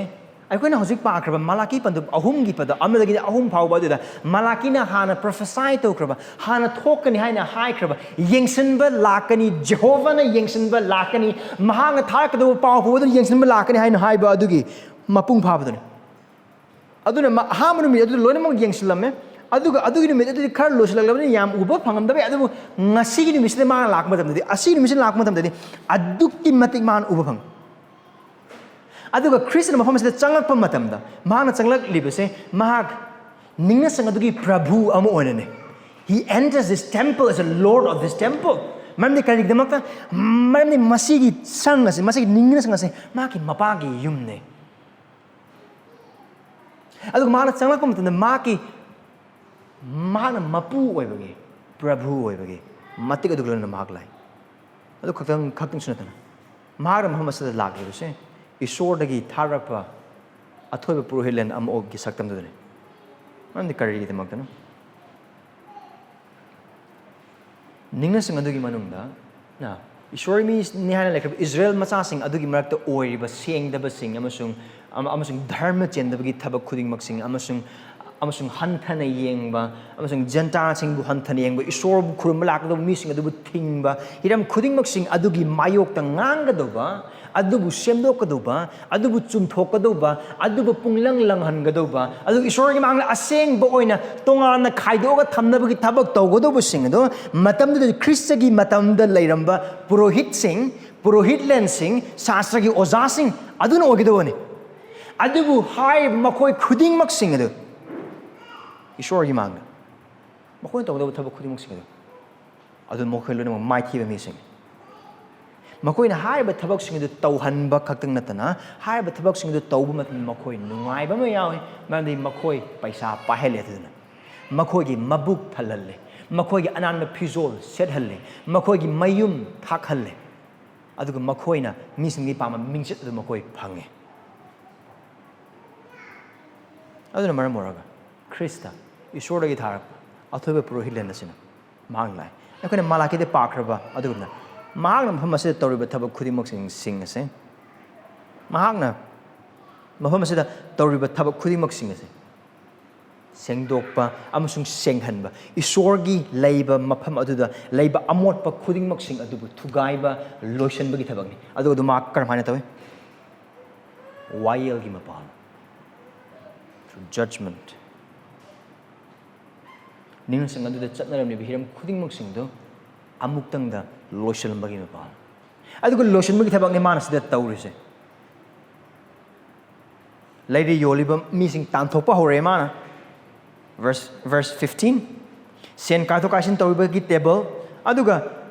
ꯑꯩꯈꯣꯏꯅ ꯍꯧꯖꯤꯛ ꯄꯥꯈ꯭ꯔꯕ ꯃꯥꯂꯥꯀꯤ ꯄꯟꯗꯨꯞ ꯑꯍꯨꯝꯒꯤ ꯄꯗ ꯑꯃꯗꯒꯤꯅ ꯑꯍꯨꯝ ꯐꯥꯎꯕ ꯑꯗꯨꯗ ꯃꯥꯂꯥꯀꯤꯅ ꯍꯥꯟꯅ ꯄ꯭ꯔꯣꯐꯦꯁꯥꯏ ꯇꯧꯈ꯭ꯔꯕ, ꯍꯥꯟꯅ ꯊꯣꯛꯀꯅꯤ ꯍꯥꯏꯅ ꯍꯥꯏꯈ꯭ꯔꯕ, ꯌꯦꯡꯁꯤꯟꯕ ꯂꯥꯛꯀꯅꯤ, ꯖꯦꯍꯣꯚꯥꯅ ꯌꯦꯡꯁꯤꯟꯕ ꯂꯥꯛꯀꯅꯤ, ꯃꯍꯥꯛꯅ ꯊꯥꯔꯛꯀꯗꯧꯕ ꯄꯥꯎ ꯄꯨꯕ ꯑꯗꯨ ꯌꯦꯡꯁꯤꯟꯕ ꯂꯥꯛꯀꯅꯤ ꯍꯥꯏꯅ ꯍꯥꯏꯕ ꯑꯗꯨꯒꯤ ꯃꯄꯨꯡ ꯐꯥꯕꯗꯨꯅꯤ꯫ ꯑꯗꯨꯅ ꯃ-, ꯑꯍꯥꯟꯕ ꯅꯨꯃꯤꯠ ꯑꯗꯨꯗ ꯂꯣꯏꯅꯃꯛ ꯌꯦꯡꯁꯤꯜꯂꯝꯃꯦ꯫ ꯑꯗꯨꯒ ꯑꯗꯨꯒꯤ ꯅꯨꯃꯤꯠ ꯑꯗꯨꯗꯤ ꯈꯔ ꯂꯣꯏꯁꯤꯜꯂꯛꯂꯕꯅꯤꯅ ꯌꯥꯝ ꯎꯕ ꯐꯪꯉꯝꯗꯕ ꯌꯥꯏ, ꯑꯗꯨꯕꯨ ꯉꯁꯤꯒꯤ ꯅꯨꯃꯤꯠꯁꯤꯗ ꯃꯥꯅ ꯂꯥꯛꯄ ꯃꯇꯝꯗꯗꯤ, ꯑꯁꯤꯒꯤ ꯅꯨꯃꯤꯠꯁꯤꯗ ꯂꯥꯛꯄ ꯃꯇꯝꯗꯗꯤ ꯑꯗꯨꯛꯀꯤ ꯃꯇꯤꯛ ꯃꯥꯅ ꯎꯕ ꯐꯪꯉꯤ꯫ ꯑꯗꯨꯒ ꯈ꯭ꯔꯤꯁꯇꯅ ꯃꯐꯝ ꯑꯁꯤꯗ ꯆꯪꯂꯛꯄ ꯃꯇꯝꯗ, ꯃꯍꯥꯛꯅ ꯆꯪꯂꯛꯂꯤꯕꯁꯦ, ꯃꯍꯥꯛ ꯅꯤꯡꯅꯁꯪ ꯑꯗꯨꯒꯤ ꯄ꯭ꯔꯚꯨ ꯑꯃ ꯑꯣꯏꯅꯅꯦ꯫ He enters this temple as a lord of this temple. ꯃꯔꯝꯗꯤ ꯀꯔꯤꯒꯤꯗꯃꯛꯇ? ꯃꯔꯝꯗꯤ ꯃꯁꯤꯒꯤ ꯁꯪ ꯑꯁꯦ, ꯃꯁꯤꯒꯤ ꯅꯤꯡꯅꯁꯪ ꯑꯁꯦ ꯃꯍꯥꯛꯀꯤ ꯃꯄꯥꯒꯤ ꯌꯨꯝꯅꯦ꯫ ꯑꯗꯨꯒ ꯃꯍꯥꯛꯅ ꯆꯪꯂꯛꯄ ꯃꯇꯝꯗ ꯃꯍꯥꯛꯀꯤ, ꯃꯍꯥꯛꯅ ꯃꯄꯨ ꯑꯣꯏꯕꯒꯤ, ꯄ꯭ꯔꯚꯨ ꯑꯣꯏꯕꯒꯤ ꯃꯇꯤꯛ ꯑꯗꯨꯒ ꯂꯣꯏꯅꯅ ꯃꯍꯥꯛ ꯂꯥꯛꯏ꯫ ꯑꯗꯨ ꯈꯛꯇꯪ ꯈꯛꯇꯪꯁꯨ ꯅꯠꯇꯅ, ꯃꯍꯥꯛꯅ ꯃꯐꯝ ꯑꯁꯤꯗ ꯂꯥꯛꯂꯤꯕꯁꯦ ꯏꯁꯣꯔꯗꯒꯤ ꯊꯥꯔꯛꯄ ꯑꯊꯣꯏꯕ ꯄꯨꯔꯣꯍꯤꯠꯂꯦꯟ ꯑꯃ ꯑꯣꯏꯕꯒꯤ ꯁꯛꯇꯝꯗꯨꯗꯅꯤ꯫ ꯃꯔꯝꯗꯤ ꯀꯔꯤꯒꯤꯗꯃꯛꯇꯅꯣ? ꯅꯤꯡꯅꯁꯤꯡ ꯑꯗꯨꯒꯤ ꯃꯅꯨꯡꯗ, ꯅ, ꯏꯁꯣꯔ ꯃꯤꯅꯤ ꯍꯥꯏꯅ ꯂꯩꯈ꯭ꯔꯕ ꯏꯁꯔꯥꯌꯦꯜ ꯃꯆꯥꯁꯤꯡ ꯑꯗꯨꯒꯤ ꯃꯔꯛꯇ ꯑꯣꯏꯔꯤꯕ ꯁꯦꯡꯗꯕꯁꯤꯡ ꯑꯃꯁꯨꯡ, ꯑꯃ-, ꯑꯃꯁꯨꯡ ꯙꯔꯃ ꯆꯦꯟꯗꯕꯒꯤ ꯊꯕꯛ ꯈꯨꯗꯤꯡꯃꯛꯁꯤꯡ ꯑꯃꯁꯨꯡ, ꯑꯃꯁꯨꯡ ꯍꯟꯊꯅ ꯌꯦꯡꯕ ꯑꯃꯁꯨꯡ ꯖꯦꯟꯇꯥꯏꯜꯁꯤꯡꯕꯨ ꯍꯟꯊꯅ ꯌꯦꯡꯕ, ꯏꯁꯣꯔꯕꯨ ꯈꯨꯔꯨꯝꯕ ꯂꯥꯛꯀꯗꯧꯕ ꯃꯤꯁꯤꯡ ꯑꯗꯨꯕꯨ ꯊꯤꯡꯕ ꯍꯤꯔꯝ ꯈꯨꯗꯤꯡꯃꯛꯁꯤꯡ ꯑꯗꯨꯒꯤ ꯃꯥꯌꯣꯛꯇ ꯉꯥꯡꯒꯗꯧꯕ, ꯑꯗꯨꯕꯨ ꯁꯦꯝꯗꯣꯛꯀꯗꯧꯕ, ꯑꯗꯨꯕꯨ ꯆꯨꯝꯊꯣꯛꯀꯗꯧꯕ, ꯑꯗꯨꯕꯨ ꯄꯨꯡꯂꯪ ꯂꯪꯍꯟꯒꯗꯧꯕ, ꯑꯗꯨ ꯏꯁꯣꯔꯒꯤ ꯃꯥꯡꯗ ꯑꯁꯦꯡꯕ ꯑꯣꯏꯅ ꯇꯣꯉꯥꯟꯅ ꯈꯥꯏꯗꯣꯛꯑꯒ ꯊꯝꯅꯕꯒꯤ ꯊꯕꯛ ꯇꯧꯒꯗꯧꯕꯁꯤꯡ ꯑꯗꯣ ꯃꯇꯝꯗꯨꯗ ꯈ꯭ꯔꯤꯁꯇꯒꯤ ꯃꯇꯝꯗ ꯂꯩꯔꯝꯕ ꯄꯨꯔꯣꯍꯤꯠꯁꯤꯡ, ꯄꯨꯔꯣꯍꯤꯠꯂꯦꯟꯁꯤꯡ, ꯁꯥꯁꯇ꯭ꯔꯒꯤ ꯑꯣꯖꯥꯁꯤꯡ ꯑꯗꯨꯅ ꯑꯣꯏꯒꯗꯧꯕꯅꯤ꯫ ꯑꯗꯨꯕꯨ ꯍꯥꯏꯔꯤꯕ ꯃꯈꯣꯏ ꯈꯨꯗꯤꯡꯃꯛꯁꯤꯡ ꯑꯗꯨ ꯏꯁꯣꯔꯒꯤ ꯃꯥꯡꯗ ꯃꯈꯣꯏꯅ ꯇꯧꯒꯗꯧꯕ ꯊꯕꯛ ꯈꯨꯗꯤꯡꯃꯛꯁꯤꯡ ꯑꯗꯨ, ꯑꯗꯨ ꯃꯈꯣꯏ ꯂꯣꯏꯅꯃꯛ ꯃꯥꯏꯊꯤꯕ ꯃꯤꯁꯤꯡ꯫ ꯃꯈꯣꯏꯅ ꯍꯥꯏꯔꯤꯕ ꯊꯕꯛꯁꯤꯡ ꯑꯗꯨ ꯇꯧꯍꯟꯕ ꯈꯛꯇꯪ ꯅꯠꯇꯅ, ꯍꯥꯏꯔꯤꯕ ꯊꯕꯛꯁꯤꯡ ꯑꯗꯨ ꯇꯧꯕ ꯃꯇꯝꯗ ꯃꯈꯣꯏ ꯅꯨꯡꯉꯥꯏꯕ ꯑꯃ ꯌꯥꯎꯏ, ꯃꯔꯝꯗꯤ ꯃꯈꯣꯏ ꯄꯩꯁꯥ ꯄꯥꯏꯍꯜꯂꯦ ꯑꯗꯨꯅ꯫ ꯃꯈꯣꯏꯒꯤ ꯃꯕꯨꯛ ꯊꯜꯍꯜꯂꯦ, ꯃꯈꯣꯏꯒꯤ ꯑꯅꯥꯟꯕ ꯐꯤꯖꯣꯜ ꯁꯦꯠꯍꯜꯂꯦ, ꯃꯈꯣꯏꯒꯤ ꯃꯌꯨꯝ ꯊꯥꯛꯍꯜꯂꯦ, ꯑꯗꯨꯒ ꯃꯈꯣꯏꯅ ꯃꯤꯁꯤꯡꯒꯤ ꯄꯥꯝꯕ ꯃꯤꯡꯆꯠ ꯑꯗꯨ ꯃꯈꯣꯏ ꯐꯪꯉꯦ꯫ ꯑꯗꯨꯅ ꯃꯔꯝ ꯑꯣꯏꯔꯒ ꯈ꯭ꯔꯤꯁꯇ, ꯏꯁꯣꯔꯗꯒꯤ ꯊꯥꯔꯛꯄ ꯑꯊꯣꯏꯕ ꯄꯨꯔꯣꯍꯤꯠꯂꯦꯟ ꯑꯁꯤꯅ ꯃꯍꯥꯛꯅ ꯂꯥꯛꯏ꯫ ꯑꯩꯈꯣꯏꯅ ꯃꯥꯂꯥꯀꯤꯗ ꯄꯥꯈ꯭ꯔꯕ ꯑꯗꯨꯒꯨꯝꯅ ꯃꯍꯥꯛꯅ ꯃꯐꯝ ꯑꯁꯤꯗ ꯇꯧꯔꯤꯕ ꯊꯕꯛ ꯈꯨꯗꯤꯡꯃꯛꯁꯤꯡ ꯑꯁꯦ, ꯃꯍꯥꯛꯅ ꯃꯐꯝ ꯑꯁꯤꯗ ꯇꯧꯔꯤꯕ ꯊꯕꯛ ꯈꯨꯗꯤꯡꯃꯛꯁꯤꯡ ꯑꯁꯦ ꯁꯦꯡꯗꯣꯛꯄ ꯑꯃꯁꯨꯡ ꯁꯦꯡꯍꯟꯕ, ꯏꯁꯣꯔꯒꯤ ꯂꯩꯕ ꯃꯐꯝ ꯑꯗꯨꯗ ꯂꯩꯕ ꯑꯃꯣꯠꯄ ꯈꯨꯗꯤꯡꯃꯛꯁꯤꯡ ꯑꯗꯨꯕꯨ ꯊꯨꯒꯥꯏꯕ, ꯂꯣꯏꯁꯤꯟꯕꯒꯤ ꯊꯕꯛꯅꯤ꯫ ꯑꯗꯨ ꯑꯗꯨ ꯃꯥ ꯀꯔꯝꯍꯥꯏꯅ ꯇꯧꯏ? ꯋꯥꯌꯦꯜꯒꯤ ꯃꯄꯥꯜ, through judgment꯫ ꯅꯤꯡꯅꯁꯤꯡ ꯑꯗꯨꯗ ꯆꯠꯅꯔꯝꯂꯤꯕ ꯍꯤꯔꯝ ꯈꯨꯗꯤꯡꯃꯛꯁꯤꯡꯗꯨ ꯑꯃꯨꯛꯇꯪꯗ ꯂꯣꯏꯁꯤꯜꯂꯝꯕꯒꯤ ꯃꯄꯥꯜ꯫ ꯑꯗꯨꯒ ꯂꯣꯏꯁꯤꯟꯕꯒꯤ ꯊꯕꯛꯅꯤ ꯃꯥꯅ ꯁꯤꯗ ꯇꯧꯔꯤꯁꯦ꯫ ꯂꯩꯔ ꯌꯣꯜꯂꯤꯕ ꯃꯤꯁꯤꯡ ꯇꯥꯟꯊꯣꯛꯄ ꯍꯧꯔꯛꯑꯦ ꯃꯥꯅ꯫ Verse, verse fifteen, ꯁꯦꯟ ꯀꯥꯏꯊꯣꯛ ꯀꯥꯏꯁꯤꯟ ꯇꯧꯔꯤꯕꯒꯤ ꯇꯦꯕꯜ, ꯑꯗꯨꯒ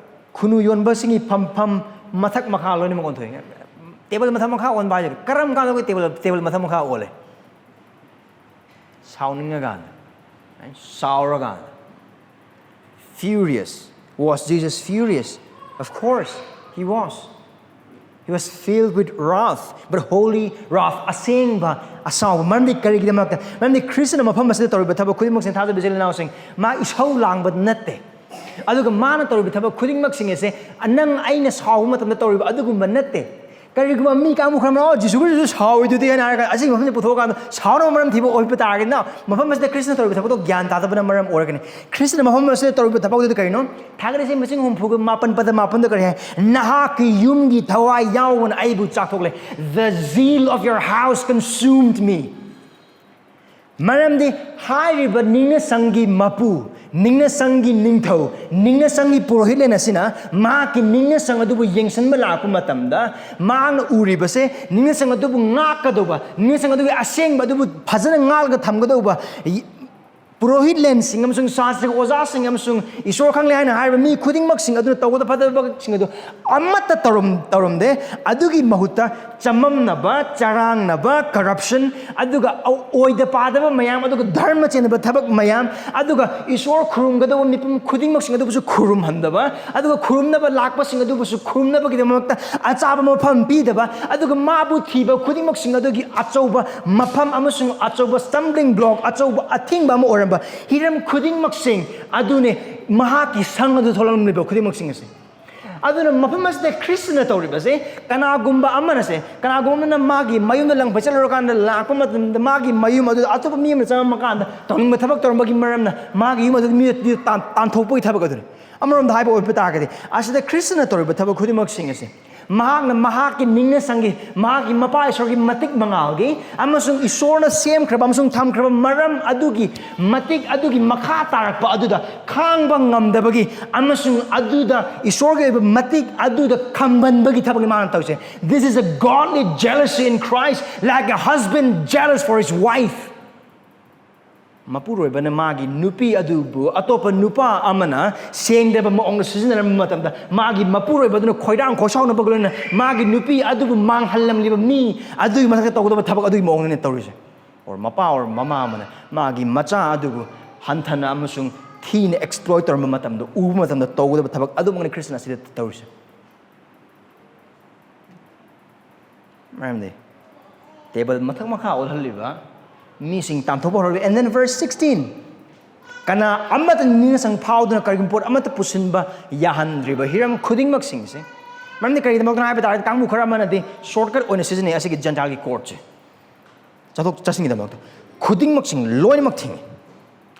ꯈꯨꯅꯨ ꯌꯣꯟꯕꯁꯤꯡꯒꯤ ꯐꯝꯐꯝ, ꯃꯊꯛ ꯃꯈꯥ ꯂꯣꯏꯅꯃꯛ ꯑꯣꯟꯊꯣꯛꯑꯦ꯫ ꯇꯦꯕꯜ ꯃꯊꯛ ꯃꯈꯥ ꯑꯣꯟꯕ ꯍꯥꯏꯁꯦ ꯀꯔꯝ ꯀꯥꯟꯗ ꯑꯩꯈꯣꯏ ꯇꯦꯕꯜ, ꯇꯦꯕꯜ ꯃꯊꯛ ꯃꯈꯥ ꯑꯣꯜꯂꯦ? ꯁꯥꯎꯅꯤꯡꯉꯀꯥꯟꯗ, ꯁꯥꯎꯔꯀꯥꯟꯗ꯫ Furious. Was Jesus furious? Of course, he was. He was filled with wrath, but holy wrath. ꯑꯁꯦꯡꯕ ꯑꯁꯥꯎꯕ꯫ ꯃꯔꯝꯗꯤ ꯀꯔꯤꯒꯤꯗꯃꯛꯇ? ꯃꯔꯝꯗꯤ ꯈ꯭ꯔꯤꯁꯇꯅ ꯃꯐꯝ ꯑꯁꯤꯗ ꯇꯧꯔꯤꯕ ꯊꯕꯛ ꯈꯨꯗꯤꯡꯃꯛꯁꯤꯅ, ꯊꯥꯖꯕ ꯏꯆꯤꯜ ꯏꯅꯥꯎꯁꯤꯡ, ꯃꯥ ꯏꯁꯧ ꯂꯥꯡꯕ ꯅꯠꯇꯦ꯫ ꯑꯗꯨꯒ ꯃꯥꯅ ꯇꯧꯔꯤꯕ ꯊꯕꯛ ꯈꯨꯗꯤꯡꯃꯛꯁꯤꯡ ꯑꯁꯦ ꯅꯪ ꯑꯩꯅ ꯁꯥꯎꯕ ꯃꯇꯝꯗ ꯇꯧꯔꯤꯕ ꯑꯗꯨꯒꯨꯝꯕ ꯅꯠꯇꯦ꯫ ꯀꯔꯤꯒꯨꯝꯕ ꯃꯤ ꯀꯥꯡꯕꯨ ꯈꯔ ꯑꯃꯅ, "ꯑꯣ, ꯖꯤꯁꯨ ꯈ꯭ꯔꯤꯁꯇꯁꯨ ꯁꯥꯎꯔꯤꯗꯨꯗꯤ" ꯍꯥꯏꯅ ꯍꯥꯏꯔꯒ ꯑꯁꯤꯒꯤ ꯃꯐꯝꯁꯦ ꯄꯨꯊꯣꯛꯑꯀꯥꯟꯗ ꯁꯥꯎꯅꯕ ꯃꯔꯝ ꯊꯤꯕ ꯑꯣꯏꯕ ꯇꯥꯔꯒꯗꯤ, ꯃꯐꯝ ꯑꯁꯤꯗ ꯈ꯭ꯔꯤꯁꯇꯅ ꯇꯧꯔꯤꯕ ꯊꯕꯛꯇꯣ ꯒ꯭ꯌꯥꯟ ꯇꯥꯗꯕꯅ ꯃꯔꯝ ꯑꯣꯏꯔꯒꯅꯤ꯫ ꯈ꯭ꯔꯤꯁꯇꯅ ꯃꯐꯝ ꯑꯁꯤꯗ ꯇꯧꯔꯤꯕ ꯊꯕꯛꯇꯨꯗꯤ ꯀꯔꯤꯅꯣ? ꯊꯥꯒꯠꯂꯤꯁꯦ ꯃꯁꯤꯡ ꯍꯨꯝꯐꯨꯒ ꯃꯥꯄꯟ, ꯄꯗ ꯃꯥꯄꯟꯗ ꯀꯔꯤ ꯍꯥꯏ? "ꯅꯍꯥꯛꯀꯤ ꯌꯨꯝꯒꯤ ꯊꯋꯥꯏ ꯌꯥꯎꯕꯅ ꯑꯩꯕꯨ ꯆꯥꯛꯊꯣꯛꯂꯦ꯫ The zeal of your house consumed me." ꯃꯔꯝꯗꯤ ꯍꯥꯏꯔꯤꯕ ꯅꯤꯡꯅꯁꯪꯒꯤ ꯃꯄꯨ, ꯅꯤꯡꯅꯁꯪꯒꯤ ꯅꯤꯡꯊꯧ, ꯅꯤꯡꯅꯁꯪꯒꯤ ꯄꯨꯔꯣꯍꯤꯠꯂꯦꯟ ꯑꯁꯤꯅ ꯃꯍꯥꯛꯀꯤ ꯅꯤꯡꯅꯁꯪ ꯑꯗꯨꯕꯨ ꯌꯦꯡꯁꯤꯟꯕ ꯂꯥꯛꯄ ꯃꯇꯝꯗ, ꯃꯍꯥꯛꯅ ꯎꯔꯤꯕꯁꯦ ꯅꯤꯡꯅꯁꯪ ꯑꯗꯨꯕꯨ ꯉꯥꯛꯀꯗꯧꯕ, ꯅꯤꯡꯅꯁꯪ ꯑꯗꯨꯒꯤ ꯑꯁꯦꯡꯕ ꯑꯗꯨꯕꯨ ꯐꯖꯅ ꯉꯥꯛꯂꯒ ꯊꯝꯒꯗꯧꯕ ꯄꯨꯔꯣꯍꯤꯠꯂꯦꯟꯁꯤꯡ ꯑꯃꯁꯨꯡ ꯁꯥꯁꯇ꯭ꯔꯒꯤ ꯑꯣꯖꯥꯁꯤꯡ ꯑꯃꯁꯨꯡ ꯏꯁꯣꯔ ꯈꯪꯂꯦ ꯍꯥꯏꯅ ꯍꯥꯏꯔꯤꯕ ꯃꯤ ꯈꯨꯗꯤꯡꯃꯛꯁꯤꯡ ꯑꯗꯨꯅ ꯇꯧꯒꯗꯕ ꯐꯠꯇꯕꯁꯤꯡ ꯑꯗꯨ ꯑꯃꯠꯇ ꯇꯧꯔꯝ-, ꯇꯧꯔꯝꯗꯦ꯫ ꯑꯗꯨꯒꯤ ꯃꯍꯨꯠꯇ ꯆꯃꯝꯅꯕ, ꯆꯔꯥꯡꯅꯕ, corruption, ꯑꯗꯨꯒ ꯑ-, ꯑꯣꯏꯗ ꯄꯥꯗꯕ ꯃꯌꯥꯝ, ꯑꯗꯨꯒ ꯙꯔꯃ ꯆꯦꯟꯅꯕ ꯊꯕꯛ ꯃꯌꯥꯝ, ꯑꯗꯨꯒ ꯏꯁꯣꯔ ꯈꯨꯔꯨꯝꯒꯗꯕ ꯃꯤꯄꯨꯝ ꯈꯨꯗꯤꯡꯃꯛꯁꯤꯡ ꯑꯗꯨꯕꯨꯁꯨ ꯈꯨꯔꯨꯝꯍꯟꯗꯕ, ꯑꯗꯨꯒ ꯈꯨꯔꯨꯝꯅꯕ ꯂꯥꯛꯄꯁꯤꯡ ꯑꯗꯨꯕꯨꯁꯨ ꯈꯨꯔꯨꯝꯅꯕꯒꯤꯗꯃꯛꯇ ꯑꯆꯥꯕ ꯃꯐꯝ ꯄꯤꯗꯕ, ꯑꯗꯨꯒ ꯃꯥꯕꯨ ꯊꯤꯕ ꯈꯨꯗꯤꯡꯃꯛꯁꯤꯡ ꯑꯗꯨꯒꯤ ꯑꯆꯧꯕ ꯃꯐꯝ ꯑꯃꯁꯨꯡ ꯑꯆꯧꯕ stumbling block, ꯑꯆꯧꯕ ꯑꯊꯤꯡꯕ ꯑꯃ ꯑꯣꯏꯔꯝꯕ ꯍꯤꯔꯝ ꯈꯨꯗꯤꯡꯃꯛꯁꯤꯡ ꯑꯗꯨꯅꯤ ꯃꯍꯥꯛꯀꯤ ꯁꯪ ꯑꯗꯨ ꯊꯣꯛꯂꯛꯂꯝꯂꯤꯕ ꯈꯨꯗꯤꯡꯃꯛꯁꯤꯡ ꯑꯁꯤ꯫ ꯑꯗꯨꯅ ꯃꯐꯝ ꯑꯁꯤꯗ ꯈ꯭ꯔꯤꯁꯇꯅ ꯇꯧꯔꯤꯕꯁꯦ, ꯀꯅꯥꯒꯨꯝꯕ ꯑꯃꯅꯁꯦ, ꯀꯅꯥꯒꯨꯝꯕ ꯑꯃꯅ ꯃꯥꯒꯤ ꯃꯌꯨꯝꯗ ꯂꯪꯐꯩ ꯆꯠꯂꯨꯔꯀꯥꯟꯗ ꯂꯥꯛꯄ ꯃꯇꯝꯗ ꯃꯥꯒꯤ ꯃꯌꯨꯝ ꯑꯗꯨꯗ ꯑꯇꯣꯞꯄ ꯃꯤ ꯑꯃꯅ ꯆꯪꯉꯝꯃꯀꯥꯟꯗ ꯇꯧꯅꯤꯡꯕ ꯊꯕꯛ ꯇꯧꯔꯝꯕꯒꯤ ꯃꯔꯝꯅ ꯃꯥꯒꯤ ꯌꯨꯝ ꯑꯗꯨꯒꯤ ꯃꯤ ꯇꯥꯟ-, ꯇꯥꯟꯊꯣꯛꯄꯒꯤ ꯊꯕꯛ ꯑꯗꯨꯅꯤ꯫ ꯑꯃꯔꯣꯝꯗ ꯍꯥꯏꯕ ꯑꯣꯏꯕ ꯇꯥꯔꯒꯗꯤ, ꯑꯁꯤꯗ ꯈ꯭ꯔꯤꯁꯇꯅ ꯇꯧꯔꯤꯕ ꯊꯕꯛ ꯈꯨꯗꯤꯡꯃꯛꯁꯤꯡ ꯑꯁꯦ ꯃꯍꯥꯛꯅ ꯃꯍꯥꯛꯀꯤ ꯅꯤꯡꯅꯁꯪꯒꯤ, ꯃꯍꯥꯛꯀꯤ ꯃꯄꯥ ꯏꯁꯣꯔꯒꯤ ꯃꯇꯤꯛ ꯃꯉꯥꯜꯒꯤ ꯑꯃꯁꯨꯡ ꯏꯁꯣꯔꯅ ꯁꯦꯝꯈ꯭ꯔꯕ ꯑꯃꯁꯨꯡ ꯊꯝꯈ꯭ꯔꯕ ꯃꯔꯝ ꯑꯗꯨꯒꯤ ꯃꯇꯤꯛ ꯑꯗꯨꯒꯤ ꯃꯈꯥ ꯇꯥꯔꯛꯄ ꯑꯗꯨꯗ ꯈꯥꯡꯕ ꯉꯝꯗꯕꯒꯤ ꯑꯃꯁꯨꯡ ꯑꯗꯨꯗ ꯏꯁꯣꯔꯒꯤ ꯑꯣꯏꯕ ꯃꯇꯤꯛ ꯑꯗꯨꯗ ꯈꯝꯕꯟꯕꯒꯤ ꯊꯕꯛꯅꯤ ꯃꯥꯅ ꯇꯧꯔꯤꯁꯦ꯫ This is a godly jealousy in Christ, like a husband jealous for his wife. ꯃꯄꯨꯔꯣꯏꯕꯅ ꯃꯥꯒꯤ ꯅꯨꯄꯤ ꯑꯗꯨꯕꯨ ꯑꯇꯣꯞꯄ ꯅꯨꯄꯥ ꯑꯃꯅ ꯁꯦꯡꯗꯕ ꯃꯑꯣꯡꯗ ꯁꯤꯖꯤꯟꯅꯔꯝꯕ ꯃꯇꯝꯗ, ꯃꯥꯒꯤ ꯃꯄꯨꯔꯣꯏꯕ ꯑꯗꯨꯅ ꯈꯣꯏꯔꯥꯡ ꯈꯣꯏꯁꯥꯎꯅꯕꯒ ꯂꯣꯏꯅꯅ ꯃꯥꯒꯤ ꯅꯨꯄꯤ ꯑꯗꯨꯕꯨ ꯃꯥꯡꯍꯜꯂꯝꯂꯤꯕ ꯃꯤ ꯑꯗꯨꯒꯤ ꯃꯊꯛꯇ ꯇꯧꯒꯗꯕ ꯊꯕꯛ ꯑꯗꯨꯒꯤ ꯃꯑꯣꯡꯗꯅꯦ ꯇꯧꯔꯤꯁꯦ꯫ Or ꯃꯄꯥ or ꯃꯃꯥ ꯑꯃꯅ ꯃꯥꯒꯤ ꯃꯆꯥ ꯑꯗꯨꯕꯨ ꯍꯟꯊꯅ ꯑꯃꯁꯨꯡ ꯊꯤꯅ ꯑꯦꯛꯁꯄ꯭ꯂꯣꯏꯠ ꯇꯧꯔꯝꯕ ꯃꯇꯝꯗ, ꯎꯕ ꯃꯇꯝꯗ ꯇꯧꯒꯗꯕ ꯊꯕꯛ ꯑꯗꯨꯃꯛꯅꯤ ꯈ꯭ꯔꯤꯁꯇꯅ ꯑꯁꯤꯗ ꯇꯧꯔꯤꯁꯦ꯫ ꯃꯔꯝꯗꯤ ꯇꯦꯕꯜ ꯃꯊꯛ ꯃꯈꯥ ꯑꯣꯜꯍꯜꯂꯤꯕ, ꯃꯤꯁꯤꯡ ꯇꯥꯟꯊꯣꯛꯄ ꯍꯧꯔꯛꯂꯤ꯫ And then verse sixteen, ꯀꯅꯥ ꯑꯃꯠꯇ ꯅꯤꯡꯁꯪ ꯐꯥꯎꯗꯨꯅ ꯀꯔꯤꯒꯨꯝꯕ ꯄꯣꯠ ꯑꯃꯠꯇ ꯄꯨꯁꯤꯟꯕ ꯌꯥꯍꯟꯗ꯭ꯔꯤꯕ ꯍꯤꯔꯝ ꯈꯨꯗꯤꯡꯃꯛꯁꯤꯡꯁꯦ꯫ ꯃꯔꯝꯗꯤ ꯀꯔꯤꯒꯤꯗꯃꯛꯇꯅꯣ ꯍꯥꯏꯕ ꯇꯥꯔꯗꯤ, ꯀꯥꯡꯕꯨ ꯈꯔ ꯑꯃꯅꯗꯤ ꯁꯣꯔꯠꯀꯠ ꯑꯣꯏꯅ ꯁꯤꯖꯤꯟꯅꯩ ꯑꯁꯤꯒꯤ ꯖꯦꯟꯇꯥꯏꯜꯒꯤ ꯀꯣꯔꯠꯁꯦ ꯆꯠꯊꯣꯛ ꯆꯠꯁꯤꯟꯒꯤꯗꯃꯛꯇ꯫ ꯈꯨꯗꯤꯡꯃꯛꯁꯤꯡ ꯂꯣꯏꯅꯃꯛ ꯊꯤꯡꯉꯤ,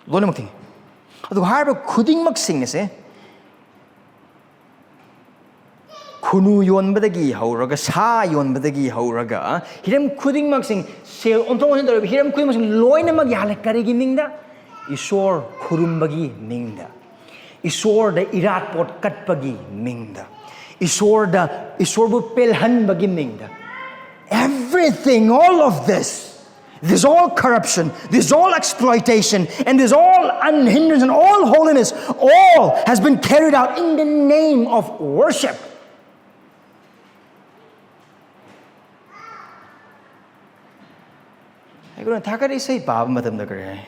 ꯂꯣꯏꯅꯃꯛ ꯊꯤꯡꯉꯤ꯫ ꯑꯗꯨꯒ ꯍꯥꯏꯔꯤꯕ ꯈꯨꯗꯤꯡꯃꯛꯁꯤꯡ ꯑꯁꯦ ꯈꯨꯅꯨ ꯌꯣꯟꯕꯗꯒꯤ ꯍꯧꯔꯒ, ꯁꯥ ꯌꯣꯟꯕꯗꯒꯤ ꯍꯧꯔꯒ, ꯍꯤꯔꯝ ꯈꯨꯗꯤꯡꯃꯛꯁꯤꯡ, ꯁꯦꯜ ꯑꯣꯟꯊꯣꯛ ꯑꯣꯟꯁꯤꯟ ꯇꯧꯔꯤꯕ ꯍꯤꯔꯝ ꯈꯨꯗꯤꯡꯃꯛꯁꯤꯡ ꯂꯣꯏꯅꯃꯛ ꯌꯥꯍꯜꯂꯦ꯫ ꯀꯔꯤꯒꯤ ꯃꯤꯡꯗ? ꯏꯁꯣꯔ ꯈꯨꯔꯨꯝꯕꯒꯤ ꯃꯤꯡꯗ, ꯏꯁꯣꯔꯗ ꯏꯔꯥꯠꯄꯣꯠ ꯀꯠꯄꯒꯤ ꯃꯤꯡꯗ, ꯏꯁꯣꯔꯗ, ꯏꯁꯣꯔꯕꯨ ꯄꯦꯜꯍꯟꯕꯒꯤ ꯃꯤꯡꯗ꯫ Everything, all of this, this all corruption, this all exploitation, and this all unhindrance and all holiness, all has been carried out in the name of worship. ꯑꯩꯈꯣꯏꯅ ꯊꯥꯒꯠ ꯏꯁꯩ ꯄꯥꯕ ꯃꯇꯝꯗ ꯀꯔꯤ ꯍꯥꯏ?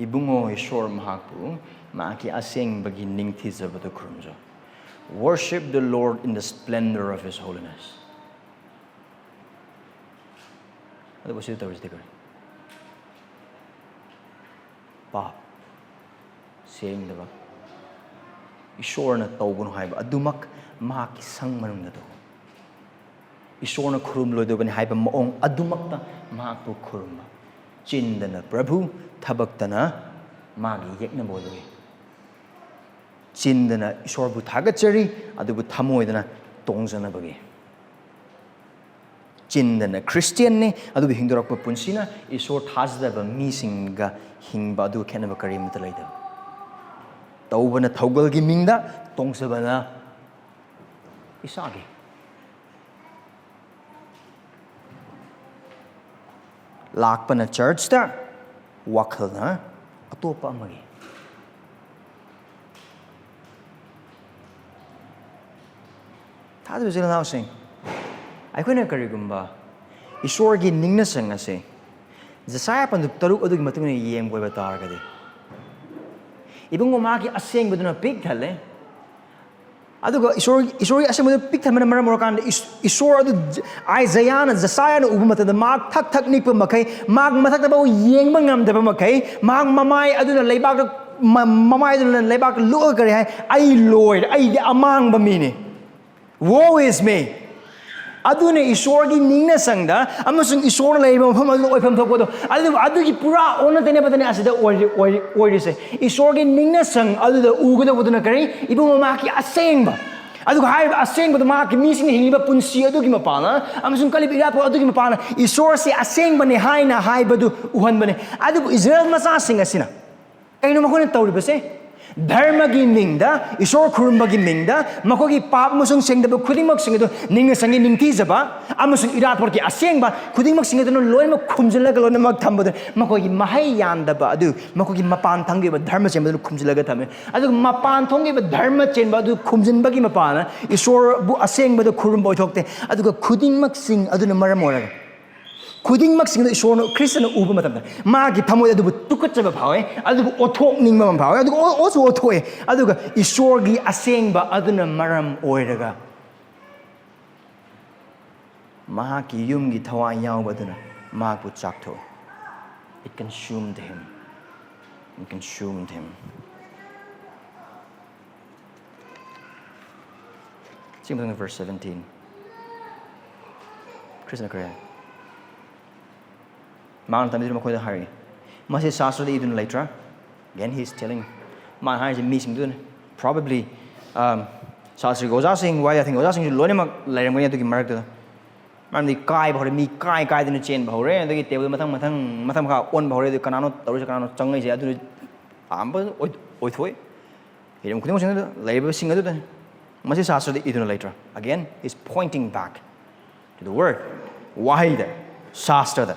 "ꯏꯕꯨꯡꯉꯣ ꯏꯁꯣꯔ ꯃꯍꯥꯛꯄꯨ ꯃꯍꯥꯛꯀꯤ ꯑꯁꯦꯡꯕꯒꯤ ꯅꯤꯡꯊꯤꯖꯕꯗ ꯈꯨꯔꯨꯝꯖꯧ." "Worship the Lord in the splendor of his holiness." ꯑꯗꯨꯕꯨ ꯁꯤꯗ ꯇꯧꯔꯤꯁꯤꯗꯤ ꯀꯔꯤ? ꯄꯥꯞ, ꯁꯦꯡꯗꯕ, ꯏꯁꯣꯔꯅ ꯇꯧꯒꯅꯨ ꯍꯥꯏꯕ ꯑꯗꯨꯃꯛ ꯃꯍꯥꯛꯀꯤ ꯁꯪ ꯃꯅꯨꯡꯗ ꯇꯧ꯫ ꯏꯁꯣꯔꯅ ꯈꯨꯔꯨꯝꯂꯣꯏꯗꯕꯅꯤ ꯍꯥꯏꯕ ꯃꯑꯣꯡ ꯑꯗꯨꯃꯛꯇ ꯃꯍꯥꯛꯄꯨ ꯈꯨꯔꯨꯝꯕ꯫ ꯆꯤꯟꯗꯅ ꯄ꯭ꯔꯚꯨ, ꯊꯕꯛꯇꯅ ꯃꯥꯒꯤ ꯌꯦꯛꯅꯕ ꯑꯣꯏꯕꯒꯤ꯫ ꯆꯤꯟꯗꯅ ꯏꯁꯣꯔꯕꯨ ꯊꯥꯒꯠꯆꯔꯤ, ꯑꯗꯨꯕꯨ ꯊꯃꯣꯏꯗꯅ ꯇꯣꯡꯖꯅꯕꯒꯤ꯫ ꯆꯤꯟꯗꯅ ꯈ꯭ꯔꯤꯁꯇꯤꯌꯟꯅꯤ, ꯑꯗꯨꯕꯨ ꯍꯤꯡꯗꯣꯔꯛꯄ ꯄꯨꯟꯁꯤꯅ ꯏꯁꯣꯔ ꯊꯥꯖꯗꯕ ꯃꯤꯁꯤꯡꯒ ꯍꯤꯡꯕ ꯑꯗꯨ ꯈꯦꯠꯅꯕ ꯀꯔꯤꯃꯠꯇ ꯂꯩꯇꯕ꯫ ꯇꯧꯕꯅ ꯊꯧꯒꯜꯒꯤ ꯃꯤꯡꯗ, ꯇꯣꯡꯖꯕꯅ ꯏꯁꯥꯒꯤ꯫ ꯂꯥꯛꯄꯅ ꯆꯔꯆꯇ, ꯋꯥꯈꯜꯅ ꯑꯇꯣꯞꯄ ꯑꯃꯒꯤ꯫ ꯊꯥꯖꯕ ꯏꯆꯤꯜ ꯏꯅꯥꯎꯁꯤꯡ, ꯑꯩꯈꯣꯏꯅ ꯀꯔꯤꯒꯨꯝꯕ ꯏꯁꯣꯔꯒꯤ ꯅꯤꯡꯅꯁꯪ ꯑꯁꯤ ꯖꯦꯁꯥꯌꯥ ꯄꯟꯗꯨꯞ ꯇꯔꯨꯛ ꯑꯗꯨꯒꯤ ꯃꯇꯨꯡ ꯏꯟꯅ ꯌꯦꯡꯕ ꯑꯣꯏꯕ ꯇꯥꯔꯒꯗꯤ, ꯏꯕꯨꯡꯉꯣ, ꯃꯍꯥꯛꯀꯤ ꯑꯁꯦꯡꯕꯗꯨꯅ ꯄꯤꯛ ꯊꯜꯂꯦ꯫ ꯑꯗꯨꯒ ꯏꯁꯣꯔ, ꯏꯁꯣꯔꯒꯤ ꯑꯁꯦꯡꯕꯗꯨ ꯄꯤꯛ ꯊꯟꯕꯅ ꯃꯔꯝ ꯑꯣꯏꯔꯀꯥꯟꯗ ꯏꯁ-, ꯏꯁꯣꯔ ꯑꯗꯨ ꯖ-, ꯑꯥꯏꯖꯌꯥꯅ, ꯖꯁꯥꯌꯥꯅ ꯎꯕ ꯃꯇꯝꯗ ꯃꯍꯥꯛ ꯊꯛ ꯊꯛ ꯅꯤꯛꯄ ꯃꯈꯩ, ꯃꯍꯥꯛ ꯃꯊꯛꯇ ꯐꯥꯎ ꯌꯦꯡꯕ ꯉꯝꯗꯕ ꯃꯈꯩ, ꯃꯍꯥꯛ ꯃꯃꯥꯏ ꯑꯗꯨꯅ ꯂꯩꯕꯥꯛꯇ, ꯃ-, ꯃꯃꯥꯏ ꯑꯗꯨꯅ ꯂꯩꯕꯥꯛꯇ ꯂꯨꯞꯑꯒ ꯀꯔꯤ ꯍꯥꯏ? "ꯑꯩ ꯂꯣꯏꯔꯦ, ꯑꯩꯗꯤ ꯑꯃꯥꯡꯕ ꯃꯤꯅꯤ꯫ Woe is me!" ꯑꯗꯨꯅ ꯏꯁꯣꯔꯒꯤ ꯅꯤꯡꯅ ꯁꯪꯗ ꯑꯃꯁꯨꯡ ꯏꯁꯣꯔꯅ ꯂꯩꯔꯤꯕ ꯃꯐꯝ ꯑꯗꯨꯗ ꯑꯣꯏꯐꯝ ꯊꯣꯛꯄꯗꯣ, ꯑꯗꯨ, ꯑꯗꯨꯒꯤ ꯄꯨꯔꯥ ꯑꯣꯟꯅ ꯇꯩꯅꯕꯗꯅꯦ ꯑꯁꯤꯗ ꯑꯣꯏꯔꯤ-, ꯑꯣꯏꯔꯤ-, ꯑꯣꯏꯔꯤꯁꯦ꯫ ꯏꯁꯣꯔꯒꯤ ꯅꯤꯡꯅ ꯁꯪ ꯑꯗꯨꯗ ꯎꯒꯗꯧꯕꯗꯨꯅ ꯀꯔꯤ? ꯏꯕꯨꯡꯉꯣ, ꯃꯍꯥꯛꯀꯤ ꯑꯁꯦꯡꯕ꯫ ꯑꯗꯨꯒ ꯍꯥꯏꯔꯤꯕ ꯑꯁꯦꯡꯕꯗꯨ ꯃꯍꯥꯛꯀꯤ ꯃꯤꯁꯤꯡꯅ ꯍꯤꯡꯂꯤꯕ ꯄꯨꯟꯁꯤ ꯑꯗꯨꯒꯤ ꯃꯄꯥꯟꯅ ꯑꯃꯁꯨꯡ ꯀꯜꯂꯤꯕ ꯏꯔꯥꯠꯄ ꯑꯗꯨꯒꯤ ꯃꯄꯥꯟꯅ ꯏꯁꯣꯔꯁꯦ ꯑꯁꯦꯡꯕꯅꯦ ꯍꯥꯏꯅ ꯍꯥꯏꯕꯗꯨ ꯎꯍꯟꯕꯅꯦ꯫ ꯑꯗꯨꯕꯨ ꯏꯁꯔꯥꯌꯦꯜ ꯃꯆꯥꯁꯤꯡ ꯑꯁꯤꯅ ꯀꯩꯅꯣ ꯃꯈꯣꯏꯅ ꯇꯧꯔꯤꯕꯁꯦ? ꯙꯔꯃꯒꯤ ꯃꯤꯡꯗ, ꯏꯁꯣꯔ ꯈꯨꯔꯨꯝꯕꯒꯤ ꯃꯤꯡꯗ, ꯃꯈꯣꯏꯒꯤ ꯄꯥꯞ ꯑꯃꯁꯨꯡ ꯁꯦꯡꯗꯕ ꯈꯨꯗꯤꯡꯃꯛꯁꯤꯡ ꯑꯗꯨ ꯅꯤꯡꯅ ꯁꯪꯒꯤ ꯅꯤꯡꯊꯤꯖꯕ ꯑꯃꯁꯨꯡ ꯏꯔꯥꯠꯄꯒꯤ ꯑꯁꯦꯡꯕ ꯈꯨꯗꯤꯡꯃꯛꯁꯤꯡ ꯑꯗꯨꯅ ꯂꯣꯏꯅꯃꯛ ꯈꯨꯝꯖꯤꯜꯂꯒ ꯂꯣꯏꯅꯃꯛ ꯊꯝꯕꯗꯨ ꯃꯈꯣꯏꯒꯤ ꯃꯍꯩ ꯌꯥꯟꯗꯕ ꯑꯗꯨ, ꯃꯈꯣꯏꯒꯤ ꯃꯄꯥꯟ ꯊꯪꯒꯤ ꯑꯣꯏꯕ ꯙꯔꯃ ꯆꯦꯟꯕꯗꯨꯅ ꯈꯨꯝꯖꯤꯜꯂꯒ ꯊꯝꯃꯤ꯫ ꯑꯗꯨꯒ ꯃꯄꯥꯟ ꯊꯣꯡꯒꯤ ꯑꯣꯏꯕ ꯙꯔꯃ ꯆꯦꯟꯕ ꯑꯗꯨ ꯈꯨꯝꯖꯤꯟꯕꯒꯤ ꯃꯄꯥꯟꯅ ꯏꯁꯣꯔꯕꯨ ꯑꯁꯦꯡꯕꯗ ꯈꯨꯔꯨꯝꯕ ꯑꯣꯏꯊꯣꯛꯇꯦ꯫ ꯑꯗꯨꯒ ꯈꯨꯗꯤꯡꯃꯛꯁꯤꯡ ꯑꯗꯨꯅ ꯃꯔꯝ ꯑꯣꯏꯔꯒ ꯈꯨꯗꯤꯡꯃꯛꯁꯤꯡꯗ ꯏꯁꯣꯔꯅ, ꯈ꯭ꯔꯤꯁꯇꯅ ꯎꯕ ꯃꯇꯝꯗ ꯃꯥꯒꯤ ꯊꯃꯣꯏꯗ ꯑꯗꯨꯕꯨ ꯇꯨꯀꯠꯆꯕ ꯐꯥꯎꯋꯦ, ꯑꯗꯨꯕꯨ ꯑꯣꯊꯣꯛꯅꯤꯡꯕ ꯑꯃ ꯐꯥꯎꯋꯦ, ꯑꯗꯨꯒ ꯑꯣ-, ꯑꯣꯁꯨ ꯑꯣꯊꯣꯛꯑꯦ꯫ ꯑꯗꯨꯒ ꯏꯁꯣꯔꯒꯤ ꯑꯁꯦꯡꯕ ꯑꯗꯨꯅ ꯃꯔꯝ ꯑꯣꯏꯔꯒ ꯃꯍꯥꯛꯀꯤ ꯌꯨꯝꯒꯤ ꯊꯋꯥꯏ ꯌꯥꯎꯕ ꯑꯗꯨꯅ ꯃꯍꯥꯛꯄꯨ ꯆꯥꯛꯊꯣꯛꯏ꯫ It consumed him. It consumed him. ꯁꯤ ꯃꯊꯪꯗ verse seventeen. ꯈ꯭ꯔꯤꯁꯅ ꯀꯔꯤ ꯍꯥꯏ? ꯃꯥꯅ ꯇꯝꯕꯤꯗꯨꯅ ꯃꯈꯣꯏꯗ ꯍꯥꯏꯔꯛꯏ, "ꯃꯁꯤ ꯁꯥꯁꯇ꯭ꯔꯗ ꯏꯗꯨꯅ ꯂꯩꯇ꯭ꯔꯥ?" Again, he is telling. ꯃꯥꯅ ꯍꯥꯏꯔꯤꯁꯦ ꯃꯤꯁꯤꯡꯗꯨꯅ, probably, um, ꯁꯥꯁꯇ꯭ꯔꯒꯤ ꯑꯣꯖꯥꯁꯤꯡ, ꯋꯥꯍꯩ ꯌꯥꯊꯪꯒꯤ ꯑꯣꯖꯥꯁꯤꯡꯁꯨ ꯂꯣꯏꯅꯃꯛ ꯂꯩꯔꯝꯒꯅꯤ ꯑꯗꯨꯒꯤ ꯃꯔꯛꯇꯨꯗ꯫ ꯃꯔꯝꯗꯤ ꯀꯥꯏꯕ ꯍꯧꯔꯦ, ꯃꯤ ꯀꯥꯏ ꯀꯥꯏꯗꯅ ꯆꯦꯟꯕ ꯍꯧꯔꯦ, ꯑꯗꯒꯤ table ꯃꯊꯪ ꯃꯊꯪ, ꯃꯊꯪ ꯃꯈꯥ ꯑꯣꯟꯕ ꯍꯧꯔꯦ, ꯑꯗꯨ ꯀꯅꯥꯅꯣ ꯇꯧꯔꯤꯁꯦ, ꯀꯅꯥꯅꯣ ꯆꯪꯉꯛꯏꯁꯦ, ꯑꯗꯨꯅ ꯄꯥꯝꯕ ꯑꯣꯏ-, ꯑꯣꯏꯊꯣꯛꯏ꯫ ꯍꯤꯔꯝ ꯈꯨꯗꯤꯡꯃꯛꯁꯤꯡ ꯑꯗꯨꯗ ꯂꯩꯔꯤꯕꯁꯤꯡ ꯑꯗꯨꯗ ꯃꯁꯤ ꯁꯥꯁꯇ꯭ꯔꯗ ꯏꯗꯨꯅ ꯂꯩꯇ꯭ꯔꯥ? Again, is pointing back to the word. ꯋꯥꯍꯩꯗ, ꯁꯥꯁꯇ꯭ꯔꯗ,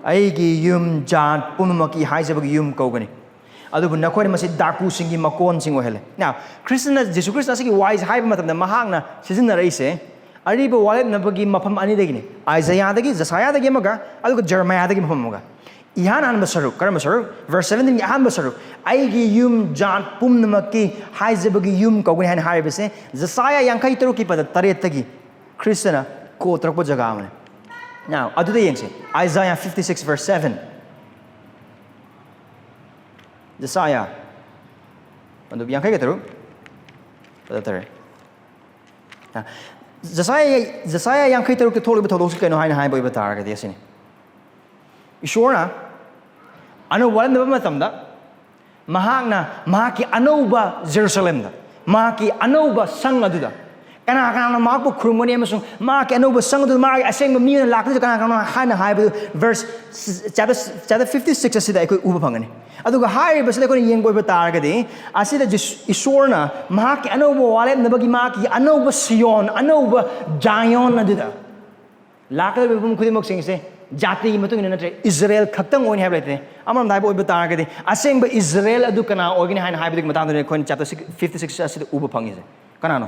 "ꯑꯩꯒꯤ ꯌꯨꯝ ꯖꯥꯠ ꯄꯨꯝꯅꯃꯛꯀꯤ ꯍꯥꯏꯖꯕꯒꯤ ꯌꯨꯝ ꯀꯧꯒꯅꯤ, ꯑꯗꯨꯕꯨ ꯅꯈꯣꯏꯅ ꯃꯁꯤ ꯗꯥꯀꯨꯁꯤꯡꯒꯤ ꯃꯀꯣꯟꯁꯤꯡ ꯑꯣꯏꯍꯜꯂꯦ"꯫ Now, ꯈ꯭ꯔꯤꯁꯇꯅ, ꯖꯤꯁꯨ ꯈ꯭ꯔꯤꯁꯇꯅ ꯑꯁꯤꯒꯤ ꯋꯥꯍꯩꯁꯦ ꯍꯥꯏꯕ ꯃꯇꯝꯗ ꯃꯍꯥꯛꯅ ꯁꯤꯖꯤꯟꯅꯔꯛꯏꯁꯦ ꯑꯔꯤꯕ ꯋꯥꯔꯦꯞꯅꯕꯒꯤ ꯃꯐꯝ ꯑꯅꯤꯗꯒꯤꯅꯤ, ꯑꯥꯏꯖꯌꯥꯗꯒꯤ, ꯖꯁꯥꯌꯥꯗꯒꯤ ꯑꯃꯒ, ꯑꯗꯨꯒ ꯖꯔꯃꯌꯥꯗꯒꯤ ꯃꯐꯝ ꯑꯃꯒ꯫ ꯏꯍꯥꯟ ꯍꯥꯟꯕ ꯁꯔꯨꯛ, ꯀꯔꯝꯕ ꯁꯔꯨꯛ? Verse seventeenꯒꯤ ꯑꯍꯥꯟꯕ ꯁꯔꯨꯛ, "ꯑꯩꯒꯤ ꯌꯨꯝ ꯖꯥꯠ ꯄꯨꯝꯅꯃꯛꯀꯤ ꯍꯥꯏꯖꯕꯒꯤ ꯌꯨꯝ ꯀꯧꯒꯅꯤ" ꯍꯥꯏꯅ ꯍꯥꯏꯔꯤꯕꯁꯦ ꯖꯦꯁꯥꯌꯥ ꯌꯥꯡꯈꯩ ꯇꯔꯨꯛꯀꯤ ꯄꯗ ꯇꯔꯦꯠꯇꯒꯤ ꯈ꯭ꯔꯤꯁꯇꯅ quote ꯇꯧꯔꯛꯄ ꯖꯒꯥ ꯑꯃꯅꯤ꯫ Now, ꯑꯗꯨꯗ ꯌꯦꯡꯁꯦ, Isaiah fifty six verse seven꯫ ꯖꯦꯁꯥꯌꯥ ꯑꯗꯨ ꯌꯥꯡꯈꯩꯒ ꯇꯔꯨꯛ, ꯄꯗ ꯇꯔꯦꯠ꯫ ꯖꯦꯁꯥꯌꯥ, ꯖꯦꯁꯥꯌꯥ ꯌꯥꯡꯈꯩ ꯇꯔꯨꯛꯇ ꯊꯣꯛꯂꯤꯕ ꯊꯧꯗꯣꯛꯁꯤ ꯀꯩꯅꯣ ꯍꯥꯏꯅ ꯍꯥꯏꯕ ꯑꯣꯏꯕ ꯇꯥꯔꯒꯗꯤ ꯑꯁꯤꯅꯤ꯫ ꯏꯁꯣꯔꯅ ꯑꯅꯧꯕ ꯋꯥꯠꯂꯝꯗꯕ ꯃꯇꯝꯗ ꯃꯍꯥꯛꯅ ꯃꯍꯥꯛꯀꯤ ꯑꯅꯧꯕ ꯖꯦꯔꯨꯁꯂꯦꯝꯗ, ꯃꯍꯥꯛꯀꯤ ꯑꯅꯧꯕ ꯁꯪ ꯑꯗꯨꯗ ꯀꯅꯥ ꯀꯅꯥꯅ ꯃꯍꯥꯛꯄꯨ ꯈꯨꯔꯨꯝꯒꯅꯤ ꯑꯃꯁꯨꯡ ꯃꯍꯥꯛꯀꯤ ꯑꯅꯧꯕ ꯁꯪ ꯑꯗꯨꯗ ꯃꯥꯒꯤ ꯑꯁꯦꯡꯕ ꯃꯤ ꯑꯣꯏꯅ ꯂꯥꯛꯀꯗꯣꯏꯁꯦ ꯀꯅꯥ ꯀꯅꯥꯅꯣ ꯍꯥꯏꯅ ꯍꯥꯏꯕꯗꯨ verse, chapter, chapter fifty six ꯑꯁꯤꯗ ꯑꯩꯈꯣꯏ ꯎꯕ ꯐꯪꯒꯅꯤ꯫ ꯑꯗꯨꯒ ꯍꯥꯏꯔꯤꯕꯁꯤꯗ ꯑꯩꯈꯣꯏꯅ ꯌꯦꯡꯕ ꯑꯣꯏꯕ ꯇꯥꯔꯒꯗꯤ ꯑꯁꯤꯗ ꯖꯤꯁꯨ, ꯏꯁꯣꯔꯅ ꯃꯍꯥꯛꯀꯤ ꯑꯅꯧꯕ ꯋꯥꯔꯦꯞꯅꯕꯒꯤ ꯃꯍꯥꯛꯀꯤ ꯑꯅꯧꯕ ꯁꯤꯌꯣꯟ, ꯑꯅꯧꯕ ꯖꯥꯌꯣꯟ ꯑꯗꯨꯗ ꯂꯥꯛꯀꯗꯧꯔꯤꯕ ꯃꯤꯄꯨꯝ ꯈꯨꯗꯤꯡꯃꯛꯁꯤꯡꯁꯦ ꯖꯥꯇꯤꯒꯤ ꯃꯇꯨꯡ ꯏꯟꯅ ꯅꯠꯇ꯭ꯔꯦ, ꯏꯖꯔꯦꯜ ꯈꯛꯇꯪ ꯑꯣꯏꯅꯤ ꯍꯥꯏꯕ ꯂꯩꯇꯦ꯫ ꯑꯃꯔꯣꯝꯗ ꯍꯥꯏꯕ ꯑꯣꯏꯕ ꯇꯥꯔꯒꯗꯤ ꯑꯁꯦꯡꯕ ꯏꯖꯔꯦꯜ ꯑꯗꯨ ꯀꯅꯥ ꯑꯣꯏꯒꯅꯤ ꯍꯥꯏꯅ ꯍꯥꯏꯕꯗꯨꯒꯤ ꯃꯇꯥꯡꯗꯅꯤ ꯑꯩꯈꯣꯏꯅ chapter fifty six ꯑꯁꯤꯗ ꯎꯕ ꯐꯪꯉꯤꯁꯦ꯫ ꯀꯅꯥꯅꯣ?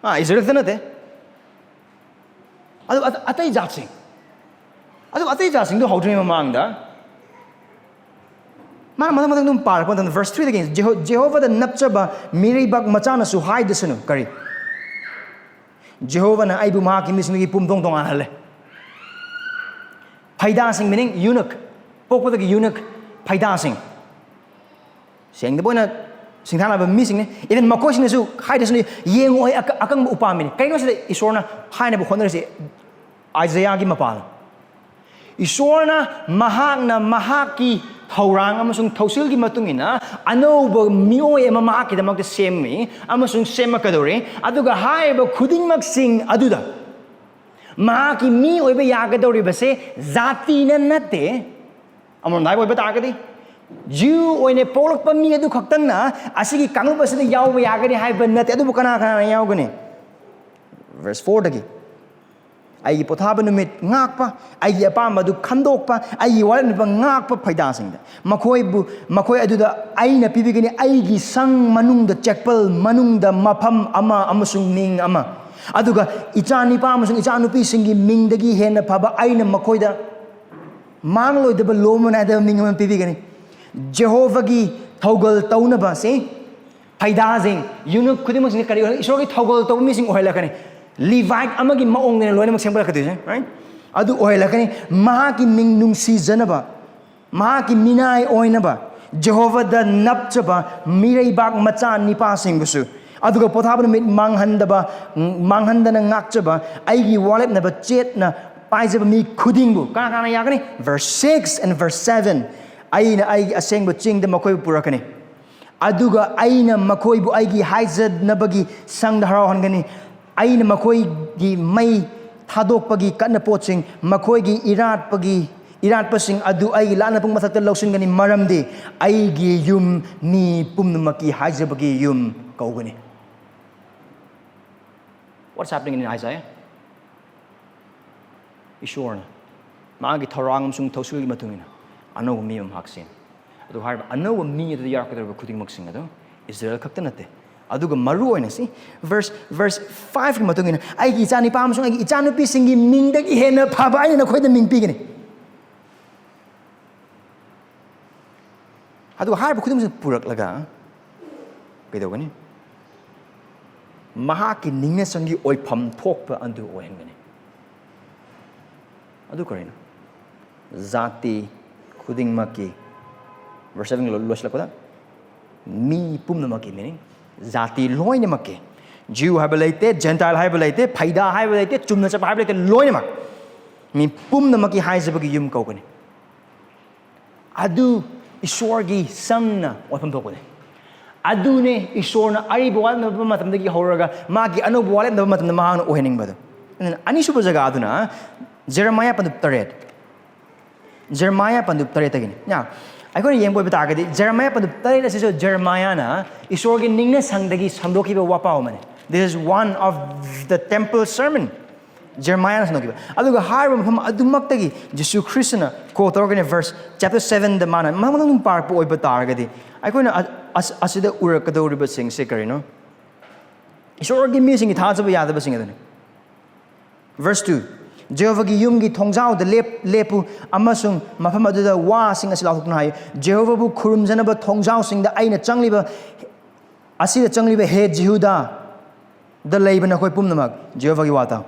ꯑꯥ, ꯏꯖꯔꯦꯜ ꯈꯛꯇ ꯅꯠꯇꯦ꯫ ꯑꯗꯨ ꯑꯇ-, ꯑꯇꯩ ꯖꯥꯠꯁꯤꯡ, ꯑꯗꯨ ꯑꯇꯩ ꯖꯥꯠꯁꯤꯡꯗꯨ ꯍꯧꯗ꯭ꯔꯤꯉꯩ ꯃꯃꯥꯡꯗ ꯃꯥꯅ ꯃꯊꯪ ꯃꯊꯪ ꯑꯗꯨꯝ ꯄꯥꯔꯛꯄ ꯃꯇꯝꯗ verse threeꯗꯒꯤ ꯖꯦꯍꯣ-, "ꯖꯦꯍꯣꯚꯥꯗ ꯅꯞꯆꯕ ꯃꯤꯔꯩꯕꯥꯛ ꯃꯆꯥꯅꯁꯨ ꯍꯥꯏꯗꯁꯅꯨ"꯫ ꯀꯔꯤ? "ꯖꯦꯍꯣꯚꯥꯅ ꯑꯩꯕꯨ ꯃꯍꯥꯛꯀꯤ ꯃꯤꯁꯤꯡꯗꯒꯤ ꯄꯨꯝꯗꯣꯡ ꯇꯣꯉꯥꯜꯍꯜꯂꯦ"꯫ ꯐꯩꯗꯥꯁꯤꯡ, meaning eunuch, ꯄꯣꯛꯄꯗꯒꯤ eunuch, ꯐꯩꯗꯥꯁꯤꯡ, ꯁꯦꯡꯗꯕ ꯑꯣꯏꯅ ꯁꯤꯡꯊꯥꯅꯕ ꯃꯤꯁꯤꯡꯅꯤ꯫ Even ꯃꯈꯣꯏꯁꯤꯡꯅꯁꯨ ꯍꯥꯏꯗꯁꯅꯨ, "ꯌꯦꯡꯉꯨ, ꯑꯩ ꯑꯀ-, ꯑꯀꯪꯕ ꯎꯄꯥꯝꯕꯤꯅꯤ"꯫ ꯀꯩꯅꯣ ꯁꯤꯗ ꯏꯁꯣꯔꯅ ꯍꯥꯏꯅꯕ ꯍꯣꯠꯅꯔꯤꯁꯤ? ꯑꯥꯏꯖꯌꯥꯒꯤ ꯃꯄꯥꯜ꯫ ꯏꯁꯣꯔꯅ ꯃꯍꯥꯛꯅ ꯃꯍꯥꯛꯀꯤ ꯊꯧꯔꯥꯡ ꯑꯃꯁꯨꯡ ꯊꯧꯁꯤꯜꯒꯤ ꯃꯇꯨꯡ ꯏꯟꯅ ꯑꯅꯧꯕ ꯃꯤꯑꯣꯏ ꯑꯃ ꯃꯍꯥꯛꯀꯤꯗꯃꯛꯇ ꯁꯦꯝꯃꯤ ꯑꯃꯁꯨꯡ ꯁꯦꯝꯃꯛꯀꯗꯧꯔꯤ꯫ ꯑꯗꯨꯒ ꯍꯥꯏꯔꯤꯕ ꯈꯨꯗꯤꯡꯃꯛꯁꯤꯡ ꯑꯗꯨꯗ ꯃꯍꯥꯛꯀꯤ ꯃꯤ ꯑꯣꯏꯕ ꯌꯥꯒꯗꯧꯔꯤꯕꯁꯦ ꯖꯥꯇꯤꯅ ꯅꯠꯇꯦ꯫ ꯑꯃꯔꯣꯝꯗ ꯍꯥꯏꯕ ꯑꯣꯏꯕ ꯇꯥꯔꯒꯗꯤ, ꯖ꯭ꯌꯨ ꯑꯣꯏꯅ ꯄꯣꯛꯂꯛꯄ ꯃꯤ ꯑꯗꯨ ꯈꯛꯇꯪꯅ ꯑꯁꯤꯒꯤ ꯀꯥꯡꯂꯨꯞ ꯑꯁꯤꯗ ꯌꯥꯎꯕ ꯌꯥꯒꯅꯤ ꯍꯥꯏꯕ ꯅꯠꯇꯦ꯫ ꯑꯗꯨꯕꯨ ꯀꯅꯥ ꯀꯅꯥꯅ ꯌꯥꯎꯒꯅꯤ? Verse fourꯗꯒꯤ, "ꯑꯩꯒꯤ ꯄꯣꯊꯥꯕ ꯅꯨꯃꯤꯠ ꯉꯥꯛꯄ, ꯑꯩꯒꯤ ꯑꯄꯥꯝꯕ ꯑꯗꯨ ꯈꯟꯗꯣꯛꯄ, ꯑꯩꯒꯤ ꯋꯥꯔꯦꯞꯅꯕ ꯉꯥꯛꯄ ꯐꯩꯗꯥꯁꯤꯡꯗ ꯃꯈꯣꯏꯕꯨ, ꯃꯈꯣꯏ ꯑꯗꯨꯗ ꯑꯩꯅ ꯄꯤꯕꯤꯒꯅꯤ ꯑꯩꯒꯤ ꯁꯪ ꯃꯅꯨꯡꯗ ꯆꯦꯛꯄꯜ ꯃꯅꯨꯡꯗ ꯃꯐꯝ ꯑꯃ ꯑꯃꯁꯨꯡ ꯃꯤꯡ ꯑꯃ, ꯑꯗꯨꯒ ꯏꯆꯥ ꯅꯤꯄꯥ ꯑꯃꯁꯨꯡ ꯏꯆꯥ ꯅꯨꯄꯤꯁꯤꯡꯒꯤ ꯃꯤꯡꯗꯒꯤ ꯍꯦꯟꯅ ꯐꯕ ꯑꯩꯅ ꯃꯈꯣꯏꯗ ꯃꯥꯡꯂꯣꯏꯗꯕ, ꯂꯣꯝꯕ ꯅꯥꯏꯗꯕ ꯃꯤꯡ ꯑꯃ ꯄꯤꯕꯤꯒꯅꯤ꯫ ꯖꯦꯍꯣꯚꯥꯒꯤ ꯊꯧꯒꯜ ꯇꯧꯅꯕ ꯁꯤ ꯐꯩꯗꯥꯁꯤꯡ, ꯌꯨꯅꯨꯛ ꯈꯨꯗꯤꯡꯃꯛꯁꯤꯡꯁꯦ ꯀꯔꯤ ꯑꯣꯏꯍꯜꯂꯛ? ꯏꯁꯣꯔꯒꯤ ꯊꯧꯒꯜ ꯇꯧꯕ ꯃꯤꯁꯤꯡ ꯑꯣꯏꯍꯜꯂꯛꯀꯅꯤ꯫ ꯂꯤꯚꯥꯏꯠ ꯑꯃꯒꯤ ꯃꯑꯣꯡꯗꯅ ꯂꯣꯏꯅꯃꯛ ꯁꯦꯝꯒꯠꯂꯛꯀꯗꯣꯏꯁꯦ, right? ꯑꯗꯨ ꯑꯣꯏꯍꯜꯂꯛꯀꯅꯤ꯫ ꯃꯍꯥꯛꯀꯤ ꯃꯤꯡ ꯅꯨꯡꯁꯤꯖꯅꯕ, ꯃꯍꯥꯛꯀꯤ ꯃꯤꯅꯥꯏ ꯑꯣꯏꯅꯕ, ꯖꯦꯍꯣꯚꯥꯗ ꯅꯞꯆꯕ ꯃꯤꯔꯩꯕꯥꯛ ꯃꯆꯥ ꯅꯤꯄꯥꯁꯤꯡꯕꯨꯁꯨ, ꯑꯗꯨꯒ ꯄꯣꯊꯥꯕ ꯅꯨꯃꯤꯠ ꯃꯥꯡꯍꯟꯗꯕ, ꯃꯥꯡꯍꯟꯗꯅ ꯉꯥꯛꯆꯕ ꯑꯩꯒꯤ ꯋꯥ ꯂꯦꯞꯅꯕ ꯆꯦꯠꯅ ꯄꯥꯏꯖꯕ ꯃꯤ ꯈꯨꯗꯤꯡꯕꯨ꯫ ꯀꯅꯥ ꯀꯅꯥ ꯌꯥꯒꯅꯤ? Verse six and verse seven, "ꯑꯩꯅ ꯑꯩꯒꯤ ꯑꯁꯦꯡꯕ ꯆꯤꯡꯗ ꯃꯈꯣꯏꯕꯨ ꯄꯨꯔꯛꯀꯅꯤ, ꯑꯗꯨꯒ ꯑꯩꯅ ꯃꯈꯣꯏꯕꯨ ꯑꯩꯒꯤ ꯍꯥꯏꯖꯅꯕꯒꯤ ꯁꯪꯗ ꯍꯔꯥꯎꯍꯟꯒꯅꯤ꯫ ꯑꯩꯅ ꯃꯈꯣꯏꯒꯤ ꯃꯩ ꯊꯥꯗꯣꯛꯄꯒꯤ ꯀꯠꯅ ꯄꯣꯠꯁꯤꯡ, ꯃꯈꯣꯏꯒꯤ ꯏꯔꯥꯠꯄꯒꯤ, ꯏꯔꯥꯠꯄꯁꯤꯡ ꯑꯗꯨ ꯑꯩꯒꯤ ꯂꯥꯠꯅ ꯄꯨꯡ ꯃꯊꯛꯇ ꯂꯧꯁꯤꯟꯒꯅꯤ, ꯃꯔꯝꯗꯤ ꯑꯩꯒꯤ ꯌꯨꯝ ꯃꯤ ꯄꯨꯝꯅꯃꯛꯀꯤ ꯍꯥꯏꯖꯕꯒꯤ ꯌꯨꯝ ꯀꯧꯒꯅꯤ"꯫ What's happening in Isaiah? ꯏꯁꯣꯔꯅ ꯃꯥꯒꯤ ꯊꯧꯔꯥꯡ ꯑꯃꯁꯨꯡ ꯊꯧꯁꯤꯜꯒꯤ ꯃꯇꯨꯡ ꯏꯟꯅ ꯑꯅꯧꯕ ꯃꯤ ꯑꯃ ꯃꯍꯥꯛ ꯁꯦꯝꯃꯤ꯫ ꯑꯗꯨ ꯍꯥꯏꯔꯤꯕ ꯑꯅꯧꯕ ꯃꯤ ꯑꯗꯨꯗ ꯌꯥꯎꯔꯛꯀꯗꯧꯔꯤꯕ ꯈꯨꯗꯤꯡꯃꯛꯁꯤꯡ ꯑꯗꯣ ꯏꯁꯔꯥꯌꯦꯜ ꯈꯛꯇ ꯅꯠꯇꯦ꯫ ꯑꯗꯨꯒ ꯃꯔꯨ ꯑꯣꯏꯅ ꯁꯤ verse, verse five ꯀꯤ ꯃꯇꯨꯡ ꯏꯟꯅ, "ꯑꯩꯒꯤ ꯏꯆꯥ ꯅꯤꯄꯥ ꯑꯃꯁꯨꯡ ꯑꯩꯒꯤ ꯏꯆꯥ ꯅꯨꯄꯤꯁꯤꯡꯒꯤ ꯃꯤꯡꯗꯒꯤ ꯍꯦꯟꯅ ꯐꯕ ꯑꯩꯅ ꯅꯈꯣꯏꯗ ꯃꯤꯡ ꯄꯤꯒꯅꯤ"꯫ ꯑꯗꯨꯒ ꯍꯥꯏꯔꯤꯕ ꯈꯨꯗꯤꯡꯃꯛꯁꯦ ꯄꯨꯔꯛꯂꯒ ꯀꯩꯗꯧꯒꯅꯤ? ꯃꯍꯥꯛꯀꯤ ꯅꯤꯡꯅꯁꯪꯒꯤ ꯑꯣꯏꯐꯝ ꯊꯣꯛꯄ ꯑꯗꯨ ꯑꯣꯏꯍꯟꯒꯅꯤ꯫ ꯑꯗꯨ ꯀꯔꯤꯅꯣ? ꯖꯥꯇꯤ ꯈꯨꯗꯤꯡꯃꯛꯀꯤ, verse seven ꯂꯣ-, ꯂꯣꯏꯁꯤꯜꯂꯛꯄꯗ, ꯃꯤ ꯄꯨꯝꯅꯃꯛꯀꯤ meaning, ꯖꯥꯇꯤ ꯂꯣꯏꯅꯃꯛꯀꯤ, Jew ꯍꯥꯏꯕ ꯂꯩꯇꯦ, Gentile ꯍꯥꯏꯕ ꯂꯩꯇꯦ, ꯐꯩꯗꯥ ꯍꯥꯏꯕ ꯂꯩꯇꯦ, ꯆꯨꯝꯅ ꯆꯠꯄ ꯍꯥꯏꯕ ꯂꯩꯇꯦ, ꯂꯣꯏꯅꯃꯛ, ꯃꯤ ꯄꯨꯝꯅꯃꯛꯀꯤ ꯍꯥꯏꯖꯕꯒꯤ ꯌꯨꯝ ꯀꯧꯒꯅꯤ꯫ ꯑꯗꯨ ꯏꯁꯣꯔꯒꯤ ꯁꯝꯅ ꯋꯥꯐꯝ ꯊꯣꯛꯄꯅꯤ꯫ ꯑꯗꯨꯅꯦ ꯏꯁꯣꯔꯅ ꯑꯔꯤꯕ ꯋꯥꯠꯅꯕ ꯃꯇꯝꯗꯒꯤ ꯍꯧꯔꯒ ꯃꯥꯒꯤ ꯑꯅꯧꯕ ꯋꯥꯠꯂꯛꯅꯕ ꯃꯇꯝꯗ ꯃꯍꯥꯛꯅ ꯑꯣꯏꯍꯟꯅꯤꯡꯕꯗꯣ꯫ ꯑꯗꯨꯅ ꯑꯅꯤꯁꯨꯕ ꯖꯒꯥ ꯑꯗꯨꯅ ꯖꯦꯔꯦꯃꯥꯌꯥ ꯄꯟꯗꯨꯞ ꯇꯔꯦꯠ꯫ ꯖꯦꯔꯦꯃꯥꯌꯥ ꯄꯟꯗꯨꯞ ꯇꯔꯦꯠꯇꯒꯤꯅꯤ꯫ ꯌꯥ, ꯑꯩꯈꯣꯏꯅ ꯌꯦꯡꯕ ꯑꯣꯏꯕ ꯇꯥꯔꯒꯗꯤ ꯖꯦꯔꯦꯃꯥꯌꯥ ꯄꯟꯗꯨꯞ ꯇꯔꯦꯠ ꯑꯁꯤꯁꯨ ꯖꯦꯔꯦꯃꯥꯌꯥꯅ ꯏꯁꯣꯔꯒꯤ ꯅꯤꯡꯅ ꯁꯪꯗꯒꯤ ꯁꯟꯗꯣꯛꯈꯤꯕ ꯋꯥꯄꯥꯎ ꯑꯃꯅꯤ꯫ This is one of the temple sermon. ꯖꯦꯔꯦꯃꯥꯌꯥꯅ ꯁꯟꯗꯣꯛꯈꯤꯕ꯫ ꯑꯗꯨꯒ ꯍꯥꯏꯔꯤꯕ ꯃꯐꯝ ꯑꯗꯨꯃꯛꯇꯒꯤ ꯖꯤꯁꯨ ꯈ꯭ꯔꯤꯁꯇꯅ quote ꯇꯧꯔꯛꯀꯅꯤ꯫ Verse, chapter seven ꯗ ꯃꯥꯅ ꯃꯊꯪ ꯃꯊꯪ ꯄꯥꯔꯛꯄ ꯑꯣꯏꯕ ꯇꯥꯔꯒꯗꯤ ꯑꯩꯈꯣꯏꯅ ꯑ-, ꯑꯁ-, ꯑꯁꯤꯗ ꯎꯔꯛꯀꯗꯧꯔꯤꯕꯁꯤꯡꯁꯦ ꯀꯔꯤꯅꯣ? ꯏꯁꯣꯔꯒꯤ ꯃꯤꯁꯤꯡꯒꯤ ꯊꯥꯖꯕ ꯌꯥꯗꯕꯁꯤꯡ ꯑꯗꯨꯅꯤ꯫ Verse two, ꯖꯦꯍꯣꯚꯥꯒꯤ ꯌꯨꯝꯒꯤ ꯊꯣꯡꯖꯥꯎꯗ ꯂꯦꯞ ꯂꯦꯞꯄꯨ, ꯑꯃꯁꯨꯡ ꯃꯐꯝ ꯑꯗꯨꯗ ꯋꯥꯁꯤꯡ ꯑꯁꯤ ꯂꯥꯎꯊꯣꯛꯇꯨꯅ ꯍꯥꯏꯌꯨ: "ꯖꯦꯍꯣꯚꯥꯕꯨ ꯈꯨꯔꯨꯝꯖꯅꯕ ꯊꯣꯡꯖꯥꯎꯁꯤꯡꯗ ꯑꯩꯅ ꯆꯪꯂꯤꯕ, ꯑꯁꯤꯗ ꯆꯪꯂꯤꯕ ꯍꯦ ꯖꯤꯍꯨꯗꯥꯗ ꯂꯩꯕ ꯅꯈꯣꯏ ꯄꯨꯝꯅꯃꯛ", ꯖꯦꯍꯣꯚꯥꯒꯤ ꯋꯥ ꯇꯥꯎ꯫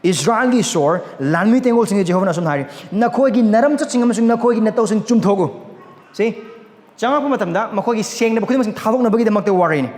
ꯏꯁꯔꯥꯌꯦꯜꯒꯤ ꯏꯁꯣꯔ, ꯂꯥꯟꯃꯤ ꯇꯦꯡꯒꯣꯜꯁꯤꯡꯒꯤ ꯖꯦꯍꯣꯚꯥꯅ ꯑꯁꯨꯝꯅ ꯍꯥꯏꯔꯤ: "ꯅꯈꯣꯏꯒꯤ ꯅꯔꯝꯆꯠꯁꯤꯡ ꯑꯃꯁꯨꯡ ꯅꯈꯣꯏꯒꯤ ꯅꯇꯧꯁꯤꯡ ꯆꯨꯝꯊꯣꯛꯎ"꯫ ꯁꯤ ꯆꯪꯉꯛꯄ ꯃꯇꯝꯗ ꯃꯈꯣꯏꯒꯤ ꯁꯦꯡꯗꯕ ꯈꯨꯗꯤꯡꯃꯛꯁꯤꯡ ꯊꯥꯗꯣꯛꯅꯕꯒꯤꯗꯃꯛꯇ ꯋꯥꯔꯤꯅꯤ꯫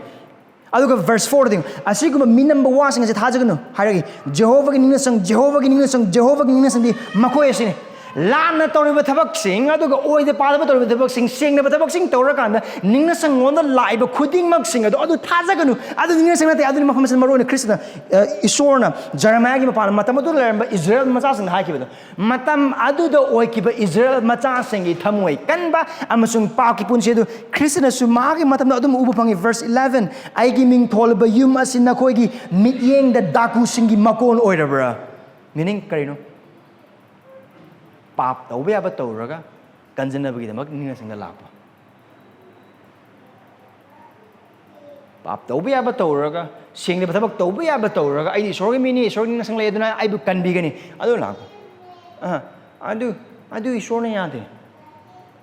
ꯑꯗꯨꯒ verse four ꯗ ꯌꯦꯡꯉꯨ, "ꯑꯁꯤꯒꯨꯝꯕ ꯃꯤꯅꯝꯕ ꯋꯥꯁꯤꯡ ꯑꯁꯤ ꯊꯥꯖꯒꯅꯨ" ꯍꯥꯏꯔꯒ, "ꯖꯦꯍꯣꯚꯥꯒꯤ ꯅꯤꯡꯅꯁꯪ, ꯖꯦꯍꯣꯚꯥꯒꯤ ꯅꯤꯡꯅꯁꯪ, ꯖꯦꯍꯣꯚꯥꯒꯤ ꯅꯤꯡꯅꯁꯪꯗꯤ ꯃꯈꯣꯏ ꯑꯁꯤꯅꯤ"꯫ ꯂꯥꯟꯅ ꯇꯧꯔꯤꯕ ꯊꯕꯛꯁꯤꯡ, ꯑꯗꯨꯒ ꯑꯣꯏꯗ ꯄꯥꯗꯕ ꯇꯧꯔꯤꯕ ꯊꯕꯛꯁꯤꯡ, ꯁꯦꯡꯗꯕ ꯊꯕꯛꯁꯤꯡ ꯇꯧꯔꯀꯥꯟꯗ ꯅꯤꯡꯅꯁꯪꯉꯣꯟꯗ ꯂꯥꯛꯏꯕ ꯈꯨꯗꯤꯡꯃꯛꯁꯤꯡ ꯑꯗꯣ, "ꯑꯗꯨ ꯊꯥꯖꯒꯅꯨ, ꯑꯗꯨ ꯅꯤꯡꯅꯁꯪ ꯅꯠꯇꯦ"꯫ ꯑꯗꯨꯅꯤ ꯃꯐꯝ ꯑꯁꯤꯗ ꯃꯔꯨ ꯑꯣꯏꯅ ꯈ꯭ꯔꯤꯁꯇꯅ, ꯑ, ꯏꯁꯣꯔꯅ ꯖꯔꯃꯌꯥꯒꯤ ꯃꯄꯥꯟ ꯃꯇꯝ ꯑꯗꯨꯗ ꯂꯩꯔꯝꯕ ꯏꯁꯔꯥꯌꯦꯜ ꯃꯆꯥꯁꯤꯡꯗ ꯍꯥꯏꯈꯤꯕꯗꯣ꯫ ꯃꯇꯝ ꯑꯗꯨꯗ ꯑꯣꯏꯈꯤꯕ ꯏꯁꯔꯥꯌꯦꯜ ꯃꯆꯥꯁꯤꯡꯒꯤ ꯊꯃꯣꯏ ꯀꯟꯕ ꯑꯃꯁꯨꯡ ꯄꯥꯞꯀꯤ ꯄꯨꯟꯁꯤ ꯑꯗꯨ ꯈ꯭ꯔꯤꯁꯇꯅꯁꯨ ꯃꯥꯒꯤ ꯃꯇꯝꯗ ꯑꯗꯨꯝ ꯎꯕ ꯐꯪꯉꯤ꯫ Verse eleven, "ꯑꯩꯒꯤ ꯃꯤꯡ ꯊꯣꯜꯂꯕ ꯌꯨꯝ ꯑꯁꯤ ꯅꯈꯣꯏꯒꯤ ꯃꯤꯠꯌꯦꯡꯗ ꯗꯥꯀꯨꯁꯤꯡꯒꯤ ꯃꯀꯣꯟ ꯑꯣꯏꯔꯕ꯭ꯔꯥ?" Meaning ꯀꯔꯤꯅꯣ? ꯄꯥꯞ ꯇꯧꯕ ꯌꯥꯕ ꯇꯧꯔꯒ ꯀꯟꯖꯅꯕꯒꯤꯗꯃꯛ ꯅꯤꯡꯅꯁꯪꯗ ꯂꯥꯛꯄ꯫ ꯄꯥꯞ ꯇꯧꯕ ꯌꯥꯕ ꯇꯧꯔꯒ, ꯁꯦꯡꯗꯕ ꯊꯕꯛ ꯇꯧꯕ ꯌꯥꯕ ꯇꯧꯔꯒ, "ꯑꯩꯗꯤ ꯏꯁꯣꯔꯒꯤ ꯃꯤꯅꯤ, ꯏꯁꯣꯔꯒꯤ ꯅꯤꯡꯁꯪ ꯂꯩ, ꯑꯗꯨꯅ ꯑꯩꯕꯨ ꯀꯟꯕꯤꯒꯅꯤ", ꯑꯗꯨ ꯂꯥꯛꯄ꯫ ꯑ, ꯑꯗꯨ, ꯑꯗꯨ ꯏꯁꯣꯔꯅ ꯌꯥꯗꯦ꯫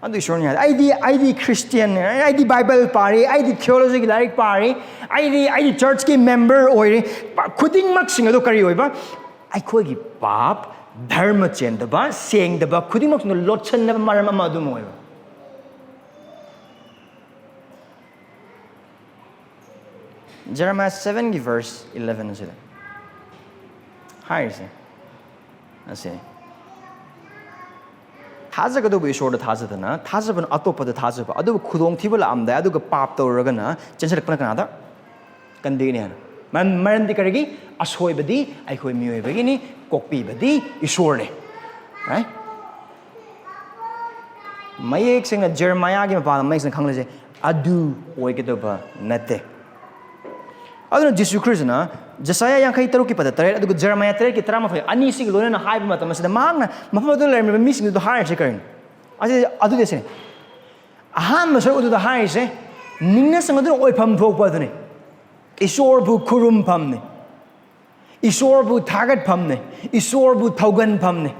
ꯑꯗꯨ ꯏꯁꯣꯔꯅ ꯌꯥꯗꯦ꯫ "ꯑꯩꯗꯤ, ꯑꯩꯗꯤ ꯈ꯭ꯔꯤꯁꯇꯤꯌꯟꯅꯦ, ꯑꯩꯗꯤ ꯕꯥꯏꯕꯜ ꯄꯥꯔꯤ, ꯑꯩꯗꯤ ꯊꯤꯑꯣꯂꯣꯖꯤꯒꯤ ꯂꯥꯏꯔꯤꯛ ꯄꯥꯔꯤ, ꯑꯩꯗꯤ, ꯑꯩꯗꯤ ꯆꯔꯆꯀꯤ ꯃꯦꯝꯕꯔ ꯑꯣꯏꯔꯤ"꯫ ꯄ-, ꯈꯨꯗꯤꯡꯃꯛꯁꯤꯡ ꯑꯗꯨ ꯀꯔꯤ ꯑꯣꯏꯕ? ꯑꯩꯈꯣꯏꯒꯤ ꯄꯥꯞ, ꯙꯔꯃ ꯆꯦꯟꯗꯕ, ꯁꯦꯡꯗꯕ ꯈꯨꯗꯤꯡꯃꯛꯁꯤꯡꯗꯨ ꯂꯣꯠꯁꯤꯟꯅꯕ ꯃꯔꯝ ꯑꯃ ꯑꯗꯨꯝ ꯑꯣꯏꯕ꯫ Jeremiah seven ꯒꯤ verse eleven ꯑꯁꯤꯗ ꯍꯥꯏꯔꯤꯁꯦ ꯑꯁꯦ, ꯊꯥꯖꯒꯗꯧꯕ ꯏꯁꯣꯔꯗ ꯊꯥꯖꯗꯅ, ꯊꯥꯖꯕꯅ ꯑꯇꯣꯞꯄꯗ ꯊꯥꯖꯕ, ꯑꯗꯨꯕꯨ ꯈꯨꯗꯣꯡꯊꯤꯕ ꯂꯥꯛꯑꯝꯗꯥꯏ ꯑꯗꯨꯒ ꯄꯥꯞ ꯇꯧꯔꯒꯅ ꯆꯦꯟꯁꯤꯜꯂꯛꯄꯅ ꯀꯅꯥꯗ? ꯀꯟꯕꯤꯒꯅꯤ ꯍꯥꯏꯅ꯫ ꯃꯔꯝ-, ꯃꯔꯝꯗꯤ ꯀꯔꯤꯒꯤ? ꯑꯁꯣꯏꯕꯗꯤ ꯑꯩꯈꯣꯏ ꯃꯤꯑꯣꯏꯕꯒꯤꯅꯤ, ꯀꯣꯛꯄꯤꯕꯗꯤ ꯏꯁꯣꯔꯅꯤ꯫ Right? ꯃꯌꯦꯛ ꯁꯦꯡꯅ ꯖꯦꯔꯦꯃꯥꯌꯥꯒꯤ ꯃꯄꯥꯟꯗ ꯃꯌꯦꯛ ꯁꯦꯡꯅ ꯈꯪꯂꯤꯁꯦ ꯑꯗꯨ ꯑꯣꯏꯒꯗꯕ ꯅꯠꯇꯦ꯫ ꯑꯗꯨꯅ ꯖꯤꯁꯨ ꯈ꯭ꯔꯤꯁꯇꯅ ꯖꯦꯁꯥꯌꯥ ꯌꯥꯡꯈꯩ ꯇꯔꯨꯛꯀꯤ ꯄꯗ ꯇꯔꯦꯠ, ꯑꯗꯨꯒ ꯖꯦꯔꯦꯃꯥꯌꯥ ꯇꯔꯦꯠꯀꯤ ꯇꯔꯥꯃꯥꯊꯣꯏ, ꯑꯅꯤꯁꯤꯒ ꯂꯣꯏꯅꯅ ꯍꯥꯏꯕ ꯃꯇꯝ ꯑꯁꯤꯗ ꯃꯍꯥꯛꯅ ꯃꯐꯝ ꯑꯗꯨꯗ ꯂꯩꯔꯝꯃꯤꯕ ꯃꯤꯁꯤꯡꯗꯨꯗ ꯍꯥꯏꯔꯤꯁꯦ ꯀꯔꯤꯅꯣ? ꯑꯁꯤ, ꯑꯗꯨꯗꯤ ꯑꯁꯤꯅꯤ꯫ ꯑꯍꯥꯟꯕ ꯁꯔꯨꯛ ꯑꯗꯨꯗ ꯍꯥꯏꯔꯤꯁꯦ ꯅꯤꯡꯅꯁꯪ ꯑꯗꯨꯅ ꯑꯣꯏꯐꯝ ꯊꯣꯛꯄ ꯑꯗꯨꯅꯤ꯫ ꯏꯁꯣꯔꯕꯨ ꯈꯨꯔꯨꯝꯐꯝꯅꯤ꯫ ꯏꯁꯣꯔꯕꯨ ꯊꯥꯒꯠꯐꯝꯅꯦ, ꯏꯁꯣꯔꯕꯨ ꯊꯧꯒꯟꯐꯝꯅꯦ,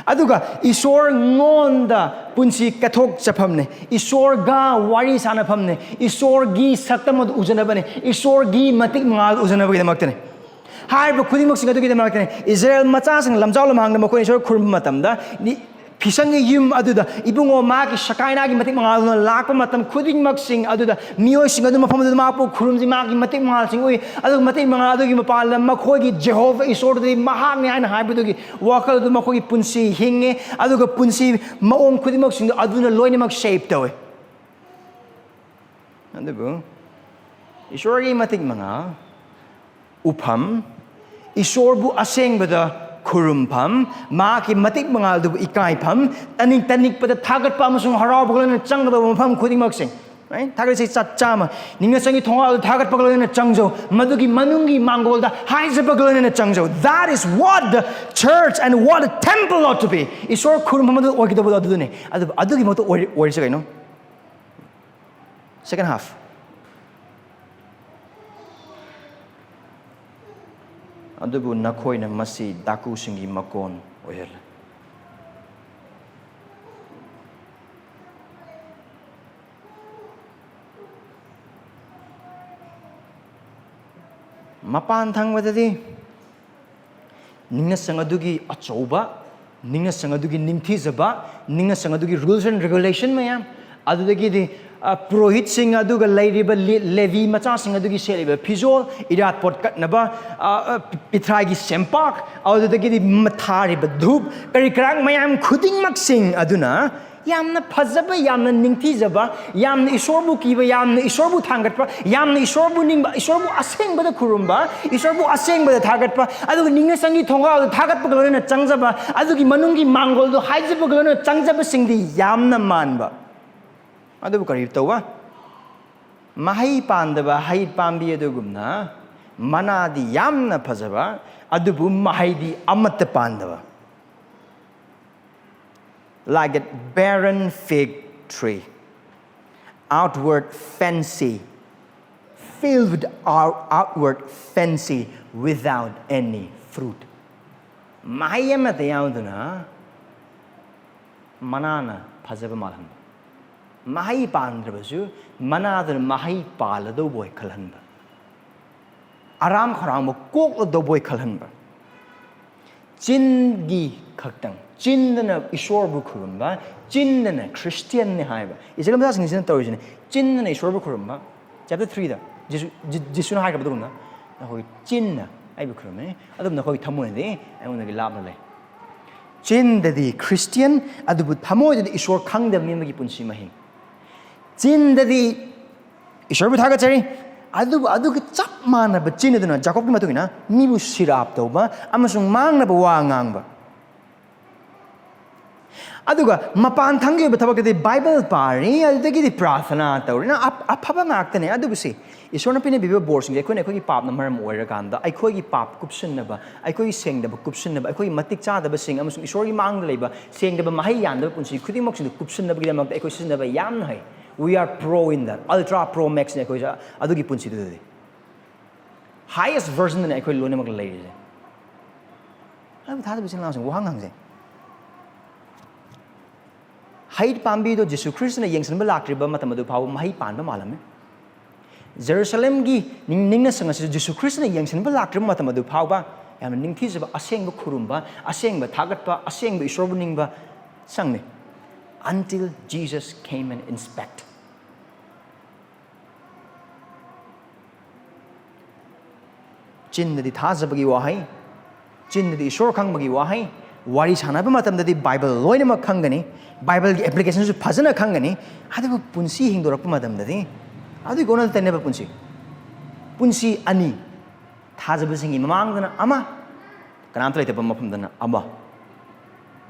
ꯑꯗꯨꯒ ꯏꯁꯣꯔꯉꯣꯟꯗ ꯄꯨꯟꯁꯤ ꯀꯠꯊꯣꯛꯆꯐꯝꯅꯦ, ꯏꯁꯣꯔꯒ ꯋꯥꯔꯤ ꯁꯥꯟꯅꯐꯝꯅꯦ, ꯏꯁꯣꯔꯒꯤ ꯁꯛꯇꯝ ꯑꯗꯨ ꯎꯖꯅꯕꯅꯦ, ꯏꯁꯣꯔꯒꯤ ꯃꯇꯤꯛ ꯃꯉꯥꯜ ꯎꯖꯅꯕꯒꯤꯗꯃꯛꯇꯅꯦ꯫ ꯍꯥꯏꯔꯤꯕ ꯈꯨꯗꯤꯡꯃꯛꯁꯤꯡ ꯑꯗꯨꯒꯤꯗꯃꯛꯇꯅꯦ꯫ ꯏꯁꯔꯥꯌꯦꯜ ꯃꯆꯥꯁꯤꯡ ꯂꯝꯖꯥꯎ ꯂꯝꯍꯥꯡꯗ ꯃꯈꯣꯏꯅ ꯏꯁꯣꯔ ꯈꯨꯔꯨꯝꯕ ꯃꯇꯝꯗ, ꯅꯤ-, ꯐꯤꯁꯪꯒꯤ ꯌꯨꯝ ꯑꯗꯨꯗ ꯏꯕꯨꯡꯉꯣ ꯃꯥꯒꯤ ꯁꯀꯥꯏꯅꯥꯒꯤ ꯃꯇꯤꯛ ꯃꯉꯥꯜꯗꯨꯅ ꯂꯥꯛꯄ ꯃꯇꯝ ꯈꯨꯗꯤꯡꯃꯛꯁꯤꯡ ꯑꯗꯨꯗ ꯃꯤꯑꯣꯏꯁꯤꯡ ꯑꯗꯨ ꯃꯐꯝ ꯑꯗꯨꯗ ꯃꯥꯄꯨ ꯈꯨꯔꯨꯝꯁꯤ, ꯃꯥꯒꯤ ꯃꯇꯤꯛ ꯃꯉꯥꯜꯁꯤꯡ ꯎꯏ꯫ ꯑꯗꯨꯒ ꯃꯇꯤꯛ ꯃꯉꯥꯜ ꯑꯗꯨꯒꯤ ꯃꯄꯥꯟꯗ ꯃꯈꯣꯏꯒꯤ ꯖꯦꯍꯣꯚꯥ ꯏꯁꯣꯔꯗꯨꯗꯤ ꯃꯍꯥꯛꯅꯤ ꯍꯥꯏꯅ ꯍꯥꯏꯕꯗꯨꯒꯤ ꯋꯥꯈꯜ ꯑꯗꯨ ꯃꯈꯣꯏꯒꯤ ꯄꯨꯟꯁꯤ ꯍꯤꯡꯉꯦ꯫ ꯑꯗꯨꯒ ꯄꯨꯟꯁꯤ ꯃꯑꯣꯡ ꯈꯨꯗꯤꯡꯃꯛꯁꯤꯡꯗꯣ ꯑꯗꯨꯅ ꯂꯣꯏꯅꯃꯛ ꯁꯦꯞ ꯇꯧꯋꯦ꯫ ꯑꯗꯨꯕꯨ ꯏꯁꯣꯔꯒꯤ ꯃꯇꯤꯛ ꯃꯉꯥꯜ ꯎꯐꯝ, ꯏꯁꯣꯔꯕꯨ ꯑꯁꯦꯡꯕꯗ ꯈꯨꯔꯨꯝꯐꯝ, ꯃꯍꯥꯛꯀꯤ ꯃꯇꯤꯛ ꯃꯉꯥꯜꯗꯨꯕꯨ ꯏꯀꯥꯏꯐꯝ, ꯇꯅꯤꯛ ꯇꯅꯤꯛꯄꯗ ꯊꯥꯒꯠꯄ ꯑꯃꯁꯨꯡ ꯍꯔꯥꯎꯕꯒ ꯂꯣꯏꯅꯅ ꯆꯪꯒꯗꯕ ꯃꯐꯝ ꯈꯨꯗꯤꯡꯃꯛꯁꯤꯡ, right? ꯊꯥꯒꯠꯁꯤ ꯆꯠ ꯆꯥꯝꯃ꯫ ꯅꯤꯡꯅ ꯆꯪꯒꯤ ꯊꯣꯡꯒꯥꯜꯗꯨ ꯊꯥꯒꯠꯄꯒ ꯂꯣꯏꯅꯅ ꯆꯪꯖꯧ, ꯃꯗꯨꯒꯤ ꯃꯅꯨꯡꯒꯤ ꯃꯥꯡꯒꯣꯜꯗ ꯍꯥꯏꯖꯕꯒ ꯂꯣꯏꯅꯅ ꯆꯪꯖꯧ꯫ That is what the church and what the temple ought to be. ꯏꯁꯣꯔ ꯈꯨꯔꯨꯝꯐꯝ ꯑꯗꯨ ꯑꯣꯏꯒꯗꯕꯗꯣ ꯑꯗꯨꯗꯨꯅꯦ꯫ ꯑꯗꯨ, ꯑꯗꯨꯒꯤ ꯃꯍꯨꯠꯇ ꯑꯣꯏꯔ-, ꯑꯣꯏꯔꯤꯁꯦ ꯀꯩꯅꯣ? Second half. ꯑꯗꯨꯕꯨ ꯅꯈꯣꯏꯅ ꯃꯁꯤ ꯗꯥꯀꯨꯁꯤꯡꯒꯤ ꯃꯀꯣꯟ ꯑꯣꯏꯍꯜꯂꯦ꯫ ꯃꯄꯥꯟ ꯊꯪꯕꯗꯗꯤ ꯅꯤꯡꯅꯁꯪ ꯑꯗꯨꯒꯤ ꯑꯆꯧꯕ, ꯅꯤꯡꯅꯁꯪ ꯑꯗꯨꯒꯤ ꯅꯤꯡꯊꯤꯖꯕ, ꯅꯤꯡꯅꯁꯪ ꯑꯗꯨꯒꯤ rules and regulation ꯃꯌꯥꯝ, ꯑꯗꯨꯗꯒꯤꯗꯤ, ꯑ, ꯄꯨꯔꯣꯍꯤꯠꯁꯤꯡ ꯑꯗꯨꯒ ꯂꯩꯔꯤꯕ ꯂꯦ-, ꯂꯦꯕꯤ ꯃꯆꯥꯁꯤꯡ ꯑꯗꯨꯒꯤ ꯁꯦꯠꯂꯤꯕ ꯐꯤꯖꯣꯜ, ꯏꯔꯥꯠꯄꯣꯠ ꯀꯠꯅꯕ, ꯑ, ꯑ, ꯄꯤꯊ꯭ꯔꯥꯏꯒꯤ ꯁꯦꯝꯄꯥꯛ, ꯑꯗꯨꯗꯒꯤꯗꯤ ꯃ-, ꯊꯥꯔꯤꯕ ꯙꯨꯞ, ꯀꯔꯤ ꯀꯔꯥꯛ ꯃꯌꯥꯝ ꯈꯨꯗꯤꯡꯃꯛꯁꯤꯡ ꯑꯗꯨꯅ ꯌꯥꯝꯅ ꯐꯖꯕ, ꯌꯥꯝꯅ ꯅꯤꯡꯊꯤꯖꯕ, ꯌꯥꯝꯅ ꯏꯁꯣꯔꯕꯨ ꯀꯤꯕ, ꯌꯥꯝꯅ ꯏꯁꯣꯔꯕꯨ ꯊꯥꯡꯒꯠꯄ, ꯌꯥꯝꯅ ꯏꯁꯣꯔꯕꯨ ꯅꯤꯡꯕ, ꯏꯁꯣꯔꯕꯨ ꯑꯁꯦꯡꯕꯗ ꯈꯨꯔꯨꯝꯕ, ꯏꯁꯣꯔꯕꯨ ꯑꯁꯦꯡꯕꯗ ꯊꯥꯒꯠꯄ, ꯑꯗꯨꯒ ꯅꯤꯡꯅꯁꯪꯒꯤ ꯊꯣꯡꯒꯥꯜꯗ ꯊꯥꯒꯠꯄꯒ ꯂꯣꯏꯅꯅ ꯆꯪꯖꯕ, ꯑꯗꯨꯒꯤ ꯃꯅꯨꯡꯒꯤ ꯃꯥꯡꯒꯣꯜꯗꯣ ꯍꯥꯏꯖꯕꯒ ꯂꯣꯏꯅꯅ ꯆꯪꯖꯕꯁꯤꯡꯗꯤ ꯌꯥꯝꯅ ꯃꯥꯟꯕ꯫ ꯑꯗꯨꯕꯨ ꯀꯔꯤ ꯇꯧꯕ? ꯃꯍꯩ ꯄꯥꯟꯗꯕ ꯍꯩ ꯄꯥꯝꯕꯤ ꯑꯗꯨꯒꯨꯝꯅ, ꯃꯅꯥꯗꯤ ꯌꯥꯝꯅ ꯐꯖꯕ, ꯑꯗꯨꯕꯨ ꯃꯍꯩꯗꯤ ꯑꯃꯠꯇ ꯄꯥꯟꯗꯕ꯫ Like a barren fig tree, outward fancy, Filled with our outward fancy without any fruit. ꯃꯍꯩ ꯑꯃꯠꯇ ꯌꯥꯎꯗꯅ ꯃꯅꯥꯅ ꯐꯖꯕ ꯃꯥꯜꯍꯟꯕ, ꯃꯍꯩ ꯄꯥꯟꯗ꯭ꯔꯕꯁꯨ ꯃꯅꯥꯗꯨꯅ ꯃꯍꯩ ꯄꯥꯜꯂꯗꯧꯕꯣꯏ ꯈꯜꯍꯟꯕ, ꯑꯔꯥꯝ ꯈꯧꯔꯥꯡꯕ ꯀꯣꯛꯂꯗꯧꯕꯣꯏ ꯈꯜꯍꯟꯕ, ꯆꯤꯟꯒꯤ ꯈꯛꯇꯪ, ꯆꯤꯟꯗꯅ ꯏꯁꯣꯔꯕꯨ ꯈꯨꯔꯨꯝꯕ, ꯆꯤꯟꯗꯅ ꯈ꯭ꯔꯤꯁꯇꯤꯌꯟꯅꯤ ꯍꯥꯏꯕ꯫ ꯏꯁꯂꯥꯝ ꯃꯆꯥꯁꯤꯡꯁꯤꯅ ꯇꯧꯔꯤꯁꯤꯅꯦ꯫ ꯆꯤꯟꯗꯅ ꯏꯁꯣꯔꯕꯨ ꯈꯨꯔꯨꯝꯕ, ꯆꯦꯞꯇꯔ ꯊ꯭ꯔꯤꯗ ꯖꯤꯁꯨ, ꯖꯤ-, ꯖꯤꯁꯨꯅ ꯍꯥꯏꯈ꯭ꯔꯕ ꯑꯗꯨꯒꯨꯝꯅ, "ꯅꯈꯣꯏ ꯆꯤꯟꯅ ꯑꯩꯕꯨ ꯈꯨꯔꯨꯝꯃꯤ, ꯑꯗꯨꯕꯨ ꯅꯈꯣꯏꯒꯤ ꯊꯃꯣꯏꯅꯗꯤ ꯑꯩꯉꯣꯟꯗꯒꯤ ꯂꯥꯞꯅ ꯂꯩ"꯫ ꯆꯤꯟꯗꯗꯤ ꯈ꯭ꯔꯤꯁꯇꯤꯌꯟ, ꯑꯗꯨꯕꯨ ꯊꯃꯣꯏꯗꯗꯤ ꯏꯁꯣꯔ ꯈꯪꯗꯕ ꯃꯤ ꯑꯃꯒꯤ ꯄꯨꯟꯁꯤ ꯃꯍꯤꯡ꯫ ꯆꯤꯟꯗꯗꯤ ꯏꯁꯣꯔꯕꯨ ꯊꯥꯒꯠꯆꯔꯤ, ꯑꯗꯨꯕꯨ ꯑꯗꯨꯒ ꯆꯞ ꯃꯥꯟꯅꯕ ꯆꯤꯟ ꯑꯗꯨꯅ ꯖꯥꯀꯣꯕꯀꯤ ꯃꯇꯨꯡ ꯏꯟꯅ ꯃꯤꯕꯨ ꯁꯤꯔꯥꯞ ꯇꯧꯕ ꯑꯃꯁꯨꯡ ꯃꯥꯡꯅꯕ ꯋꯥ ꯉꯥꯡꯕ꯫ ꯑꯗꯨꯒ ꯃꯄꯥꯟ ꯊꯪꯒꯤ ꯑꯣꯏꯕ ꯊꯕꯛꯇꯗꯤ ꯕꯥꯏꯕꯜ ꯄꯥꯔꯤ, ꯑꯗꯨꯗꯒꯤꯗꯤ ꯄ꯭ꯔꯥꯊꯅꯥ ꯇꯧꯔꯤꯅ ꯑꯞ-, ꯑꯐꯕ ꯉꯥꯛꯇꯅꯦ꯫ ꯑꯗꯨꯕꯨ ꯁꯤ ꯏꯁꯣꯔꯅ ꯄꯤꯅꯕꯤꯕ ꯕꯣꯔꯁꯤꯡꯁꯦ ꯑꯩꯈꯣꯏꯅ ꯑꯩꯈꯣꯏꯒꯤ ꯄꯥꯞꯅ ꯃꯔꯝ ꯑꯣꯏꯔꯀꯥꯟꯗ ꯑꯩꯈꯣꯏꯒꯤ ꯄꯥꯞ ꯀꯨꯞꯁꯤꯟꯅꯕ, ꯑꯩꯈꯣꯏꯒꯤ ꯁꯦꯡꯗꯕ ꯀꯨꯞꯁꯤꯟꯅꯕ, ꯑꯩꯈꯣꯏꯒꯤ ꯃꯇꯤꯛ ꯆꯥꯗꯕꯁꯤꯡ ꯑꯃꯁꯨꯡ ꯏꯁꯣꯔꯒꯤ ꯃꯥꯡꯗ ꯂꯩꯕ ꯁꯦꯡꯗꯕ ꯃꯍꯩ ꯌꯥꯟꯗꯕ ꯄꯨꯟꯁꯤ ꯈꯨꯗꯤꯡꯃꯛꯁꯤꯡꯗꯨ ꯀꯨꯞꯁꯤꯟꯅꯕꯒꯤꯗꯃꯛꯇ ꯑꯩꯈꯣꯏ ꯁꯤꯖꯤꯟꯅꯕ ꯌꯥꯝꯅ ꯍꯩ꯫ We are pro in that, ultra pro maxꯅꯦ ꯑꯩꯈꯣꯏꯁꯦ ꯑꯗꯨꯒꯤ ꯄꯨꯟꯁꯤꯗꯨꯗꯗꯤ꯫ Highest versionꯗꯅꯦ ꯑꯩꯈꯣꯏ ꯂꯣꯏꯅꯃꯛ ꯂꯩꯔꯤꯁꯦ꯫ ꯑꯗꯨꯕꯨ ꯊꯥꯖꯕ ꯏꯆꯤꯜ ꯏꯅꯥꯎꯁꯤꯡ, ꯋꯥꯍꯪ ꯍꯪꯁꯦ꯫ ꯍꯩ ꯄꯥꯝꯕꯤꯗꯣ ꯖꯤꯁꯨ ꯈ꯭ꯔꯤꯁꯇꯅ ꯌꯦꯡꯁꯤꯟꯕ ꯂꯥꯛꯇ꯭ꯔꯤꯕ ꯃꯇꯝ ꯑꯗꯨ ꯐꯥꯎꯕ ꯃꯍꯩ ꯄꯥꯟꯕ ꯃꯥꯜꯂꯝꯃꯤ꯫ ꯖꯦꯔꯨꯁꯂꯦꯝꯒꯤ ꯅꯤꯡ-, ꯅꯤꯡꯅꯁꯤꯡ ꯑꯁꯤꯁꯨ ꯖꯤꯁꯨ ꯈ꯭ꯔꯤꯁꯇꯅ ꯌꯦꯡꯁꯤꯟꯕ ꯂꯥꯛꯇ꯭ꯔꯤꯕ ꯃꯇꯝ ꯑꯗꯨ ꯐꯥꯎꯕ ꯌꯥꯝꯅ ꯅꯤꯡꯊꯤꯖꯕ, ꯑꯁꯦꯡꯕ ꯈꯨꯔꯨꯝꯕ, ꯑꯁꯦꯡꯕ ꯊꯥꯒꯠꯄ, ꯑꯁꯦꯡꯕ ꯏꯁꯣꯔꯕꯨ ꯅꯤꯡꯕ ꯆꯪꯂꯤ꯫ Until Jesus came and inspect. ꯆꯤꯟꯗꯗꯤ ꯊꯥꯖꯕꯒꯤ ꯋꯥꯍꯩ, ꯆꯤꯟꯗꯗꯤ ꯏꯁꯣꯔ ꯈꯪꯕꯒꯤ ꯋꯥꯍꯩ, ꯋꯥꯔꯤ ꯁꯥꯟꯅꯕ ꯃꯇꯝꯗꯗꯤ ꯕꯥꯏꯕꯜ ꯂꯣꯏꯅꯃꯛ ꯈꯪꯒꯅꯤ, ꯕꯥꯏꯕꯜꯒꯤ ꯑꯦꯄ꯭ꯂꯤꯀꯦꯁꯟꯁꯨ ꯐꯖꯅ ꯈꯪꯒꯅꯤ, ꯑꯗꯨꯕꯨ ꯄꯨꯟꯁꯤ ꯍꯤꯡꯗꯣꯔꯛꯄ ꯃꯇꯝꯗꯗꯤ ꯑꯗꯨꯒꯤ ꯑꯣꯟꯅ ꯇꯩꯅꯕ ꯄꯨꯟꯁꯤ꯫ ꯄꯨꯟꯁꯤ ꯑꯅꯤ, ꯊꯥꯖꯕꯁꯤꯡꯒꯤ ꯃꯃꯥꯡꯗꯅ ꯑꯃ, ꯀꯅꯥꯝꯇ ꯂꯩꯇꯕ ꯃꯐꯝꯗꯅ ꯑꯃ꯫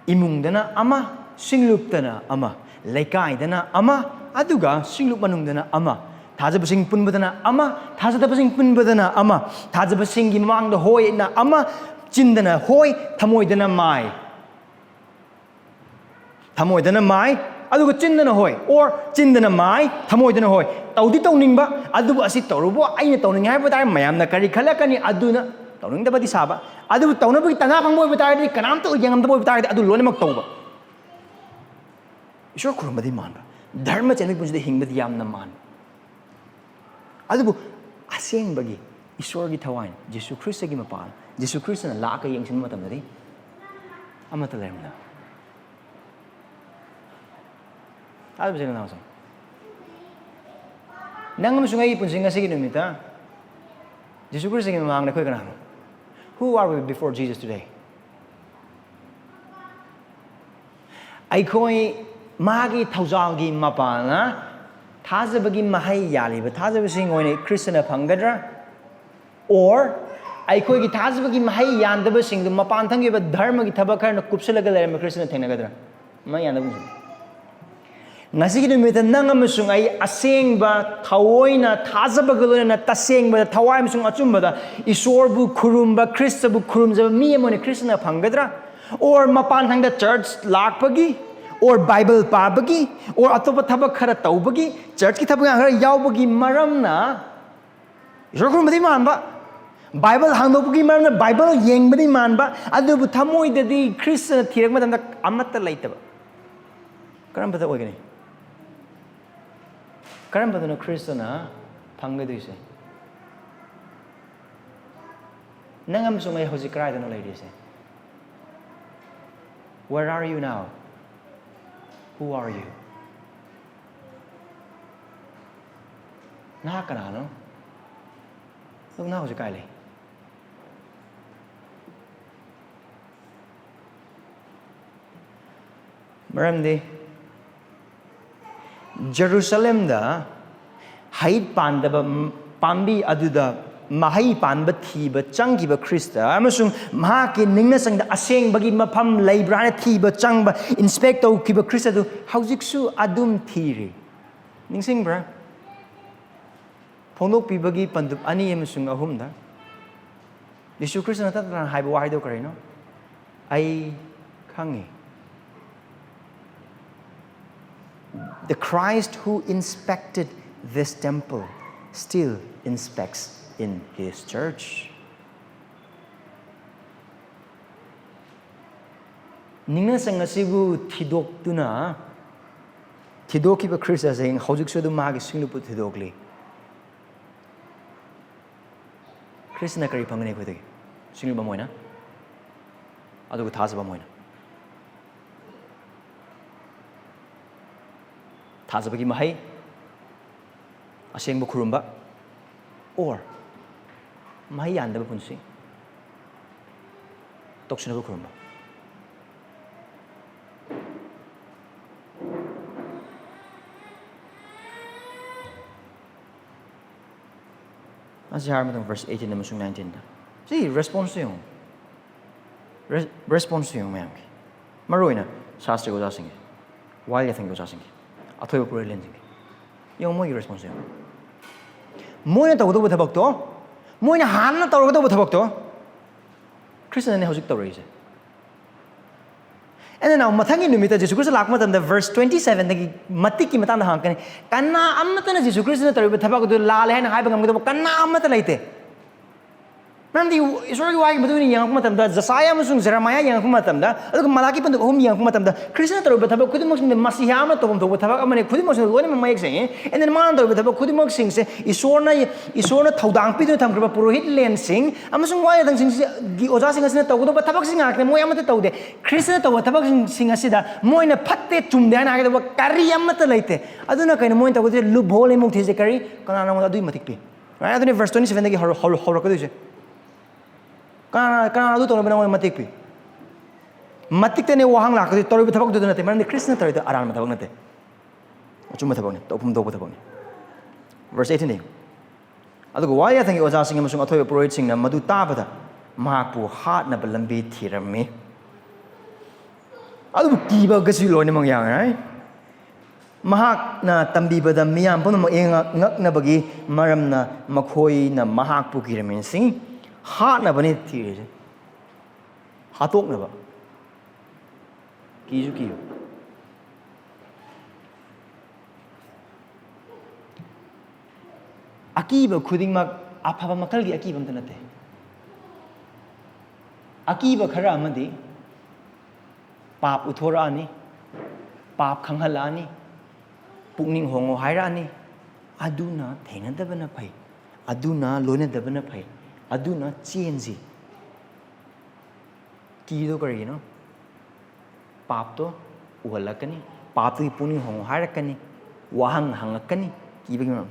ꯏꯃꯨꯡꯗꯅ ꯑꯃ, ꯁꯤꯡꯂꯨꯞꯇꯅ ꯑꯃ, ꯂꯩꯀꯥꯏꯗꯅ ꯑꯃ, ꯑꯗꯨꯒ ꯁꯤꯡꯂꯨꯞ ꯃꯅꯨꯡꯗꯅ ꯑꯃ, ꯊꯥꯖꯕꯁꯤꯡ ꯄꯨꯟꯕꯗꯅ ꯑꯃ, ꯊꯥꯖꯗꯕꯁꯤꯡ ꯄꯨꯟꯕꯗꯅ ꯑꯃ, ꯊꯥꯖꯕꯁꯤꯡꯒꯤ ꯃꯃꯥꯡꯗ ꯍꯣꯏꯅ ꯑꯃ, ꯆꯤꯟꯗꯅ ꯍꯣꯏ, ꯊꯃꯣꯏꯗꯅ ꯃꯥꯏ꯫ ꯊꯃꯣꯏꯗꯅ ꯃꯥꯏ, ꯑꯗꯨꯒ ꯆꯤꯟꯗꯅ ꯍꯣꯏ, or ꯆꯤꯟꯗꯅ ꯃꯥꯏ, ꯊꯃꯣꯏꯗꯅ ꯍꯣꯏ, ꯇꯧꯗꯤ ꯇꯧꯅꯤꯡꯕ, ꯑꯗꯨꯕꯨ ꯑꯁꯤ ꯇꯧꯔꯨꯕꯨ ꯑꯩꯅ ꯇꯧꯅꯤꯡꯉꯦ ꯍꯥꯏꯕ ꯇꯥꯔꯦ, ꯃꯌꯥꯝꯅ ꯀꯔꯤ ꯈꯜꯂꯛꯀꯅꯤ ꯑꯗꯨꯅ ꯇꯧꯅꯤꯡꯗꯕꯗꯤ ꯁꯥꯕ, ꯑꯗꯨꯕꯨ ꯇꯧꯅꯕꯒꯤ ꯇꯅꯥ ꯐꯪꯕ ꯑꯣꯏꯕ ꯇꯥꯔꯗꯤ, ꯀꯅꯥꯝꯇ ꯌꯦꯡꯉꯝꯗꯕ ꯑꯣꯏꯕ ꯇꯥꯔꯗꯤ, ꯑꯗꯨ ꯂꯣꯏꯅꯃꯛ ꯇꯧꯕ꯫ ꯏꯁꯣꯔ ꯈꯨꯔꯨꯝꯕꯗꯤ ꯃꯥꯟꯕ, ꯙꯔꯃ ꯆꯦꯟꯕꯒꯤ ꯄꯨꯟꯁꯤꯗ ꯍꯤꯡꯕꯗꯤ ꯌꯥꯝꯅ ꯃꯥꯟꯕ꯫ ꯑꯗꯨꯕꯨ ꯑꯁꯦꯡꯕꯒꯤ ꯏꯁꯣꯔꯒꯤ ꯊꯋꯥꯏꯅ, ꯖꯤꯁꯨ ꯈ꯭ꯔꯤꯁꯇꯒꯤ ꯃꯄꯥꯜ, ꯖꯤꯁꯨ ꯈ꯭ꯔꯤꯁꯇꯅ ꯂꯥꯛꯑꯒ ꯌꯦꯡꯁꯤꯟꯕ ꯃꯇꯝꯗꯗꯤ ꯑꯃꯠꯇ ꯂꯩꯔꯝꯗꯕ꯫ ꯇꯥꯗꯕꯁꯦ ꯀꯅꯥꯁꯨ? ꯅꯪ ꯑꯃꯁꯨꯡ ꯑꯩꯒꯤ ꯄꯨꯟꯁꯤ ꯉꯁꯤꯒꯤ ꯅꯨꯃꯤꯠꯇ ꯖꯤꯁꯨ ꯈ꯭ꯔꯤꯁꯇꯒꯤ ꯃꯃꯥꯡꯗ ꯑꯩꯈꯣꯏ ꯀꯅꯥꯅꯣ? Who are we before Jesus today? ꯑꯩꯈꯣꯏ ꯃꯥꯒꯤ ꯊꯧꯖꯥꯜꯒꯤ ꯃꯄꯥꯜꯅ ꯊꯥꯖꯕꯒꯤ ꯃꯍꯩ ꯌꯥꯜꯂꯤꯕ ꯊꯥꯖꯕꯁꯤꯡ ꯑꯣꯏꯅ ꯈ꯭ꯔꯤꯁꯇꯅ ꯐꯪꯒꯗ꯭ꯔꯥ? Or ꯑꯩꯈꯣꯏꯒꯤ ꯊꯥꯖꯕꯒꯤ ꯃꯍꯩ ꯌꯥꯟꯗꯕꯁꯤꯡꯗꯨ ꯃꯄꯥꯟ ꯊꯪꯒꯤ ꯑꯣꯏꯕ ꯙꯔꯃꯒꯤ ꯊꯕꯛ ꯈꯔꯅ ꯀꯨꯞꯁꯤꯜꯂꯒ ꯂꯩꯔꯝꯕ ꯈ꯭ꯔꯤꯁꯇꯅ ꯊꯦꯡꯅꯒꯗ꯭ꯔꯥ? ꯃꯍꯩ ꯌꯥꯟꯗꯕꯁꯤꯡ꯫ ꯉꯁꯤꯒꯤ ꯅꯨꯃꯤꯠꯇ ꯅꯪ ꯑꯃꯁꯨꯡ ꯑꯩ ꯑꯁꯦꯡꯕ ꯊꯑꯣꯏꯅ ꯊꯥꯖꯕꯒ ꯂꯣꯏꯅꯅ ꯇꯁꯦꯡꯕꯗ ꯊꯋꯥꯏ ꯑꯃꯁꯨꯡ ꯑꯆꯨꯝꯕꯗ ꯏꯁꯣꯔꯕꯨ ꯈꯨꯔꯨꯝꯕ, ꯈ꯭ꯔꯤꯁꯇꯕꯨ ꯈꯨꯔꯨꯝꯖꯕ ꯃꯤ ꯑꯃ ꯑꯣꯏꯅ ꯈ꯭ꯔꯤꯁꯇꯅ ꯐꯪꯒꯗ꯭ꯔꯥ? Or ꯃꯄꯥꯟ ꯊꯪꯗ ꯆꯔꯆ ꯂꯥꯛꯄꯒꯤ, or ꯕꯥꯏꯕꯜ ꯄꯥꯕꯒꯤ, or ꯑꯇꯣꯞꯄ ꯊꯕꯛ ꯈꯔ ꯇꯧꯕꯒꯤ, ꯆꯔꯆꯀꯤ ꯊꯕꯛ ꯈꯔ ꯌꯥꯎꯕꯒꯤ ꯃꯔꯝꯅ ꯏꯁꯣꯔ ꯈꯨꯔꯨꯝꯕꯗꯤ ꯃꯥꯟꯕ, ꯕꯥꯏꯕꯜ ꯍꯥꯡꯗꯣꯛꯄꯒꯤ ꯃꯔꯝꯅ ꯕꯥꯏꯕꯜ ꯌꯦꯡꯕꯗꯤ ꯃꯥꯟꯕ, ꯑꯗꯨꯕꯨ ꯊꯃꯣꯏꯗꯗꯤ ꯈ꯭ꯔꯤꯁꯇꯅ ꯊꯤꯔꯛꯄ ꯃꯇꯝꯗ ꯑꯃꯠꯇ ꯂꯩꯇꯕ꯫ ꯀꯔꯝꯕꯗ ꯑꯣꯏꯒꯅꯤ? ꯀꯔꯝꯕꯗꯅꯣ ꯈ꯭ꯔꯤꯁꯇꯅ ꯐꯪꯒꯗꯣꯏꯁꯦ? ꯅꯪ ꯑꯃꯁꯨꯡ ꯑꯩ ꯍꯧꯖꯤꯛ ꯀꯗꯥꯏꯗꯅꯣ ꯂꯩꯔꯤꯁꯦ? Where are you now? Who are you? ꯅꯍꯥꯛ ꯀꯅꯥꯅꯣ? ꯑꯗꯨꯒ ꯅꯍꯥꯛ ꯍꯧꯖꯤꯛ ꯀꯥꯏ ꯂꯩ? ꯃꯔꯝꯗꯤ ꯖꯦꯔꯨꯁꯂꯦꯝꯗ ꯍꯩ ꯄꯥꯟꯗꯕ ꯄꯥꯝꯕꯤ ꯑꯗꯨꯗ ꯃꯍꯩ ꯄꯥꯟꯕ ꯊꯤꯕ ꯆꯪꯈꯤꯕ ꯈ꯭ꯔꯤꯁꯇ ꯑꯃꯁꯨꯡ ꯃꯍꯥꯛꯀꯤ ꯅꯤꯡꯅꯁꯪꯗ ꯑꯁꯦꯡꯕꯒꯤ ꯃꯐꯝ ꯂꯩꯕ꯭ꯔꯥ ꯍꯥꯏꯅ ꯊꯤꯕ ꯆꯪꯕ, ꯏꯟꯁꯄꯦꯛ ꯇꯧꯈꯤꯕ ꯈ꯭ꯔꯤꯁꯇ ꯑꯗꯨ ꯍꯧꯖꯤꯛꯁꯨ ꯑꯗꯨꯝ ꯊꯤꯔꯤ꯫ ꯅꯤꯡꯁꯤꯡꯕ꯭ꯔꯥ? ꯐꯣꯡꯗꯣꯛꯄꯤꯕꯒꯤ ꯄꯟꯗꯨꯞ ꯑꯅꯤ ꯑꯃꯁꯨꯡ ꯑꯍꯨꯝꯗ ꯌꯤꯁꯨ ꯈ꯭ꯔꯤꯁꯇꯅ ꯇꯠ ꯇꯠꯅ ꯍꯥꯏꯕ ꯋꯥꯍꯩꯗꯣ ꯀꯔꯤꯅꯣ? "ꯑꯩ ꯈꯪꯉꯤ"꯫ The Christ who inspected this temple still inspects in his church. ꯅꯤꯡꯅꯁꯪ ꯑꯁꯤꯕꯨ ꯊꯤꯗꯣꯛꯇꯨꯅ ꯊꯤꯗꯣꯛꯈꯤꯕ ꯈ꯭ꯔꯤꯁ ꯑꯁꯤ ꯍꯧꯖꯤꯛꯁꯨ ꯑꯗꯨꯝ ꯃꯍꯥꯛꯀꯤ ꯁꯤꯡꯂꯨꯞꯄꯨ ꯊꯤꯗꯣꯛꯂꯤ꯫ ꯈ꯭ꯔꯤꯁꯅ ꯀꯔꯤ ꯐꯪꯒꯅꯤ ꯑꯩꯈꯣꯏꯗꯒꯤ? ꯁꯤꯡꯂꯨꯞ ꯑꯃ ꯑꯣꯏꯅ, ꯑꯗꯨꯒ ꯊꯥꯖꯕ ꯑꯃ ꯑꯣꯏꯅ꯫ ꯊꯥꯖꯕꯒꯤ ꯃꯍꯩ, ꯑꯁꯦꯡꯕ ꯈꯨꯔꯨꯝꯕ, or ꯃꯍꯩ ꯌꯥꯟꯗꯕ ꯄꯨꯟꯁꯤ, ꯇꯧꯁꯤꯟꯅꯕ ꯈꯨꯔꯨꯝꯕ꯫ ꯑꯁꯤ ꯍꯥꯏꯔ ꯃꯇꯨꯡ verse eighteen ꯑꯃꯁꯨꯡ nineteenꯗ ꯁꯤ response ꯌꯦꯡꯉꯨ꯫ Re-, response ꯌꯦꯡꯉꯨ ꯃꯌꯥꯝꯒꯤ, ꯃꯔꯨꯑꯣꯏꯅ ꯁꯥꯁꯇ꯭ꯔꯒꯤ ꯑꯣꯖꯥꯁꯤꯡꯒꯤ, ꯋꯥꯌꯦꯜ ꯌꯥꯊꯪꯒꯤ ꯑꯣꯖꯥꯁꯤꯡꯒꯤ, ꯑꯊꯣꯏꯕ ꯄꯨꯔꯣꯏꯂꯦꯟꯁꯤꯡꯒꯤ꯫ ꯌꯦꯡꯉꯨ ꯃꯣꯏꯒꯤ response ꯌꯦꯡꯉꯨ꯫ ꯃꯣꯏꯅ ꯇꯧꯒꯗꯧꯕ ꯊꯕꯛꯇꯣ, ꯃꯣꯏꯅ ꯍꯥꯟꯅ ꯇꯧꯔꯒꯗꯧꯕ ꯊꯕꯛꯇꯣ, ꯈ꯭ꯔꯤꯁꯇꯅꯅꯦ ꯍꯧꯖꯤꯛ ꯇꯧꯔꯛꯏꯁꯦ꯫ ꯑꯩꯅ ꯅꯍꯥꯟ ꯃꯊꯪꯒꯤ ꯅꯨꯃꯤꯠꯇ ꯖꯤꯁꯨ ꯈ꯭ꯔꯤꯁꯇ ꯂꯥꯛꯄ ꯃꯇꯝꯗ verse twenty sevenꯗꯒꯤ ꯃꯇꯤꯛꯀꯤ ꯃꯇꯥꯡꯗ ꯍꯪꯉꯛꯀꯅꯤ꯫ ꯀꯅꯥ ꯑꯃꯠꯇꯅ ꯖꯤꯁꯨ ꯈ꯭ꯔꯤꯁꯇꯅ ꯇꯧꯔꯤꯕ ꯊꯕꯛ ꯑꯗꯨ ꯂꯥꯜꯂꯦ ꯍꯥꯏꯅ ꯍꯥꯏꯕ ꯉꯝꯒꯗꯕ ꯀꯅꯥ ꯑꯃꯠꯇ ꯂꯩꯇꯦ꯫ ꯃꯔꯝꯗꯤ ꯏꯁꯣꯔꯒꯤ ꯋꯥꯒꯤ ꯃꯇꯨꯡ ꯏꯟꯅ ꯌꯦꯡꯉꯛꯄ ꯃꯇꯝꯗ, ꯖꯁꯥꯌꯥ ꯑꯃꯁꯨꯡ ꯖꯦꯔꯦꯃꯥꯌꯥ ꯌꯦꯡꯉꯛꯄ ꯃꯇꯝꯗ, ꯑꯗꯨꯒ ꯃꯂꯥꯀꯤ ꯄꯟꯗꯨꯞ ꯑꯍꯨꯝ ꯌꯦꯡꯉꯛꯄ ꯃꯇꯝꯗ, ꯈ꯭ꯔꯤꯁꯇꯅ ꯇꯧꯔꯤꯕ ꯊꯕꯛ ꯈꯨꯗꯤꯡꯃꯛꯁꯤꯡꯗ ꯃꯁꯤꯍꯥ ꯑꯃ ꯇꯧꯐꯝ ꯊꯣꯛꯄ ꯊꯕꯛ ꯑꯃꯅꯤ, ꯈꯨꯗꯤꯡꯃꯛꯁꯤꯡꯗ ꯂꯣꯏꯅꯃꯛ ꯃꯌꯦꯛ ꯁꯦꯡꯉꯤ꯫ And then ꯃꯥꯅ ꯇꯧꯔꯤꯕ ꯊꯕꯛ ꯈꯨꯗꯤꯡꯃꯛꯁꯤꯡꯁꯦ ꯏꯁꯣꯔꯅ, ꯏꯁꯣꯔꯅ ꯊꯧꯗꯥꯡ ꯄꯤꯗꯨꯅ ꯊꯝꯈ꯭ꯔꯕ ꯄꯨꯔꯣꯍꯤꯠ ꯂꯦꯟꯁꯤꯡ ꯑꯃꯁꯨꯡ ꯋꯥꯌꯦꯜ ꯌꯥꯊꯪꯁꯤꯡꯒꯤ ꯑꯣꯖꯥꯁꯤꯡ ꯑꯁꯤꯅ ꯇꯧꯒꯗꯧꯕ ꯊꯕꯛꯁꯤꯡ ꯉꯥꯛꯇꯅꯤ, ꯃꯣꯏ ꯑꯃꯠꯇ ꯇꯧꯗꯦ꯫ ꯈ꯭ꯔꯤꯁꯇꯅ ꯇꯧꯕ ꯊꯕꯛꯁꯤꯡ ꯑꯁꯤꯗ ꯃꯣꯏꯅ ꯐꯠꯇꯦ ꯆꯨꯝꯗꯦ ꯍꯥꯏꯅ ꯍꯥꯏꯒꯗꯕ ꯀꯔꯤ ꯑꯃꯠꯇ ꯂꯩꯇꯦ꯫ ꯑꯗꯨꯅ ꯀꯩꯅꯣ ꯃꯣꯏꯅ ꯇꯧꯒꯗꯣꯏꯁꯦ? Loophole ꯑꯃꯨꯛ ꯊꯤꯁꯦ꯫ ꯀꯔꯤ? ꯀꯅꯥꯅ ꯅꯉꯣꯟꯗ ꯑꯗꯨꯒꯤ ꯃꯇꯤꯛ ꯄꯤ? Right? ꯑꯗꯨꯅꯤ verse twenty sevenꯗꯒꯤ ꯍꯧꯔ-, ꯍꯧꯔ-, ꯍꯧꯔꯛꯀꯗꯣꯏꯁꯦ꯫ ꯀꯅꯥ, ꯀꯅꯥ ꯑꯗꯨ ꯇꯧꯅꯕ ꯅꯉꯣꯟꯗ ꯃꯇꯦꯛ ꯄꯤ? ꯃꯇꯤꯛꯇꯅꯦ ꯋꯥꯍꯪ ꯂꯥꯛꯀꯗꯣꯏ, ꯇꯧꯔꯤꯕ ꯊꯕꯛꯇꯨꯗ ꯅꯠꯇꯦ, ꯃꯔꯝꯗꯤ ꯈ꯭ꯔꯤꯁꯇꯅ ꯇꯧꯔꯤꯗꯣ ꯑꯔꯥꯟꯕ ꯊꯕꯛ ꯅꯠꯇꯦ, ꯑꯆꯨꯝꯕ ꯊꯕꯛꯅꯤ, ꯇꯧꯐꯝ ꯊꯣꯛꯄ ꯊꯕꯛꯅꯤ꯫ Verse eighteen ꯌꯦꯡꯉꯨ꯫ ꯑꯗꯨꯒ ꯋꯥꯌꯦꯜ ꯌꯥꯊꯪꯒꯤ ꯑꯣꯖꯥꯁꯤꯡ ꯑꯃꯁꯨꯡ ꯑꯊꯣꯏꯕ ꯄꯨꯔꯣꯍꯤꯠꯁꯤꯡꯅ ꯃꯗꯨ ꯇꯥꯕꯗ ꯃꯍꯥꯛꯄꯨ ꯍꯥꯠꯅꯕ ꯂꯝꯕꯤ ꯊꯤꯔꯝꯃꯤ꯫ ꯑꯗꯨꯕꯨ ꯀꯤꯕꯒꯁꯨ ꯂꯣꯏꯅꯃꯛ ꯌꯥꯎꯔꯦ꯫ ꯃꯍꯥꯛꯅ ꯇꯝꯕꯤꯕꯗ ꯃꯤꯌꯥꯝ ꯄꯨꯝꯅꯃꯛ ꯏꯉꯛ ꯉꯛꯅꯕꯒꯤ ꯃꯔꯝꯅ ꯃꯈꯣꯏꯅ ꯃꯍꯥꯛꯄꯨ ꯀꯤꯔꯝꯃꯤ꯫ ꯁꯤ ꯍꯥꯠꯅꯕꯅꯤ ꯊꯤꯔꯤꯁꯦ, ꯍꯥꯠꯇꯣꯛꯅꯕ꯫ ꯀꯤꯁꯨ ꯀꯤꯌꯨ꯫ ꯑꯀꯤꯕ ꯈꯨꯗꯤꯡꯃꯛ ꯑꯐꯕ ꯃꯈꯜꯒꯤ ꯑꯀꯤꯕ ꯑꯝꯇ ꯅꯠꯇꯦ꯫ ꯑꯀꯤꯕ ꯈꯔ ꯑꯃꯗꯤ ꯄꯥꯞ ꯎꯊꯣꯔꯛꯑꯅꯤ, ꯄꯥꯞ ꯈꯪꯍꯜꯂꯛꯑꯅꯤ, ꯄꯨꯛꯅꯤꯡ ꯍꯣꯡꯉꯣ ꯍꯥꯏꯔꯛꯑꯅꯤ꯫ ꯑꯗꯨꯅ ꯊꯦꯡꯅꯗꯕꯅ ꯐꯩ, ꯑꯗꯨꯅ ꯂꯣꯏꯅꯗꯕꯅ ꯐꯩ, ꯑꯗꯨꯅ ꯆꯦꯟꯁꯤ꯫ ꯀꯤꯗꯣ ꯀꯔꯤꯒꯤꯅꯣ? ꯄꯥꯞꯇꯣ ꯎꯍꯜꯂꯛꯀꯅꯤ, ꯄꯥꯞꯇꯨꯒꯤ ꯄꯨꯛꯅꯤꯡ ꯍꯣꯡꯉꯣ ꯍꯥꯏꯔꯛꯀꯅꯤ, ꯋꯥꯍꯪ ꯍꯪꯉꯛꯀꯅꯤ, ꯀꯤꯕꯒꯤ ꯃꯔꯝ꯫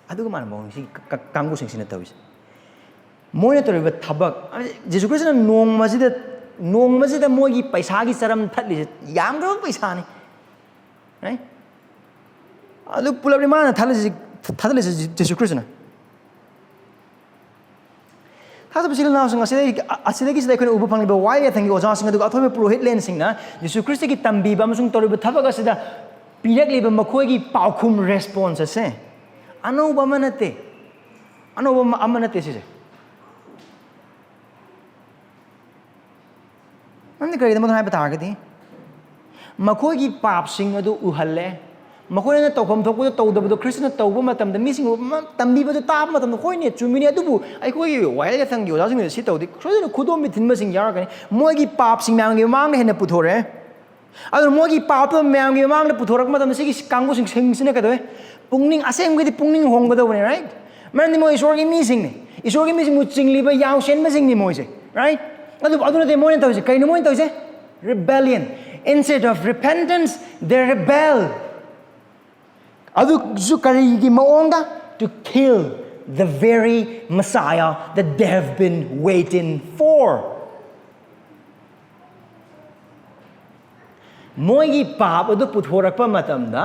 ꯑꯗꯨꯒ ꯃꯥꯅ ꯃꯑꯣꯡꯁꯤ ꯀ-, ꯀ-, ꯀꯥꯡꯕꯨꯁꯤꯡꯁꯤꯅ ꯇꯧꯔꯤꯁꯦ꯫ ꯃꯣꯏꯅ ꯇꯧꯔꯤꯕ ꯊꯕꯛ, ꯖꯤꯁꯨ ꯈ꯭ꯔꯤꯁꯇꯅ ꯅꯣꯡꯃꯁꯤꯗ, ꯅꯣꯡꯃꯁꯤꯗ ꯃꯣꯏꯒꯤ ꯄꯩꯁꯥꯒꯤ ꯆꯔꯝ ꯊꯠꯂꯤꯁꯦ ꯌꯥꯝꯈ꯭ꯔꯕ ꯄꯩꯁꯥꯅꯤ, right? ꯑꯗꯨ ꯄꯨꯂꯞꯅꯤ ꯃꯥꯅ ꯊꯠꯂꯤꯁꯤ, ꯊꯥꯗꯠꯂꯤꯁꯤ ꯖꯤꯁꯨ ꯈ꯭ꯔꯤꯁꯇꯅ꯫ ꯊꯥꯖꯕ ꯏꯆꯤꯜ ꯏꯅꯥꯎꯁꯤꯡ, ꯑꯁꯤꯗꯒꯤ, ꯑꯁꯤꯗꯒꯤꯁꯤꯗ ꯑꯩꯈꯣꯏꯅ ꯎꯕ ꯐꯪꯂꯤꯕ ꯋꯥꯌꯦꯜ ꯌꯥꯊꯪꯒꯤ ꯑꯣꯖꯥꯁꯤꯡ ꯑꯗꯨꯒ ꯑꯊꯣꯏꯕ ꯄꯨꯔꯣꯍꯤꯠꯂꯦꯟꯁꯤꯡꯅ ꯖꯤꯁꯨ ꯈ꯭ꯔꯤꯁꯇꯒꯤ ꯇꯝꯕꯤꯕ ꯑꯃꯁꯨꯡ ꯇꯧꯔꯤꯕ ꯊꯕꯛ ꯑꯁꯤꯗ ꯄꯤꯔꯛꯂꯤꯕ ꯃꯈꯣꯏꯒꯤ ꯄꯥꯎꯈꯨꯝ, response ꯑꯁꯦ ꯑꯅꯧꯕ ꯑꯃ ꯅꯠꯇꯦ꯫ ꯑꯅꯧꯕ ꯑꯃ, ꯑꯃ ꯅꯠꯇꯦ ꯁꯤꯁꯦ꯫ ꯅꯪꯗꯤ ꯀꯔꯤꯒꯤꯗꯃꯛꯇ ꯍꯥꯏꯕ ꯇꯥꯔꯒꯗꯤ, ꯃꯈꯣꯏꯒꯤ ꯄꯥꯞꯁꯤꯡ ꯑꯗꯨ ꯎꯍꯜꯂꯦ꯫ ꯃꯈꯣꯏꯅ ꯇꯧꯐꯝ ꯊꯣꯛꯄꯗꯨ ꯇꯧꯗꯕꯗꯨ ꯈ꯭ꯔꯤꯁꯇꯅ ꯇꯧꯕ ꯃꯇꯝꯗ, ꯃꯤꯁꯤꯡꯕꯨ ꯃ-, ꯇꯝꯕꯤꯕꯗꯨ ꯇꯥꯕ ꯃꯇꯝꯗ, "ꯍꯣꯏꯅꯦ, ꯆꯨꯝꯃꯤꯅꯦ, ꯑꯗꯨꯕꯨ ꯑꯩꯈꯣꯏꯒꯤ ꯋꯥꯌꯦꯜ ꯌꯥꯊꯪꯒꯤ ꯑꯣꯖꯥꯁꯤꯡꯅ ꯁꯤ ꯇꯧꯗꯦ, ꯁꯣꯏꯗꯅ ꯈꯨꯗꯣꯝꯕꯤ ꯊꯤꯟꯕꯁꯤꯡ ꯌꯥꯎꯔꯛꯀꯅꯤ"꯫ ꯃꯣꯏꯒꯤ ꯄꯥꯞꯁꯤꯡ ꯃꯌꯥꯝꯒꯤ ꯃꯃꯥꯡꯗ ꯍꯦꯟꯅ ꯄꯨꯊꯣꯔꯛꯑꯦ꯫ ꯑꯗꯨꯅ ꯃꯣꯏꯒꯤ ꯄꯥꯞꯇꯣ ꯃꯌꯥꯝꯒꯤ ꯃꯃꯥꯡꯗ ꯄꯨꯊꯣꯔꯛꯄ ꯃꯇꯝꯗ, ꯁꯤꯒꯤ ꯀꯥꯡꯕꯨꯁꯤꯡ, ꯁꯤꯡꯁꯤꯅ ꯀꯩꯗꯧꯋꯦ? ꯄꯨꯛꯅꯤꯡ, ꯑꯁꯦꯡꯕꯒꯤꯗꯤ ꯄꯨꯛꯅꯤꯡ ꯍꯣꯡꯒꯗꯧꯕꯅꯦ, right? ꯃꯔꯝꯗꯤ ꯃꯣꯏ ꯏꯁꯣꯔꯒꯤ ꯃꯤꯁꯤꯡꯅꯤ꯫ ꯏꯁꯣꯔꯒꯤ ꯃꯤꯁꯤꯡꯕꯨ ꯆꯤꯡꯂꯤꯕ ꯌꯥꯎꯁꯦꯟꯕꯁꯤꯡꯅꯤ ꯃꯣꯏꯁꯦ, right? ꯑꯗꯨꯕꯨ ꯑꯗꯨ ꯅꯠꯇꯦ ꯃꯣꯏꯅ ꯇꯧꯔꯤꯁꯦ꯫ ꯀꯩꯅꯣ ꯃꯣꯏꯅ ꯇꯧꯔꯤꯁꯦ? Rebellion. Instead of repentance, they rebel. ꯑꯗꯨꯁꯨ ꯀꯔꯤꯒꯤ ꯃꯑꯣꯡꯗ? To kill the very Messiah that they have been waiting for. ꯃꯣꯏꯒꯤ ꯄꯥꯞ ꯑꯗꯨ ꯄꯨꯊꯣꯔꯛꯄ ꯃꯇꯝꯗ,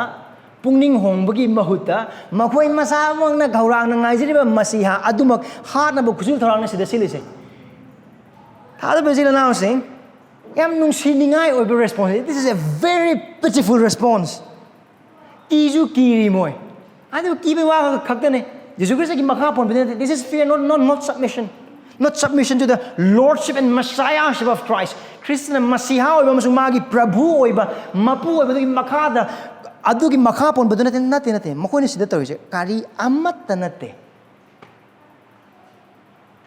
ꯄꯨꯛꯅꯤꯡ ꯍꯣꯡꯕꯒꯤ ꯃꯍꯨꯠꯇ ꯃꯈꯣꯏ ꯃꯁꯥꯃꯛꯅ ꯈꯧꯔꯥꯡꯅ ꯉꯥꯏꯖꯔꯤꯕ ꯃꯁꯤꯍꯥ ꯑꯗꯨꯃꯛ ꯍꯥꯠꯅꯕ ꯈꯨꯠꯁꯨ ꯊꯧꯔꯥꯡꯅ ꯁꯤꯗ ꯁꯤꯜꯂꯤꯁꯦ꯫ ꯊꯥꯖꯕ ꯏꯆꯤꯜ ꯏꯅꯥꯎꯁꯤꯡ, ꯌꯥꯝ ꯅꯨꯡꯁꯤꯅꯤꯡꯉꯥꯏ ꯑꯣꯏꯕ response꯫ This is a very pitiful response. ꯀꯤꯁꯨ ꯀꯤꯔꯤ ꯃꯣꯏ꯫ ꯑꯗꯨ ꯀꯤꯕꯩ ꯋꯥ ꯈꯛꯇꯅꯦ꯫ ꯖꯤꯁꯨ ꯈ꯭ꯔꯤꯁꯇꯒꯤ ꯃꯈꯥ ꯄꯣꯟꯕꯗꯤ ꯅꯠꯇꯦ꯫ This is fear, not, not, not submission. Not submission to the lordship and messiahship of Christ. ꯈ꯭ꯔꯤꯁꯇꯅ ꯃꯁꯤꯍꯥ ꯑꯣꯏꯕ ꯑꯃꯁꯨꯡ ꯃꯥꯒꯤ ꯄ꯭ꯔꯚꯨ ꯑꯣꯏꯕ, ꯃꯄꯨ ꯑꯣꯏꯕꯗꯨꯒꯤ ꯃꯈꯥꯗ ꯑꯗꯨꯒꯤ ꯃꯈꯥ ꯄꯣꯟꯕꯗꯨ ꯅꯠꯇꯦ, ꯅꯠꯇꯦ, ꯅꯠꯇꯦ꯫ ꯃꯈꯣꯏꯅ ꯁꯤꯗ ꯇꯧꯔꯤꯁꯦ ꯀꯔꯤ ꯑꯃꯠꯇ ꯅꯠꯇꯦ꯫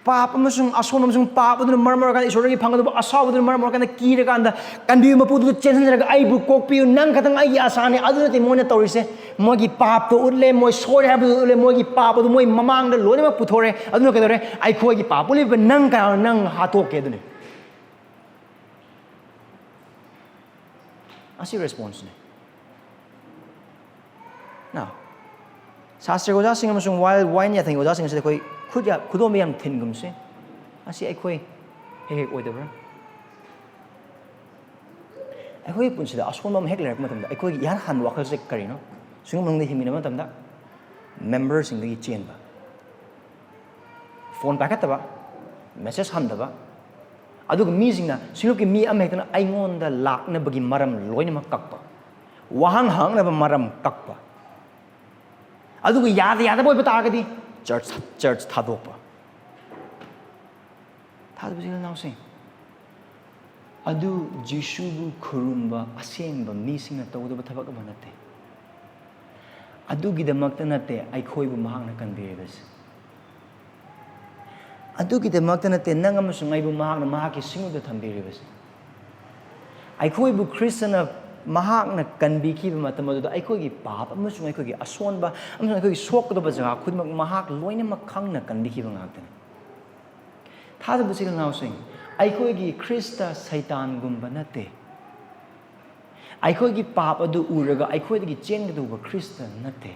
ꯄꯥꯞ ꯑꯃꯁꯨꯡ ꯑꯁꯣꯟꯕ ꯑꯃꯁꯨꯡ ꯄꯥꯞ ꯑꯗꯨꯅ ꯃꯔꯝ ꯑꯣꯏꯔꯀꯥꯟꯗ ꯏꯁꯣꯔꯗꯒꯤ ꯐꯪꯒꯗꯕ ꯑꯁꯥꯎꯕꯗꯨꯅ ꯃꯔꯝ ꯑꯣꯏꯔꯀꯥꯟꯗ ꯀꯤꯔꯀꯥꯟꯗ ꯀꯟꯕꯤꯕ ꯃꯄꯨꯗꯨꯗ ꯆꯦꯟꯁꯤꯟꯖꯔꯒ "ꯑꯩꯕꯨ ꯀꯣꯛꯄꯤꯌꯨ, ꯅꯪ ꯈꯛꯇꯪ ꯑꯩꯒꯤ ꯑꯁꯥꯅꯤ", ꯑꯗꯨ ꯅꯠꯇꯦ ꯃꯣꯏꯅ ꯇꯧꯔꯤꯁꯦ꯫ ꯃꯣꯏꯒꯤ ꯄꯥꯞꯇꯣ ꯎꯠꯂꯦ, ꯃꯣꯏ ꯁꯣꯏꯔꯦ ꯍꯥꯏꯕꯗꯨ ꯎꯠꯂꯦ, ꯃꯣꯏꯒꯤ ꯄꯥꯞ ꯑꯗꯨ ꯃꯣꯏ ꯃꯃꯥꯡꯗ ꯂꯣꯏꯅꯃꯛ ꯄꯨꯊꯣꯔꯦ꯫ ꯑꯗꯨꯅ ꯀꯩꯗꯧꯔꯦ? "ꯑꯩꯈꯣꯏꯒꯤ ꯄꯥꯞ ꯎꯠꯂꯤꯕ ꯅꯪ ꯀꯅꯥꯅꯣ? ꯅꯪ ꯍꯥꯠꯇꯣꯛꯀꯦ", ꯑꯗꯨꯅꯤ꯫ ꯑꯁꯤ ꯔꯦꯁꯄꯣꯟꯁꯅꯦ꯫ Now, ꯁꯥꯁꯇ꯭ꯔꯒꯤ ꯑꯣꯖꯥꯁꯤꯡ ꯑꯃꯁꯨꯡ ꯋꯥꯏꯜ ꯋꯥꯏꯟ ꯌꯥꯊꯪꯒꯤ ꯑꯣꯖꯥꯁꯤꯡ ꯑꯁꯤꯗ ꯑꯩꯈꯣꯏ ꯈꯨꯠ ꯌꯥ-, ꯈꯨꯗꯣꯝꯕꯤ ꯌꯥꯝ ꯊꯤꯟꯒꯨꯝꯁꯤ꯫ ꯑꯁꯤ ꯑꯩꯈꯣꯏ ꯍꯦꯛ ꯍꯦꯛ ꯑꯣꯏꯗꯕ꯭ꯔꯥ? ꯑꯩꯈꯣꯏꯒꯤ ꯄꯨꯟꯁꯤꯗ ꯑꯁꯣꯟꯕ ꯑꯃ ꯍꯦꯛ ꯂꯩꯔꯛꯄ ꯃꯇꯝꯗ ꯑꯩꯈꯣꯏꯒꯤ ꯏꯍꯥꯟ ꯍꯥꯟꯕ ꯋꯥꯈꯜꯁꯦ ꯀꯔꯤꯅꯣ? ꯁꯤꯒꯨꯝꯕ ꯃꯅꯨꯡꯗ ꯍꯤꯡꯃꯤꯟꯅꯕ ꯃꯇꯝꯗ ꯃꯦꯝꯕꯔꯁꯤꯡꯗꯒꯤ ꯆꯦꯟꯕ, ꯐꯣꯟ ꯄꯥꯏꯈꯠꯇꯕ, ꯃꯦꯁꯦꯖ ꯍꯟꯗꯕ, ꯑꯗꯨꯒ ꯃꯤꯁꯤꯡꯅ, ꯁꯤꯡꯂꯨꯞꯀꯤ ꯃꯤ ꯑꯃ ꯍꯦꯛꯇꯅ ꯑꯩꯉꯣꯟꯗ ꯂꯥꯛꯅꯕꯒꯤ ꯃꯔꯝ ꯂꯣꯏꯅꯃꯛ ꯀꯛꯄ, ꯋꯥꯍꯪ ꯍꯪꯅꯕ ꯃꯔꯝ ꯀꯛꯄ, ꯑꯗꯨꯒ ꯌꯥꯗ ꯌꯥꯗꯕ ꯑꯣꯏꯕ ꯇꯥꯔꯒꯗꯤ ꯆꯔꯆ, ꯆꯔꯆ ꯊꯥꯗꯣꯛꯄ꯫ ꯊꯥꯖꯕ ꯏꯆꯤꯜ ꯏꯅꯥꯎꯁꯤꯡ, ꯑꯗꯨ ꯖꯤꯁꯨꯕꯨ ꯈꯨꯔꯨꯝꯕ ꯑꯁꯦꯡꯕ ꯃꯤꯁꯤꯡꯅ ꯇꯧꯒꯗꯕ ꯊꯕꯛ ꯑꯃ ꯅꯠꯇꯦ꯫ ꯑꯗꯨꯒꯤꯗꯃꯛꯇ ꯅꯠꯇꯦ ꯑꯩꯈꯣꯏꯕꯨ ꯃꯍꯥꯛꯅ ꯀꯟꯕꯤꯔꯤꯕꯁꯦ꯫ ꯑꯗꯨꯒꯤꯗꯃꯛꯇ ꯅꯠꯇꯦ ꯅꯪ ꯑꯃꯁꯨꯡ ꯑꯩꯕꯨ ꯃꯍꯥꯛꯅ ꯃꯍꯥꯛꯀꯤ ꯁꯤꯡꯂꯨꯞꯇ ꯊꯝꯕꯤꯔꯤꯕꯁꯦ꯫ ꯑꯩꯈꯣꯏꯕꯨ ꯈ꯭ꯔꯤꯁꯇꯅ ꯃꯍꯥꯛꯅ ꯀꯟꯕꯤꯈꯤꯕ ꯃꯇꯝ ꯑꯗꯨꯗ ꯑꯩꯈꯣꯏꯒꯤ ꯄꯥꯞ ꯑꯃꯁꯨꯡ ꯑꯩꯈꯣꯏꯒꯤ ꯑꯁꯣꯟꯕ ꯑꯃꯁꯨꯡ ꯑꯩꯈꯣꯏꯒꯤ ꯁꯣꯛꯀꯗꯕ ꯖꯒꯥ ꯈꯨꯗꯤꯡꯃꯛ ꯃꯍꯥꯛ ꯂꯣꯏꯅꯃꯛ ꯈꯪꯅ ꯀꯟꯕꯤꯈꯤꯕ ꯉꯥꯛꯇꯅꯤ꯫ ꯊꯥꯖꯕ ꯏꯆꯤꯜ ꯏꯅꯥꯎꯁꯤꯡ, ꯑꯩꯈꯣꯏꯒꯤ ꯈ꯭ꯔꯤꯁꯇ ꯁꯩꯇꯥꯟꯒꯨꯝꯕ ꯅꯠꯇꯦ꯫ ꯑꯩꯈꯣꯏꯒꯤ ꯄꯥꯞ ꯑꯗꯨ ꯎꯔꯒ ꯑꯩꯈꯣꯏꯗꯒꯤ ꯆꯦꯟꯒꯗꯧꯕ ꯈ꯭ꯔꯤꯁꯇ ꯅꯠꯇꯦ꯫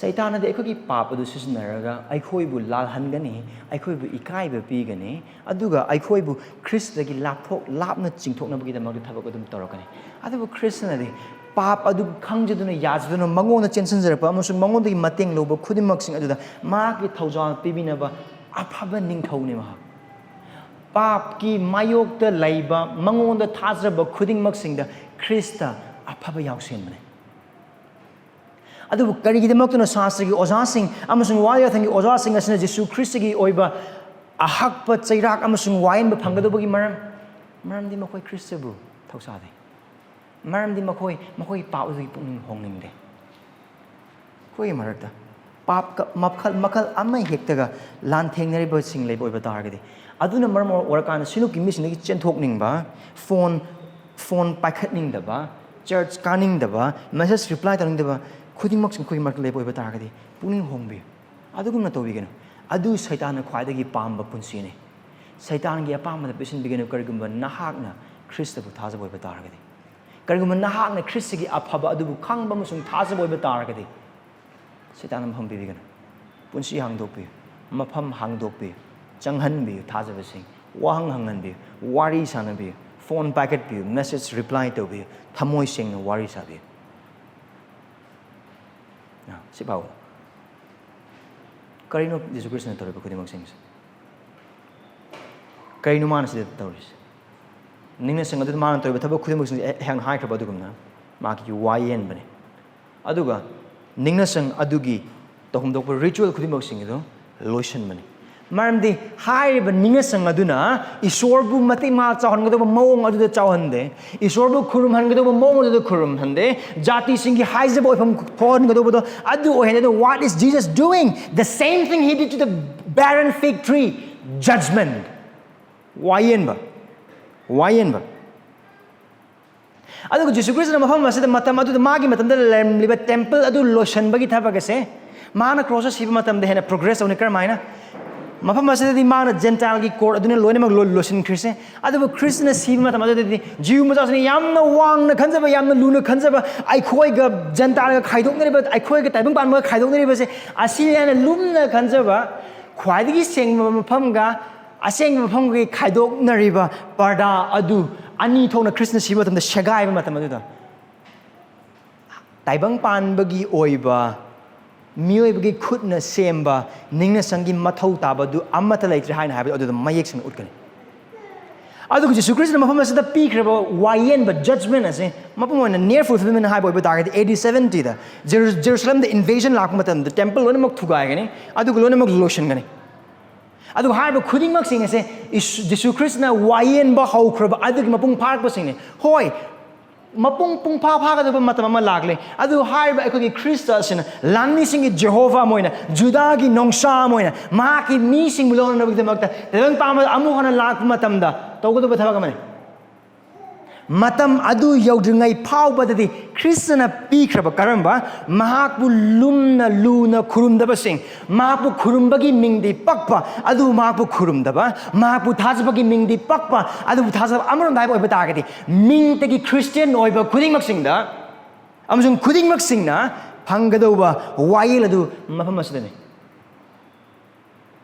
ꯁꯩꯇꯥꯟꯅꯗꯤ ꯑꯩꯈꯣꯏꯒꯤ ꯄꯥꯞ ꯑꯗꯨ ꯁꯤꯖꯤꯟꯅꯔꯒ ꯑꯩꯈꯣꯏꯕꯨ ꯂꯥꯜꯍꯟꯒꯅꯤ, ꯑꯩꯈꯣꯏꯕꯨ ꯏꯀꯥꯏꯕ ꯄꯤꯒꯅꯤ, ꯑꯗꯨꯒ ꯑꯩꯈꯣꯏꯕꯨ ꯈ꯭ꯔꯤꯁꯇꯒꯤ ꯂꯥꯞꯊꯣꯛ-, ꯂꯥꯞꯅ ꯆꯤꯡꯊꯣꯛꯅꯕꯒꯤꯗꯃꯛꯇ ꯊꯕꯛ ꯑꯗꯨꯝ ꯇꯧꯔꯛꯀꯅꯤ꯫ ꯑꯗꯨꯕꯨ ꯈ꯭ꯔꯤꯁꯇꯅꯗꯤ ꯄꯥꯞ ꯑꯗꯨ ꯈꯪꯖꯗꯨꯅ, ꯌꯥꯖꯗꯨꯅ ꯃꯉꯣꯟꯗ ꯆꯦꯟꯁꯤꯟꯖꯔꯛꯄ ꯑꯃꯁꯨꯡ ꯃꯉꯣꯟꯗꯒꯤ ꯃꯇꯦꯡ ꯂꯧꯕ ꯈꯨꯗꯤꯡꯃꯛꯁꯤꯡ ꯑꯗꯨꯗ ꯃꯍꯥꯛꯀꯤ ꯊꯧꯖꯥꯜ ꯄꯤꯕꯤꯅꯕ ꯑꯐꯕ ꯅꯤꯡꯊꯧꯅꯤ ꯃꯍꯥꯛ꯫ ꯄꯥꯞꯀꯤ ꯃꯥꯌꯣꯛꯇ ꯂꯩꯕ ꯃꯉꯣꯟꯗ ꯊꯥꯖꯕ ꯈꯨꯗꯤꯡꯃꯛꯁꯤꯡꯗ ꯈ꯭ꯔꯤꯁꯇ ꯑꯐꯕ ꯌꯥꯎꯁꯦꯟꯕꯅꯤ꯫ ꯑꯗꯨꯕꯨ ꯀꯔꯤꯒꯤꯗꯃꯛꯇꯅꯣ ꯁꯥꯁꯇ꯭ꯔꯒꯤ ꯑꯣꯖꯥꯁꯤꯡ ꯑꯃꯁꯨꯡ ꯋꯥ ꯌꯥꯊꯪꯒꯤ ꯑꯣꯖꯥꯁꯤꯡ ꯑꯁꯤꯅ ꯖꯤꯁꯨ ꯈ꯭ꯔꯤꯁꯇꯒꯤ ꯑꯣꯏꯕ ꯑꯍꯛꯄ ꯆꯩꯔꯥꯛ ꯑꯃꯁꯨꯡ ꯋꯥꯌꯦꯟꯕ ꯐꯪꯒꯗꯧꯕꯒꯤ ꯃꯔꯝ? ꯃꯔꯝꯗꯤ ꯃꯈꯣꯏ ꯈ꯭ꯔꯤꯁꯇꯕꯨ ꯊꯧꯁꯥꯗꯦ꯫ ꯃꯔꯝꯗꯤ ꯃꯈꯣꯏ ꯃꯈꯣꯏꯒꯤ ꯄꯥꯞ ꯑꯗꯨꯒꯤ ꯄꯨꯛꯅꯤꯡ ꯍꯣꯡꯅꯤꯡꯗꯦ꯫ ꯑꯩꯈꯣꯏꯒꯤ ꯃꯔꯛꯇ ꯄꯥꯞ ꯃꯈꯜ ꯃꯈꯜ ꯑꯃ ꯍꯦꯛꯇꯒ ꯂꯥꯟꯊꯦꯡꯅꯔꯤꯕꯁꯤꯡ ꯂꯩꯕ ꯑꯣꯏꯕ ꯇꯥꯔꯒꯗꯤ, ꯑꯗꯨꯅ ꯃꯔꯝ ꯑꯣꯏꯔꯀꯥꯟꯗ ꯁꯤꯅꯨꯀꯤ ꯃꯤꯁꯤꯡꯗꯒꯤ ꯆꯦꯟꯊꯣꯛꯅꯤꯡꯕ, ꯐꯣꯟ ꯐꯣꯟ ꯄꯥꯏꯈꯠꯅꯤꯡꯗꯕ, ꯆꯔꯆ ꯀꯥꯅꯤꯡꯗꯕ, ꯃꯦꯁꯦꯖ ꯔꯤꯄ꯭ꯂꯥꯏ ꯇꯧꯅꯤꯡꯗꯕ ꯈꯨꯗꯤꯡꯃꯛꯁꯤꯡ ꯑꯩꯈꯣꯏꯒꯤ ꯃꯔꯛꯇ ꯂꯩꯕ ꯑꯣꯏꯕ ꯇꯥꯔꯒꯗꯤ, ꯄꯨꯛꯅꯤꯡ ꯍꯣꯡꯕꯤꯌꯨ꯫ ꯑꯗꯨꯒꯨꯝꯅ ꯇꯧꯕꯤꯒꯅꯨ꯫ ꯑꯗꯨ ꯁꯩꯇꯥꯟꯅ ꯈ꯭ꯋꯥꯏꯗꯒꯤ ꯄꯥꯝꯕ ꯄꯨꯟꯁꯤꯅꯤ꯫ ꯁꯩꯇꯥꯟꯒꯤ ꯑꯄꯥꯝꯕꯗ ꯄꯤꯁꯤꯟꯕꯤꯒꯅꯨ꯫ ꯀꯔꯤꯒꯨꯝꯕ ꯅꯍꯥꯛꯅ ꯈ꯭ꯔꯤꯁꯇꯕꯨ ꯊꯥꯖꯕ ꯑꯣꯏꯕ ꯇꯥꯔꯒꯗꯤ, ꯀꯔꯤꯒꯨꯝꯕ ꯅꯍꯥꯛꯅ ꯈ꯭ꯔꯤꯁꯇꯒꯤ ꯑꯐꯕ ꯑꯗꯨꯕꯨ ꯈꯪꯕ ꯑꯃꯁꯨꯡ ꯊꯥꯖꯕ ꯑꯣꯏꯕ ꯇꯥꯔꯒꯗꯤ, ꯁꯩꯇꯥꯟꯅ ꯃꯐꯝ ꯄꯤꯕꯤꯒꯅꯨ꯫ ꯄꯨꯟꯁꯤ ꯍꯥꯡꯗꯣꯛꯄꯤꯌꯨ, ꯃꯐꯝ ꯍꯥꯡꯗꯣꯛꯄꯤꯌꯨ, ꯆꯪꯍꯟꯕꯤꯌꯨ ꯊꯥꯖꯕꯁꯤꯡ, ꯋꯥꯍꯪ ꯍꯪꯍꯟꯕꯤꯌꯨ, ꯋꯥꯔꯤ ꯁꯥꯟꯅꯕꯤꯌꯨ, ꯐꯣꯟ ꯄꯥꯏꯈꯠꯄꯤꯌꯨ, ꯃꯦꯁꯦꯖ ꯔꯤꯄ꯭ꯂꯥꯏ ꯇꯧꯕꯤꯌꯨ, ꯊꯃꯣꯏ ꯁꯦꯡꯅ ꯋꯥꯔꯤ ꯁꯥꯕꯤꯌꯨ꯫ ꯑꯥ, ꯁꯤ ꯄꯥꯎ꯫ ꯀꯔꯤꯅꯣ ꯖꯤꯁꯨ ꯈ꯭ꯔꯤꯁꯇꯅ ꯇꯧꯔꯤꯕ ꯈꯨꯗꯤꯡꯃꯛꯁꯤꯡꯁꯦ? ꯀꯔꯤꯅꯣ ꯃꯥꯅ ꯁꯤꯗ ꯇꯧꯔꯤꯁꯦ? ꯅꯤꯡꯅꯁꯤꯡ ꯑꯗꯨꯗ ꯃꯥꯅ ꯇꯧꯔꯤꯕ ꯊꯕꯛ ꯈꯨꯗꯤꯡꯃꯛꯁꯤꯡꯁꯦ ꯑꯩ-, ꯑꯩꯍꯥꯛꯅ ꯍꯥꯏꯈ꯭ꯔꯕ ꯑꯗꯨꯒꯨꯝꯅ ꯃꯥꯒꯤ ꯋꯥꯌꯦꯟꯕꯅꯤ꯫ ꯑꯗꯨꯒ ꯅꯤꯡꯅꯁꯤꯡ ꯑꯗꯨꯒꯤ ꯇꯧꯐꯝ ꯊꯣꯛꯄ ꯔꯤꯆꯨꯋꯦꯜ ꯈꯨꯗꯤꯡꯃꯛꯁꯤꯡ ꯑꯗꯨ ꯂꯣꯏꯁꯤꯟꯕꯅꯤ꯫ ꯃꯔꯝꯗꯤ ꯍꯥꯏꯔꯤꯕ ꯅꯤꯡꯅꯁꯤꯡ ꯑꯗꯨꯅ ꯏꯁꯣꯔꯕꯨ ꯃꯇꯤꯛ ꯃꯥ ꯆꯥꯎꯍꯟꯒꯗꯧꯕ ꯃꯑꯣꯡ ꯑꯗꯨꯗ ꯆꯥꯎꯍꯟꯗꯦ, ꯏꯁꯣꯔꯕꯨ ꯈꯨꯔꯨꯝꯍꯟꯒꯗꯧꯕ ꯃꯑꯣꯡ ꯑꯗꯨꯗ ꯈꯨꯔꯨꯝꯍꯟꯗꯦ, ꯖꯥꯇꯤꯁꯤꯡꯒꯤ ꯍꯥꯏꯖꯕ ꯑꯣꯏꯐꯝ ꯊꯣꯛꯍꯟꯒꯗꯧꯕꯗꯣ ꯑꯗꯨ ꯑꯣꯏꯍꯟꯗꯦ꯫ ꯑꯗꯨ what is Jesus doing? The same thing he did to the barren fig tree. Judgment. ꯋꯥꯌꯦꯟꯕ, ꯋꯥꯌꯦꯟꯕ꯫ ꯑꯗꯨꯒ ꯖꯤꯁꯨ ꯈ꯭ꯔꯤꯁꯇꯅ ꯃꯐꯝ ꯑꯁꯤꯗ, ꯃꯇꯝ ꯑꯗꯨꯗ ꯃꯥꯒꯤ ꯃꯇꯝꯗ ꯂꯩꯔꯝꯂꯤꯕ ꯇꯦꯝꯄꯜ ꯑꯗꯨ ꯂꯣꯏꯁꯤꯟꯕꯒꯤ ꯊꯕꯛ ꯑꯁꯦ, ꯃꯥꯅ ꯀ꯭ꯔꯣꯁꯇ ꯁꯤꯕ ꯃꯇꯝꯗ ꯍꯦꯟꯅ ꯄ꯭ꯔꯣꯒ꯭ꯔꯦꯁ ꯇꯧꯅꯤ꯫ ꯀꯔꯝꯍꯥꯏꯅ? ꯃꯐꯝ ꯑꯁꯤꯗꯗꯤ ꯃꯥꯅ ꯖꯦꯟꯇꯥꯏꯜꯒꯤ ꯀꯣꯔꯠ ꯑꯗꯨꯅ ꯂꯣꯏꯅꯃꯛ ꯂꯣꯏ-, ꯂꯣꯏꯁꯤꯟꯈ꯭ꯔꯤꯁꯦ꯫ ꯑꯗꯨꯕꯨ ꯈ꯭ꯔꯤꯁꯇꯅ ꯁꯤꯕ ꯃꯇꯝ ꯑꯗꯨꯗꯗꯤ ꯖꯤꯌꯨ ꯃꯆꯥꯁꯤꯡꯅ ꯌꯥꯝꯅ ꯋꯥꯡꯅ ꯈꯟꯖꯕ, ꯌꯥꯝꯅ ꯂꯨꯅ ꯈꯟꯖꯕ, ꯑꯩꯈꯣꯏꯒ ꯖꯦꯟꯇꯥꯏꯜꯒ ꯈꯥꯏꯗꯣꯛꯅꯔꯤꯕ, ꯑꯩꯈꯣꯏꯒ ꯇꯥꯏꯕꯪ ꯄꯥꯟꯕꯒ ꯈꯥꯏꯗꯣꯛꯅꯔꯤꯕꯁꯦ, ꯑꯁꯤ ꯍꯥꯏꯅ ꯂꯨꯝꯅ ꯈꯟꯖꯕ, ꯈ꯭ꯋꯥꯏꯗꯒꯤ ꯁꯦꯡꯕ ꯃꯐꯝꯒ ꯑꯁꯦꯡꯕ ꯃꯐꯝꯒꯤ ꯈꯥꯏꯗꯣꯛꯅꯔꯤꯕ ꯄꯔꯗꯥ ꯑꯗꯨ ꯑꯅꯤ ꯊꯣꯛꯅ ꯈ꯭ꯔꯤꯁꯇꯅ ꯁꯤꯕ ꯃꯇꯝꯗ ꯁꯦꯒꯥꯏꯕ ꯃꯇꯝ ꯑꯗꯨꯗ, ꯇꯥꯏꯕꯪ ꯄꯥꯟꯕꯒꯤ ꯑꯣꯏꯕ, ꯃꯤꯑꯣꯏꯕꯒꯤ ꯈꯨꯠꯅ ꯁꯦꯝꯕ ꯅꯤꯡꯅꯁꯪꯒꯤ ꯃꯊꯧ ꯇꯥꯕꯗꯨ ꯑꯃꯠꯇ ꯂꯩꯇ꯭ꯔꯦ ꯍꯥꯏꯅ ꯍꯥꯏꯕꯗꯨ ꯑꯗꯨꯗ ꯃꯌꯦꯛ ꯁꯦꯡꯅ ꯎꯠꯀꯅꯤ꯫ ꯑꯗꯨꯒ ꯖꯤꯁꯨ ꯈ꯭ꯔꯤꯁꯇꯅ ꯃꯐꯝ ꯑꯁꯤꯗ ꯄꯤꯈ꯭ꯔꯕ ꯋꯥꯌꯦꯟꯕ, ꯖꯖꯃꯦꯟ ꯑꯁꯦ ꯃꯄꯨꯡ ꯑꯣꯏꯅ near fulfillment ꯍꯥꯏꯕ ꯑꯣꯏꯕ ꯇꯥꯔꯒꯗꯤ, ꯑꯦ ꯗꯤ ꯁꯕꯦꯟꯇꯤꯗ ꯖꯦꯔꯨ-, ꯖꯦꯔꯨꯁꯂꯝꯗ ꯏꯟꯚꯦꯖꯟ ꯂꯥꯛꯄ ꯃꯇꯝꯗ ꯇꯦꯝꯄꯜ ꯂꯣꯏꯅꯃꯛ ꯊꯨꯒꯥꯏꯒꯅꯤ, ꯑꯗꯨꯒ ꯂꯣꯏꯅꯃꯛ ꯂꯣꯏꯁꯤꯟꯒꯅꯤ꯫ ꯑꯗꯨꯒ ꯍꯥꯏꯔꯤꯕ ꯈꯨꯗꯤꯡꯃꯛꯁꯤꯡ ꯑꯁꯦ ꯏꯁ-, ꯖꯤꯁꯨ ꯈ꯭ꯔꯤꯁꯇꯅ ꯋꯥꯌꯦꯟꯕ ꯍꯧꯈ꯭ꯔꯕ ꯑꯗꯨꯒꯤ ꯃꯄꯨꯡ ꯐꯥꯔꯛꯄꯁꯤꯡꯅꯤ꯫ ꯍꯣꯏ, ꯃꯄꯨꯡ ꯄꯨꯡꯐꯥ ꯐꯥꯒꯗꯕ ꯃꯇꯝ ꯑꯃ ꯂꯥꯛꯂꯦ꯫ ꯑꯗꯨ ꯍꯥꯏꯔꯤꯕ ꯑꯩꯈꯣꯏꯒꯤ ꯈ꯭ꯔꯤꯁꯇ ꯑꯁꯤꯅ ꯂꯥꯟꯃꯤꯁꯤꯡꯒꯤ ꯖꯦꯍꯣꯚꯥ ꯑꯃ ꯑꯣꯏꯅ, ꯖꯨꯗꯥꯒꯤ ꯅꯣꯡꯁꯥ ꯑꯃ ꯑꯣꯏꯅ, ꯃꯍꯥꯛꯀꯤ ꯃꯤꯁꯤꯡꯕꯨ ꯂꯧꯅꯅꯕꯒꯤꯗꯃꯛꯇ ꯇꯥꯏꯕꯪ ꯄꯥꯟꯕ ꯑꯃꯨꯛ ꯍꯟꯅ ꯂꯥꯛꯄ ꯃꯇꯝꯗ ꯇꯧꯒꯗꯕ ꯊꯕꯛ ꯑꯃꯅꯤ꯫ ꯃꯇꯝ ꯑꯗꯨ ꯌꯧꯗ꯭ꯔꯤꯉꯩ ꯐꯥꯎꯕꯗꯗꯤ ꯈ꯭ꯔꯤꯁꯇꯅ ꯄꯤꯈ꯭ꯔꯕ ꯀꯔꯝꯕ, ꯃꯍꯥꯛꯄꯨ ꯂꯨꯝꯅ ꯂꯨꯅ ꯈꯨꯔꯨꯝꯗꯕꯁꯤꯡ, ꯃꯍꯥꯛꯄꯨ ꯈꯨꯔꯨꯝꯕꯒꯤ ꯃꯤꯡꯗꯤ ꯄꯛꯄ, ꯑꯗꯨꯕꯨ ꯃꯍꯥꯛꯄꯨ ꯈꯨꯔꯨꯝꯗꯕ, ꯃꯍꯥꯛꯄꯨ ꯊꯥꯖꯕꯒꯤ ꯃꯤꯡꯗꯤ ꯄꯛꯄ, ꯑꯗꯨꯕꯨ ꯊꯥꯖꯕ ꯑꯃꯔꯣꯝꯗ ꯍꯥꯏꯕ ꯑꯣꯏꯕ ꯇꯥꯔꯒꯗꯤ, ꯃꯤꯡꯇꯒꯤ ꯈ꯭ꯔꯤꯁꯇꯤꯌꯟ ꯑꯣꯏꯕ ꯈꯨꯗꯤꯡꯃꯛꯁꯤꯡꯗ ꯑꯃꯁꯨꯡ ꯈꯨꯗꯤꯡꯃꯛꯁꯤꯡꯅ ꯐꯪꯒꯗꯧꯕ ꯋꯥꯌꯦꯜ ꯑꯗꯨ ꯃꯐꯝ ꯑꯁꯤꯗꯅꯤ꯫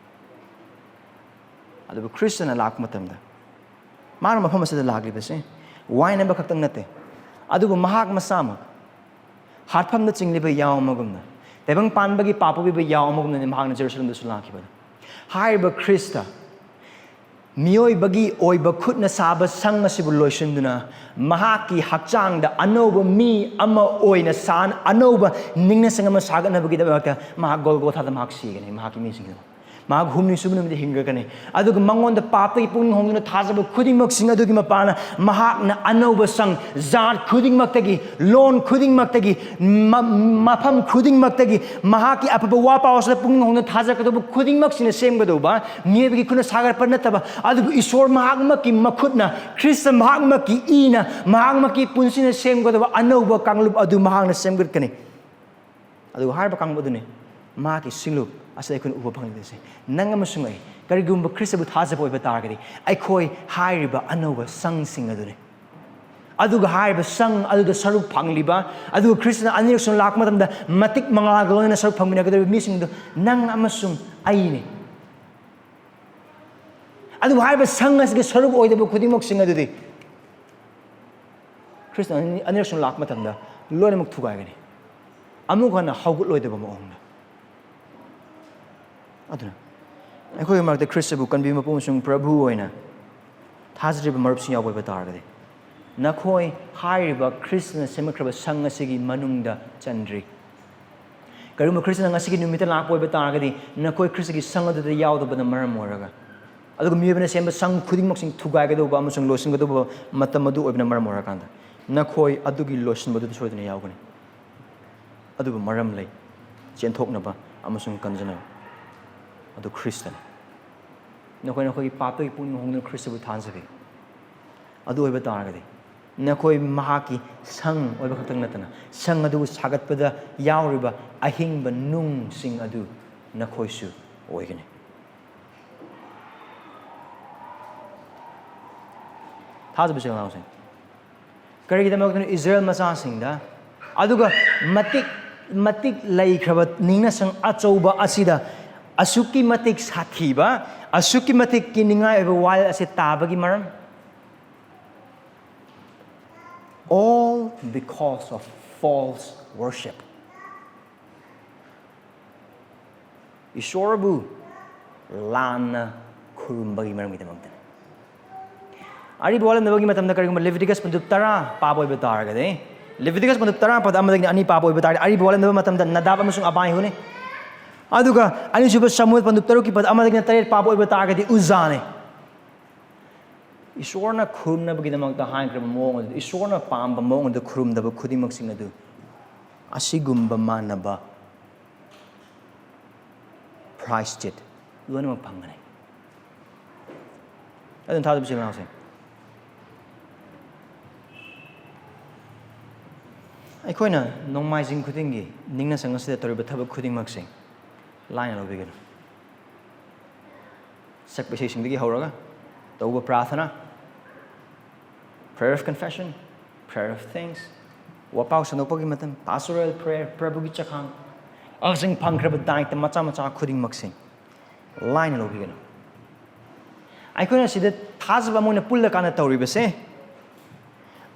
ꯑꯗꯨꯕꯨ ꯈ꯭ꯔꯤꯁꯇꯅ ꯂꯥꯛꯄ ꯃꯇꯝꯗ, ꯃꯥꯅ ꯃꯐꯝ ꯑꯁꯤꯗ ꯂꯥꯛꯂꯤꯕꯁꯦ ꯋꯥꯏꯅꯕ ꯈꯛꯇꯪ ꯅꯠꯇꯦ, ꯑꯗꯨꯕꯨ ꯃꯍꯥꯛ ꯃꯁꯥꯃꯛ ꯍꯥꯠꯐꯝꯗ ꯆꯤꯡꯂꯤꯕ ꯌꯥꯎ ꯑꯃꯒꯨꯝꯅ, ꯇꯥꯏꯕꯪ ꯄꯥꯟꯕꯒꯤ ꯄꯥꯞ ꯄꯨꯕꯤꯕ ꯌꯥꯎ ꯑꯃꯒꯨꯝꯅꯅꯤ ꯃꯍꯥꯛꯅ ꯖꯦꯔꯨꯁꯂꯝꯗꯁꯨ ꯂꯥꯛꯈꯤꯕꯗ꯫ ꯍꯥꯏꯔꯤꯕ ꯈ꯭ꯔꯤꯁꯇ ꯃꯤꯑꯣꯏꯕꯒꯤ ꯑꯣꯏꯕ ꯈꯨꯠꯅ ꯁꯥꯕ ꯁꯪ ꯑꯁꯤꯕꯨ ꯂꯣꯏꯁꯤꯟꯗꯨꯅ, ꯃꯍꯥꯛꯀꯤ ꯍꯛꯆꯥꯡꯗ ꯑꯅꯧꯕ ꯃꯤ ꯑꯃ ꯑꯣꯏꯅ ꯁꯥ-, ꯑꯅꯧꯕ ꯅꯤꯡꯅꯁꯤꯡ ꯑꯃ ꯁꯥꯒꯠꯅꯕꯒꯤꯗꯃꯛꯇ ꯃꯍꯥꯛ ꯒꯣꯜꯒꯣꯊꯥꯗ ꯃꯍꯥꯛ ꯁꯤꯒꯅꯤ, ꯃꯍꯥꯛꯀꯤ ꯃꯤꯁꯤꯡꯒꯤꯗꯃꯛ꯫ ꯃꯍꯥꯛ ꯍꯨꯝꯅꯤ ꯁꯨꯕ ꯅꯨꯃꯤꯠꯇ ꯍꯤꯡꯒꯠꯀꯅꯤ꯫ ꯑꯗꯨꯒ ꯃꯉꯣꯟꯗ ꯄꯥꯞꯇꯒꯤ ꯄꯨꯛꯅꯤꯡ ꯍꯣꯡꯗꯨꯅ ꯊꯥꯖꯕ ꯈꯨꯗꯤꯡꯃꯛꯁꯤꯡ ꯑꯗꯨꯒꯤ ꯃꯄꯥꯅ ꯃꯍꯥꯛꯅ ꯑꯅꯧꯕ ꯁꯪ, ꯖꯥꯠ ꯈꯨꯗꯤꯡꯃꯛꯇꯒꯤ, ꯂꯣꯟ ꯈꯨꯗꯤꯡꯃꯛꯇꯒꯤ, ꯃ-, ꯃꯐꯝ ꯈꯨꯗꯤꯡꯃꯛꯇꯒꯤ, ꯃꯍꯥꯛꯀꯤ ꯑꯐꯕ ꯋꯥ ꯄꯥꯎ ꯑꯁꯤꯗ ꯄꯨꯛꯅꯤꯡ ꯍꯣꯡꯗꯨꯅ ꯊꯥꯖꯒꯗꯧꯕ ꯈꯨꯗꯤꯡꯃꯛꯁꯤꯅ ꯁꯦꯝꯒꯗꯧꯕ, ꯃꯤꯑꯣꯏꯕꯒꯤ ꯈꯨꯠꯅ ꯁꯥꯒꯠꯄ ꯅꯠꯇꯕ, ꯑꯗꯨꯕꯨ ꯏꯁꯣꯔ ꯃꯍꯥꯛꯃꯛꯀꯤ ꯃꯈꯨꯠꯅ, ꯈ꯭ꯔꯤꯁꯇ ꯃꯍꯥꯛꯃꯛꯀꯤ ꯏꯅ, ꯃꯍꯥꯛꯃꯛꯀꯤ ꯄꯨꯟꯁꯤꯅ ꯁꯦꯝꯒꯗꯧꯕ ꯑꯅꯧꯕ ꯀꯥꯡꯂꯨꯞ ꯑꯗꯨ ꯃꯍꯥꯛꯅ ꯁꯦꯝꯒꯠꯀꯅꯤ꯫ ꯑꯗꯨꯒ ꯍꯥꯏꯔꯤꯕ ꯀꯥꯡꯕꯨ ꯑꯗꯨꯅꯤ ꯃꯍꯥꯛꯀꯤ ꯁꯤꯡꯂꯨꯞ ꯑꯁꯤꯗ ꯑꯩꯈꯣꯏꯅ ꯎꯕ ꯐꯪꯂꯤꯕꯁꯦ꯫ ꯅꯪ ꯑꯃꯁꯨꯡ ꯑꯩ ꯀꯔꯤꯒꯨꯝꯕ ꯈ꯭ꯔꯤꯁꯇꯕꯨ ꯊꯥꯖꯕ ꯑꯣꯏꯕ ꯇꯥꯔꯒꯗꯤ, ꯑꯩꯈꯣꯏ ꯍꯥꯏꯔꯤꯕ ꯑꯅꯧꯕ ꯁꯪꯁꯤꯡ ꯑꯗꯨꯅꯤ꯫ ꯑꯗꯨꯒ ꯍꯥꯏꯔꯤꯕ ꯁꯪ ꯑꯗꯨꯗ ꯁꯔꯨꯛ ꯐꯪꯂꯤꯕ, ꯑꯗꯨꯒ ꯈ꯭ꯔꯤꯁꯇꯅ ꯑꯅꯤꯔꯛ ꯁꯨꯅ ꯂꯥꯛꯄ ꯃꯇꯝꯗ ꯃꯇꯤꯛ ꯃꯉꯥꯜꯒ ꯂꯣꯏꯅꯅ ꯁꯔꯨꯛ ꯐꯪꯃꯤꯟꯅꯒꯗꯧꯔꯤꯕ ꯃꯤꯁꯤꯡꯗꯨ ꯅꯪ ꯑꯃꯁꯨꯡ ꯑꯩꯅꯤ꯫ ꯑꯗꯨꯕꯨ ꯍꯥꯏꯔꯤꯕ ꯁꯪ ꯑꯁꯤꯒꯤ ꯁꯔꯨꯛ ꯑꯣꯏꯗꯕ ꯈꯨꯗꯤꯡꯃꯛꯁꯤꯡ ꯑꯗꯨꯗꯤ ꯈ꯭ꯔꯤꯁꯇ ꯑꯅꯤ-, ꯑꯅꯤꯔꯛ ꯁꯨꯅ ꯂꯥꯛꯄ ꯃꯇꯝꯗ ꯂꯣꯏꯅꯃꯛ ꯊꯨꯒꯥꯏꯒꯅꯤ, ꯑꯃꯨꯛ ꯍꯟꯅ ꯍꯧꯒꯠꯂꯣꯏꯗꯕ ꯃꯑꯣꯡꯗ꯫ ꯑꯗꯨꯅ ꯑꯩꯈꯣꯏꯒꯤ ꯃꯔꯛꯇ ꯈ꯭ꯔꯤꯁꯇꯕꯨ ꯀꯟꯕꯤꯕ ꯃꯄꯨ ꯑꯃꯁꯨꯡ ꯄ꯭ꯔꯚꯨ ꯑꯣꯏꯅ ꯊꯥꯖꯔꯤꯕ ꯃꯔꯨꯞꯁꯤꯡ ꯌꯥꯎꯕ ꯑꯣꯏꯕ ꯇꯥꯔꯒꯗꯤ, ꯅꯈꯣꯏ ꯍꯥꯏꯔꯤꯕ ꯈ꯭ꯔꯤꯁꯇꯅ ꯁꯦꯝꯒꯠꯈ꯭ꯔꯕ ꯁꯪ ꯑꯁꯤꯒꯤ ꯃꯅꯨꯡꯗ ꯆꯟꯗ꯭ꯔꯤ꯫ ꯀꯔꯤꯒꯨꯝꯕ ꯈ꯭ꯔꯤꯁꯇꯅ ꯉꯁꯤꯒꯤ ꯅꯨꯃꯤꯠꯇ ꯂꯥꯛꯄ ꯑꯣꯏꯕ ꯇꯥꯔꯒꯗꯤ, ꯅꯈꯣꯏ ꯈ꯭ꯔꯤꯁꯇꯒꯤ ꯁꯪ ꯑꯗꯨꯗ ꯌꯥꯎꯗꯕꯅ ꯃꯔꯝ ꯑꯣꯏꯔꯒ, ꯑꯗꯨꯒ ꯃꯤꯑꯣꯏꯕꯅ ꯁꯦꯝꯕ ꯁꯪ ꯈꯨꯗꯤꯡꯃꯛꯁꯤꯡ ꯊꯨꯒꯥꯏꯒꯗꯧꯕ ꯑꯃꯁꯨꯡ ꯂꯣꯏꯁꯤꯟꯒꯗꯧꯕ ꯃꯇꯝ ꯑꯗꯨ ꯑꯣꯏꯕꯅ ꯃꯔꯝ ꯑꯣꯏꯔꯀꯥꯟꯗ, ꯅꯈꯣꯏ ꯑꯗꯨꯒꯤ ꯂꯣꯏꯁꯤꯟꯕꯗꯨꯗ ꯁꯣꯏꯗꯅ ꯌꯥꯎꯒꯅꯤ꯫ ꯑꯗꯨꯕꯨ ꯃꯔꯝ ꯂꯩ, ꯆꯦꯟꯊꯣꯛꯅꯕ ꯑꯃꯁꯨꯡ ꯀꯟꯖꯅꯕ꯫ ꯑꯗꯨ ꯈ꯭ꯔꯤꯁꯇꯅꯤ꯫ ꯅꯈꯣꯏ ꯅꯈꯣꯏꯒꯤ ꯄꯥꯞꯇꯒꯤ ꯄꯨꯛꯅꯤꯡ ꯍꯣꯡꯗꯨꯅ ꯈ꯭ꯔꯤꯁꯇꯕꯨ ꯊꯥꯖꯕꯤꯌꯨ꯫ ꯑꯗꯨ ꯑꯣꯏꯕ ꯇꯥꯔꯒꯗꯤ ꯅꯈꯣꯏ ꯃꯍꯥꯛꯀꯤ ꯁꯪ ꯑꯣꯏꯕ ꯈꯛꯇꯪ ꯅꯠꯇꯅ, ꯁꯪ ꯑꯗꯨꯕꯨ ꯁꯥꯒꯠꯄꯗ ꯌꯥꯎꯔꯤꯕ ꯑꯍꯤꯡꯕ ꯅꯨꯡꯁꯤꯡ ꯑꯗꯨ ꯅꯈꯣꯏꯁꯨ ꯑꯣꯏꯒꯅꯤ꯫ ꯊꯥꯖꯕꯁꯦ ꯑꯉꯥꯡꯁꯤꯡ, ꯀꯔꯤꯒꯤꯗꯃꯛꯇꯅꯣ ꯏꯁꯔꯥꯌꯦꯜ ꯃꯆꯥꯁꯤꯡꯗ, ꯑꯗꯨꯒ ꯃꯇꯤꯛ ꯃꯇꯤꯛ ꯂꯩꯈ꯭ꯔꯕ ꯅꯤꯡꯅꯁꯪ ꯑꯆꯧꯕ ꯑꯁꯤꯗ ꯑꯁꯨꯛꯀꯤ ꯃꯇꯤꯛ ꯁꯥꯊꯤꯕ, ꯑꯁꯨꯛꯀꯤ ꯃꯇꯤꯛ ꯀꯤꯅꯤꯡꯉꯥꯏ ꯑꯣꯏꯕ ꯋꯥꯌꯦꯜ ꯑꯁꯤ ꯇꯥꯕꯒꯤ ꯃꯔꯝ? All because of false worship. ꯏꯁꯣꯔꯕꯨ ꯂꯥꯟꯅ ꯈꯨꯔꯨꯝꯕꯒꯤ ꯃꯔꯝꯒꯤꯗꯃꯛꯇꯅꯤ꯫ ꯑꯔꯤꯕ ꯋꯥꯠꯂꯝꯗꯕꯒꯤ ꯃꯇꯝꯗ ꯀꯔꯤꯒꯨꯝꯕ ꯂꯤꯚꯤꯇꯤꯀꯁ ꯄꯟꯗꯨꯞ ꯇꯔꯥ ꯄꯥꯕ ꯑꯣꯏꯕ ꯇꯥꯔꯒꯗꯤ, ꯂꯤꯚꯤꯇꯤꯀꯁ ꯄꯟꯗꯨꯞ ꯇꯔꯥ ꯄꯗ ꯑꯃꯗꯒꯤꯅ ꯑꯅꯤ ꯄꯥꯕ ꯑꯣꯏꯕ ꯇꯥꯔꯒꯗꯤ, ꯑꯔꯤꯕ ꯋꯥꯠꯂꯝꯗꯕ ꯃꯇꯝꯗ ꯅꯗꯥꯕ ꯑꯃꯁꯨꯡ ꯑꯕꯥꯏꯍꯨꯅꯤ꯫ ꯑꯗꯨꯒ ꯑꯅꯤꯁꯨꯕ ꯁꯃꯨꯑꯦꯜ ꯄꯟꯗꯨꯞ ꯇꯔꯨꯛꯀꯤ ꯄꯗ ꯑꯃꯗꯒꯤꯅ ꯇꯔꯦꯠ ꯄꯥꯕ ꯑꯣꯏꯕ ꯇꯥꯔꯒꯗꯤ ꯎꯖꯥꯅꯤ꯫ ꯏꯁꯣꯔꯅ ꯈꯨꯔꯨꯝꯅꯕꯒꯤꯗꯃꯛꯇ ꯍꯥꯏꯈ꯭ꯔꯕ ꯃꯑꯣꯡ ꯑꯗꯨ, ꯏꯁꯣꯔꯅ ꯄꯥꯝꯕ ꯃꯑꯣꯡ ꯑꯗꯨ ꯈꯨꯔꯨꯝꯗꯕ ꯈꯨꯗꯤꯡꯃꯛꯁꯤꯡ ꯑꯗꯨ ꯑꯁꯤꯒꯨꯝꯕ ꯃꯥꯟꯅꯕ ꯄ꯭ꯔꯥꯏꯁꯆꯤꯠ ꯂꯣꯏꯅꯃꯛ ꯐꯪꯒꯅꯤ꯫ ꯑꯗꯨꯅ ꯊꯥꯖꯕꯁꯤ ꯂꯥꯎꯁꯦ꯫ ꯑꯩꯈꯣꯏꯅ ꯅꯣꯡꯃꯥꯏꯖꯤꯡ ꯈꯨꯗꯤꯡꯒꯤ ꯅꯤꯡꯅꯁꯪ ꯑꯁꯤꯗ ꯇꯧꯔꯤꯕ ꯊꯕꯛ ꯈꯨꯗꯤꯡꯃꯛꯁꯦ ꯂꯥꯏꯅ ꯂꯧꯕꯤꯒꯅꯨ꯫ ꯁꯛꯄ ꯏꯁꯩꯁꯤꯡꯗꯒꯤ ꯍꯧꯔꯒ ꯇꯧꯕ ꯄ꯭ꯔꯥꯊꯅꯥ, prayer of confession, prayer of thanks, ꯋꯥꯄꯥꯎ ꯁꯟꯗꯣꯛꯄꯒꯤ ꯃꯇꯝ, pastoral prayer, ꯄ꯭ꯔꯚꯨꯒꯤ ꯆꯈꯥꯡ, ꯑꯃꯁꯨꯡ ꯐꯪꯈ꯭ꯔꯕ ꯗꯥꯏꯇ ꯃꯆꯥ ꯃꯆꯥ ꯈꯨꯗꯤꯡꯃꯛꯁꯦ ꯂꯥꯏꯅ ꯂꯧꯕꯤꯒꯅꯨ꯫ ꯑꯩꯈꯣꯏꯅ ꯁꯤꯗ ꯊꯥꯖꯕ ꯑꯃ ꯑꯣꯏꯅ ꯄꯨꯜꯂꯀꯥꯟꯗ ꯇꯧꯔꯤꯕꯁꯦ,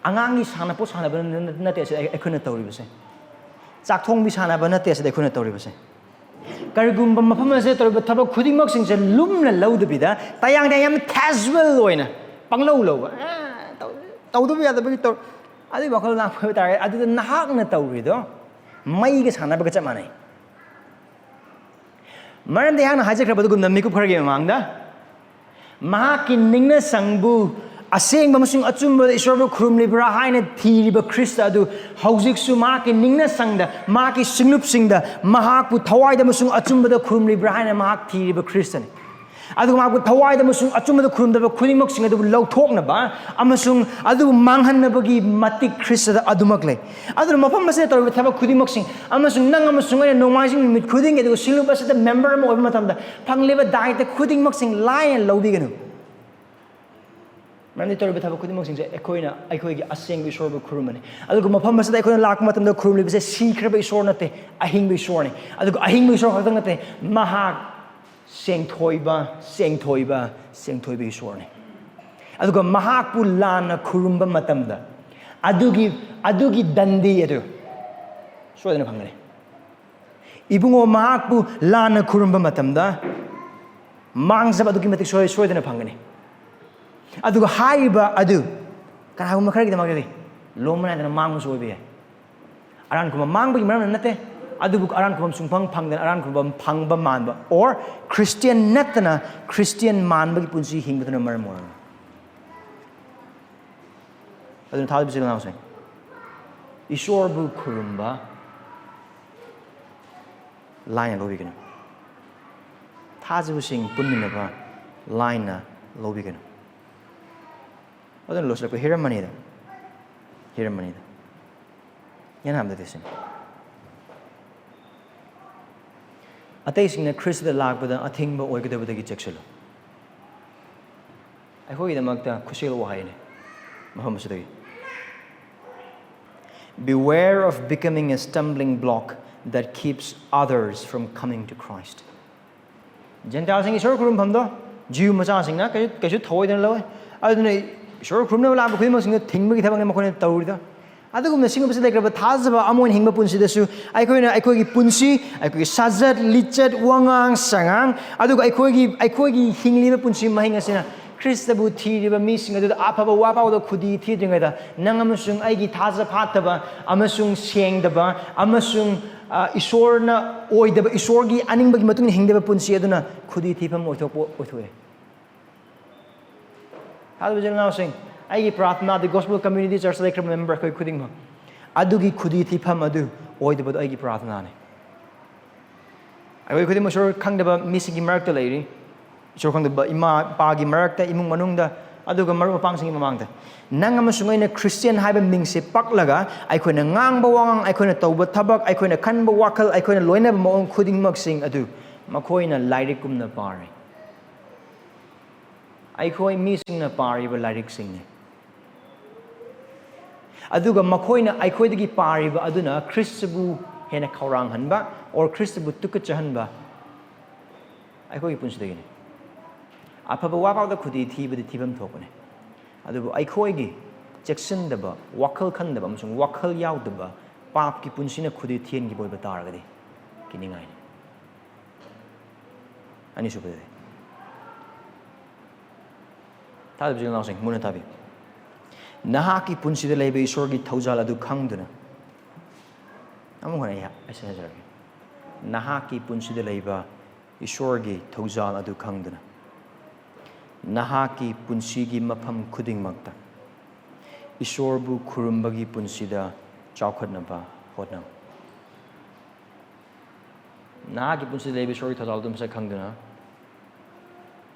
ꯑꯉꯥꯡꯒꯤ ꯁꯥꯟꯅꯄꯣꯠ ꯁꯥꯟꯅꯕ ꯅꯠꯇꯦ ꯁꯤꯗ ꯑꯩꯈꯣꯏꯅ ꯇꯧꯔꯤꯕꯁꯦ꯫ ꯆꯥꯛ ꯊꯣꯡꯕꯤ ꯁꯥꯟꯅꯕ ꯅꯠꯇꯦ ꯁꯤꯗ ꯑꯩꯈꯣꯏꯅ ꯇꯧꯔꯤꯕꯁꯦ꯫ ꯀꯔꯤꯒꯨꯝꯕ ꯃꯐꯝ ꯑꯁꯤꯗ ꯇꯧꯔꯤꯕ ꯊꯕꯛ ꯈꯨꯗꯤꯡꯃꯛꯁꯤꯡꯁꯦ ꯂꯨꯝꯅ ꯂꯧꯗꯕꯤꯗ, ꯇꯌꯥꯡ ꯇꯌꯥꯡ ꯌꯥꯝ casual ꯑꯣꯏꯅ ꯄꯪꯂꯧ ꯂꯧꯕ, ꯑꯦ, ꯇꯧ-, ꯇꯧꯗꯕ ꯌꯥꯗꯕꯒꯤ ꯇꯧ-, ꯑꯗꯨꯒꯤ ꯋꯥꯈꯜ ꯂꯥꯛꯄ ꯑꯣꯏꯕ ꯇꯥꯔꯒꯗꯤ, ꯑꯗꯨꯗ ꯅꯍꯥꯛꯅ ꯇꯧꯔꯤꯗꯣ ꯃꯩꯒ ꯁꯥꯟꯅꯕꯒ ꯆꯞ ꯃꯥꯟꯅꯩ꯫ ꯃꯔꯝꯗꯤ ꯑꯩꯍꯥꯛꯅ ꯍꯥꯏꯖꯈ꯭ꯔꯕ ꯑꯗꯨꯒꯨꯝꯅ ꯃꯤꯀꯨꯞ ꯈꯔꯒꯤ ꯃꯃꯥꯡꯗ, ꯃꯍꯥꯛꯀꯤ ꯅꯤꯡꯅ ꯁꯪꯕꯨ ꯑꯁꯦꯡꯕ ꯑꯃꯁꯨꯡ ꯑꯆꯨꯝꯕꯗ ꯏꯁꯣꯔꯕꯨ ꯈꯨꯔꯨꯝꯂꯤꯕ꯭ꯔꯥ ꯍꯥꯏꯅ ꯊꯤꯔꯤꯕ ꯈ꯭ꯔꯤꯁꯇ ꯑꯗꯨ ꯍꯧꯖꯤꯛꯁꯨ ꯃꯍꯥꯛꯀꯤ ꯅꯤꯡꯅꯁꯪꯗ, ꯃꯍꯥꯛꯀꯤ ꯁꯤꯡꯂꯨꯞꯁꯤꯡꯗ ꯃꯍꯥꯛꯄꯨ ꯊꯋꯥꯏꯗ ꯑꯃꯁꯨꯡ ꯑꯆꯨꯝꯕꯗ ꯈꯨꯔꯨꯝꯂꯤꯕ꯭ꯔꯥ ꯍꯥꯏꯅ ꯃꯍꯥꯛ ꯊꯤꯔꯤꯕ ꯈ꯭ꯔꯤꯁꯇꯅꯤ꯫ ꯑꯗꯨꯒ ꯃꯍꯥꯛꯄꯨ ꯊꯋꯥꯏꯗ ꯑꯃꯁꯨꯡ ꯑꯆꯨꯝꯕꯗ ꯈꯨꯔꯨꯝꯗꯕ ꯈꯨꯗꯤꯡꯃꯛꯁꯤꯡ ꯑꯗꯨꯕꯨ ꯂꯧꯊꯣꯛꯅꯕ ꯑꯃꯁꯨꯡ ꯑꯗꯨꯕꯨ ꯃꯥꯡꯍꯟꯅꯕꯒꯤ ꯃꯇꯤꯛ ꯈ꯭ꯔꯤꯁꯇꯗ ꯑꯗꯨꯃꯛ ꯂꯩ꯫ ꯑꯗꯨꯅ ꯃꯐꯝ ꯑꯁꯤꯗ ꯇꯧꯔꯤꯕ ꯊꯕꯛ ꯈꯨꯗꯤꯡꯃꯛꯁꯤꯡ ꯑꯃꯁꯨꯡ ꯅꯪ ꯑꯃꯁꯨꯡ ꯑꯩꯅ ꯅꯣꯡꯃꯥꯏꯖꯤꯡ ꯅꯨꯃꯤꯠ ꯈꯨꯗꯤꯡꯒꯤ ꯑꯗꯨꯒ ꯁꯤꯡꯂꯨꯞ ꯑꯁꯤꯗ ꯃꯦꯝꯕꯔ ꯑꯃ ꯑꯣꯏꯕ ꯃꯇꯝꯗ ꯐꯪꯂꯤꯕ ꯗꯥꯏꯇ ꯈꯨꯗꯤꯡꯃꯛꯁꯤꯡ ꯂꯥꯏꯅ ꯂꯧꯕꯤꯒꯅꯨ꯫ ꯃꯔꯝꯗꯤ ꯇꯧꯔꯤꯕ ꯊꯕꯛ ꯈꯨꯗꯤꯡꯃꯛꯁꯤꯡꯁꯦ ꯑꯩꯈꯣꯏꯅ ꯑꯩꯈꯣꯏꯒꯤ ꯑꯁꯦꯡꯕ ꯏꯁꯣꯔꯕꯨ ꯈꯨꯔꯨꯝꯕꯅꯤ꯫ ꯑꯗꯨꯒ ꯃꯐꯝ ꯑꯁꯤꯗ ꯑꯩꯈꯣꯏꯅ ꯂꯥꯛꯄ ꯃꯇꯝꯗ ꯈꯨꯔꯨꯝꯂꯤꯕꯁꯦ ꯁꯤꯈ꯭ꯔꯕ ꯏꯁꯣꯔ ꯅꯠꯇꯦ, ꯑꯍꯤꯡꯕ ꯏꯁꯣꯔꯅꯤ꯫ ꯑꯗꯨꯒ ꯑꯍꯤꯡꯕ ꯏꯁꯣꯔ ꯈꯛꯇꯪ ꯅꯠꯇꯦ, ꯃꯍꯥꯛ ꯁꯦꯡꯊꯣꯏꯕ, ꯁꯦꯡꯊꯣꯏꯕ, ꯁꯦꯡꯊꯣꯏꯕ ꯏꯁꯣꯔꯅꯤ꯫ ꯑꯗꯨꯒ ꯃꯍꯥꯛꯄꯨ ꯂꯥꯟꯅ ꯈꯨꯔꯨꯝꯕ ꯃꯇꯝꯗ ꯑꯗꯨꯒꯤ, ꯑꯗꯨꯒꯤ ꯗꯟꯗꯤ ꯑꯗꯨ ꯁꯣꯏꯗꯅ ꯐꯪꯒꯅꯤ꯫ ꯏꯕꯨꯡꯉꯣ ꯃꯍꯥꯛꯄꯨ ꯂꯥꯟꯅ ꯈꯨꯔꯨꯝꯕ ꯃꯇꯝꯗ ꯃꯥꯡꯖꯕ ꯑꯗꯨꯛꯀꯤ ꯃꯇꯤꯛ ꯁꯣꯏ-, ꯁꯣꯏꯗꯅ ꯐꯪꯒꯅꯤ꯫ ꯑꯗꯨꯒ ꯍꯥꯏꯔꯤꯕ ꯑꯗꯨ ꯀꯅꯥꯒꯨꯝꯕ ꯈꯔꯒꯤꯗꯃꯛꯇꯗꯤ ꯂꯣꯝꯕ ꯅꯥꯏꯗꯅ ꯃꯥꯡꯕꯁꯨ ꯑꯣꯏꯕ ꯌꯥꯏ꯫ ꯑꯔꯥꯟ ꯈꯨꯕꯝ ꯃꯥꯡꯕꯒꯤ ꯃꯔꯝꯅ ꯅꯠꯇꯦ, ꯑꯗꯨꯕꯨ ꯑꯔꯥꯟ ꯈꯨꯕꯝ ꯁꯨꯡꯐꯪ ꯐꯪꯗꯅ ꯑꯔꯥꯟ ꯈꯨꯕꯝ ꯐꯪꯕ ꯃꯥꯟꯕ, or ꯈ꯭ꯔꯤꯁꯇꯤꯌꯟ ꯅꯠꯇꯅ ꯈ꯭ꯔꯤꯁꯇꯤꯌꯟ ꯃꯥꯟꯕꯒꯤ ꯄꯨꯟꯁꯤ ꯍꯤꯡꯕꯗꯨꯅ ꯃꯔꯝ ꯑꯣꯏꯔꯒ꯫ ꯑꯗꯨꯅ ꯊꯥꯖꯕ ꯏꯆꯤꯜ ꯏꯅꯥꯎꯁꯤꯡ, ꯏꯁꯣꯔꯕꯨ ꯈꯨꯔꯨꯝꯕ ꯂꯥꯏꯅ ꯂꯧꯕꯤꯒꯅꯨ꯫ ꯊꯥꯖꯕꯁꯤꯡ ꯄꯨꯟꯃꯤꯟꯅꯕ ꯂꯥꯏꯅ ꯂꯧꯕꯤꯒꯅꯨ꯫ ꯑꯗꯨꯅ ꯂꯣꯏꯁꯤꯜꯂꯛꯄ ꯍꯤꯔꯝ ꯑꯅꯤꯗ, ꯍꯤꯔꯝ ꯑꯅꯤꯗ ꯌꯦꯟꯍꯥꯝꯗꯗꯤ ꯁꯤꯅꯤ꯫ ꯑꯇꯩꯁꯤꯡꯅ ꯈ꯭ꯔꯤꯁꯇꯗ ꯂꯥꯛꯄꯗ ꯑꯊꯤꯡꯕ ꯑꯣꯏꯒꯗꯕꯗꯒꯤ ꯆꯦꯛꯁꯤꯜꯂꯨ꯫ ꯑꯩꯈꯣꯏꯒꯤꯗꯃꯛꯇ ꯈꯨꯠꯁꯦꯜ ꯋꯥꯍꯩꯅꯤ ꯃꯐꯝ ꯑꯁꯤꯗꯒꯤ: "Beware of becoming a stumbling block that keeps others from coming to Christ." ꯖꯦꯟꯇꯥꯏꯜꯁꯤꯡ ꯏꯁꯣꯔ ꯈꯨꯔꯨꯝꯐꯝꯗꯣ ꯖꯤꯌꯨ ꯃꯆꯥꯁꯤꯡꯅ ꯀꯩꯁꯨ, ꯀꯩꯁꯨ ꯊꯧꯑꯣꯏꯗꯅ ꯂꯧꯋꯤ꯫ ꯑꯗꯨꯅ ꯏꯁꯣꯔ ꯈꯨꯔꯨꯝꯅꯕ ꯂꯥꯛꯄ ꯈꯨꯗꯤꯡꯃꯛꯁꯤꯡꯗꯣ ꯊꯤꯡꯕꯒꯤ ꯊꯕꯛꯅꯤ ꯃꯈꯣꯏꯅ ꯇꯧꯔꯤꯗꯣ꯫ ꯑꯗꯨꯒꯨꯝꯅ ꯁꯤꯒꯨꯝꯕꯁꯤ ꯂꯩꯈ꯭ꯔꯕ ꯊꯥꯖꯕ ꯑꯃ ꯑꯣꯏꯅ ꯍꯤꯡꯕ ꯄꯨꯟꯁꯤꯗꯁꯨ ꯑꯩꯈꯣꯏꯅ ꯑꯩꯈꯣꯏꯒꯤ ꯄꯨꯟꯁꯤ, ꯑꯩꯈꯣꯏꯒꯤ ꯁꯥꯖꯠ, ꯂꯤꯆꯠ, ꯋꯥꯉꯥꯡ ꯁꯉꯥꯡ, ꯑꯗꯨꯒ ꯑꯩꯈꯣꯏꯒꯤ, ꯑꯩꯈꯣꯏꯒꯤ ꯍꯤꯡꯂꯤꯕ ꯄꯨꯟꯁꯤ ꯃꯍꯤꯡ ꯑꯁꯤꯅ ꯈ꯭ꯔꯤꯁꯇꯕꯨ ꯊꯤꯔꯤꯕ ꯃꯤꯁꯤꯡ ꯑꯗꯨꯗ ꯑꯐꯕ ꯋꯥ ꯄꯥꯎꯗ ꯈꯨꯗꯤ ꯊꯤꯗ꯭ꯔꯤꯉꯩꯗ ꯅꯪ ꯑꯃꯁꯨꯡ ꯑꯩꯒꯤ ꯊꯥꯖ ꯐꯥꯠꯇꯕ ꯑꯃꯁꯨꯡ ꯁꯦꯡꯗꯕ ꯑꯃꯁꯨꯡ, ꯑ, ꯏꯁꯣꯔꯅ ꯑꯣꯏꯗꯕ, ꯏꯁꯣꯔꯒꯤ ꯑꯅꯤꯡꯕꯒꯤ ꯃꯇꯨꯡ ꯏꯟꯅ ꯍꯤꯡꯗꯕ ꯄꯨꯟꯁꯤ ꯑꯗꯨꯅ ꯈꯨꯗꯤ ꯊꯤꯐꯝ ꯑꯣꯏꯊꯣꯛꯄ, ꯑꯣꯏꯊꯣꯛꯑꯦ꯫ ꯊꯥꯖꯕ ꯏꯆꯤꯜ ꯏꯅꯥꯎꯁꯤꯡ, ꯑꯩꯒꯤ ꯄ꯭ꯔꯥꯊꯅꯥꯗꯤ Gospel Community Church ꯂꯩꯈ꯭ꯔꯕ member ꯑꯩꯈꯣꯏ ꯈꯨꯗꯤꯡꯃꯛ ꯑꯗꯨꯒꯤ ꯈꯨꯗꯤ ꯊꯤꯐꯝ ꯑꯗꯨ ꯑꯣꯏꯗꯕꯗꯨ ꯑꯩꯒꯤ ꯄ꯭ꯔꯥꯊꯅꯥꯅꯤ꯫ ꯑꯩꯈꯣꯏ ꯈꯨꯗꯤꯡꯃꯛ ꯏꯁꯣꯔ ꯈꯪꯗꯕ ꯃꯤꯁꯤꯡꯒꯤ ꯃꯔꯛꯇ ꯂꯩꯔꯤ꯫ ꯏꯁꯣꯔ ꯈꯪꯗꯕ ꯏꯃꯥ ꯏꯄꯥꯒꯤ ꯃꯔꯛꯇ, ꯏꯃꯨꯡ ꯃꯅꯨꯡꯗ, ꯑꯗꯨꯒ ꯃꯔꯨꯞ ꯃꯄꯥꯡꯁꯤꯡꯒꯤ ꯃꯃꯥꯡꯗ꯫ ꯅꯪ ꯑꯃꯁꯨꯡ ꯑꯩꯅ Christian ꯍꯥꯏꯕ ꯃꯤꯡꯁꯦ ꯄꯛꯂꯒ ꯑꯩꯈꯣꯏꯅ ꯉꯥꯡꯕ ꯋꯥꯉꯥꯡ, ꯑꯩꯈꯣꯏꯅ ꯇꯧꯕ ꯊꯕꯛ, ꯑꯩꯈꯣꯏꯅ ꯈꯟꯕ ꯋꯥꯈꯜ, ꯑꯩꯈꯣꯏꯅ ꯂꯣꯏꯅꯕ ꯃꯑꯣꯡ ꯈꯨꯗꯤꯡꯃꯛꯁꯤꯡ ꯑꯗꯨ ꯃꯈꯣꯏꯅ ꯂꯥꯏꯔꯤꯛꯀꯨꯝꯅ ꯄꯥꯔꯤ꯫ ꯑꯩꯈꯣꯏ ꯃꯤꯁꯤꯡꯅ ꯄꯥꯔꯤꯕ ꯂꯥꯏꯔꯤꯛꯁꯤꯡꯅꯤ꯫ ꯑꯗꯨꯒ ꯃꯈꯣꯏꯅ ꯑꯩꯈꯣꯏꯗꯒꯤ ꯄꯥꯔꯤꯕ ꯑꯗꯨꯅ ꯈ꯭ꯔꯤꯁꯇꯕꯨ ꯍꯦꯟꯅ ꯈꯧꯔꯥꯡꯍꯟꯕ, or ꯈ꯭ꯔꯤꯁꯇꯕꯨ ꯇꯨꯀꯠꯆꯍꯟꯕ ꯑꯩꯈꯣꯏꯒꯤ ꯄꯨꯟꯁꯤꯗꯒꯤꯅꯤ꯫ ꯑꯐꯕ ꯋꯥꯐꯥꯎꯗ ꯈꯨꯗꯤ ꯊꯤꯕꯗꯤ ꯊꯤꯐꯝ ꯊꯣꯛꯄꯅꯤ, ꯑꯗꯨꯕꯨ ꯑꯩꯈꯣꯏꯒꯤ ꯆꯦꯛꯁꯤꯟꯗꯕ, ꯋꯥꯈꯜ ꯈꯟꯗꯕ ꯑꯃꯁꯨꯡ ꯋꯥꯈꯜ ꯌꯥꯎꯗꯕ ꯄꯥꯞꯀꯤ ꯄꯨꯟꯁꯤꯅ ꯈꯨꯗꯤ ꯊꯤꯍꯟꯈꯤꯕ ꯑꯣꯏꯕ ꯇꯥꯔꯒꯗꯤ ꯀꯤꯅꯤꯡꯉꯥꯏꯅꯤ꯫ ꯑꯅꯤꯁꯨꯕꯗꯗꯤ, ꯊꯥꯖꯕ ꯏꯆꯤꯜ ꯏꯅꯥꯎꯁꯤꯡ, ꯃꯨꯟꯅ ꯇꯥꯕꯤꯌꯨ꯫ ꯅꯍꯥꯛꯀꯤ ꯄꯨꯟꯁꯤꯗ ꯂꯩꯕ ꯏꯁꯣꯔꯒꯤ ꯊꯧꯖꯥꯜ ꯑꯗꯨ ꯈꯪꯗꯨꯅ, ꯑꯃꯨꯛ ꯍꯟꯅ ꯑꯩ, ꯑꯩ ꯁꯤꯟꯅꯖꯔꯒꯦ꯫ ꯅꯍꯥꯛꯀꯤ ꯄꯨꯟꯁꯤꯗ ꯂꯩꯕ ꯏꯁꯣꯔꯒꯤ ꯊꯧꯖꯥꯜ ꯑꯗꯨ ꯈꯪꯗꯨꯅ, ꯅꯍꯥꯛꯀꯤ ꯄꯨꯟꯁꯤꯒꯤ ꯃꯐꯝ ꯈꯨꯗꯤꯡꯃꯛꯇ ꯏꯁꯣꯔꯕꯨ ꯈꯨꯔꯨꯝꯕꯒꯤ ꯄꯨꯟꯁꯤꯗ ꯆꯥꯎꯈꯠꯅꯕ ꯍꯣꯠꯅꯧ꯫ ꯅꯍꯥꯛꯀꯤ ꯄꯨꯟꯁꯤꯗ ꯂꯩꯕ ꯏꯁꯣꯔꯒꯤ ꯊꯧꯖꯥꯜ ꯑꯗꯨ ꯃꯁꯛ ꯈꯪꯗꯨꯅ,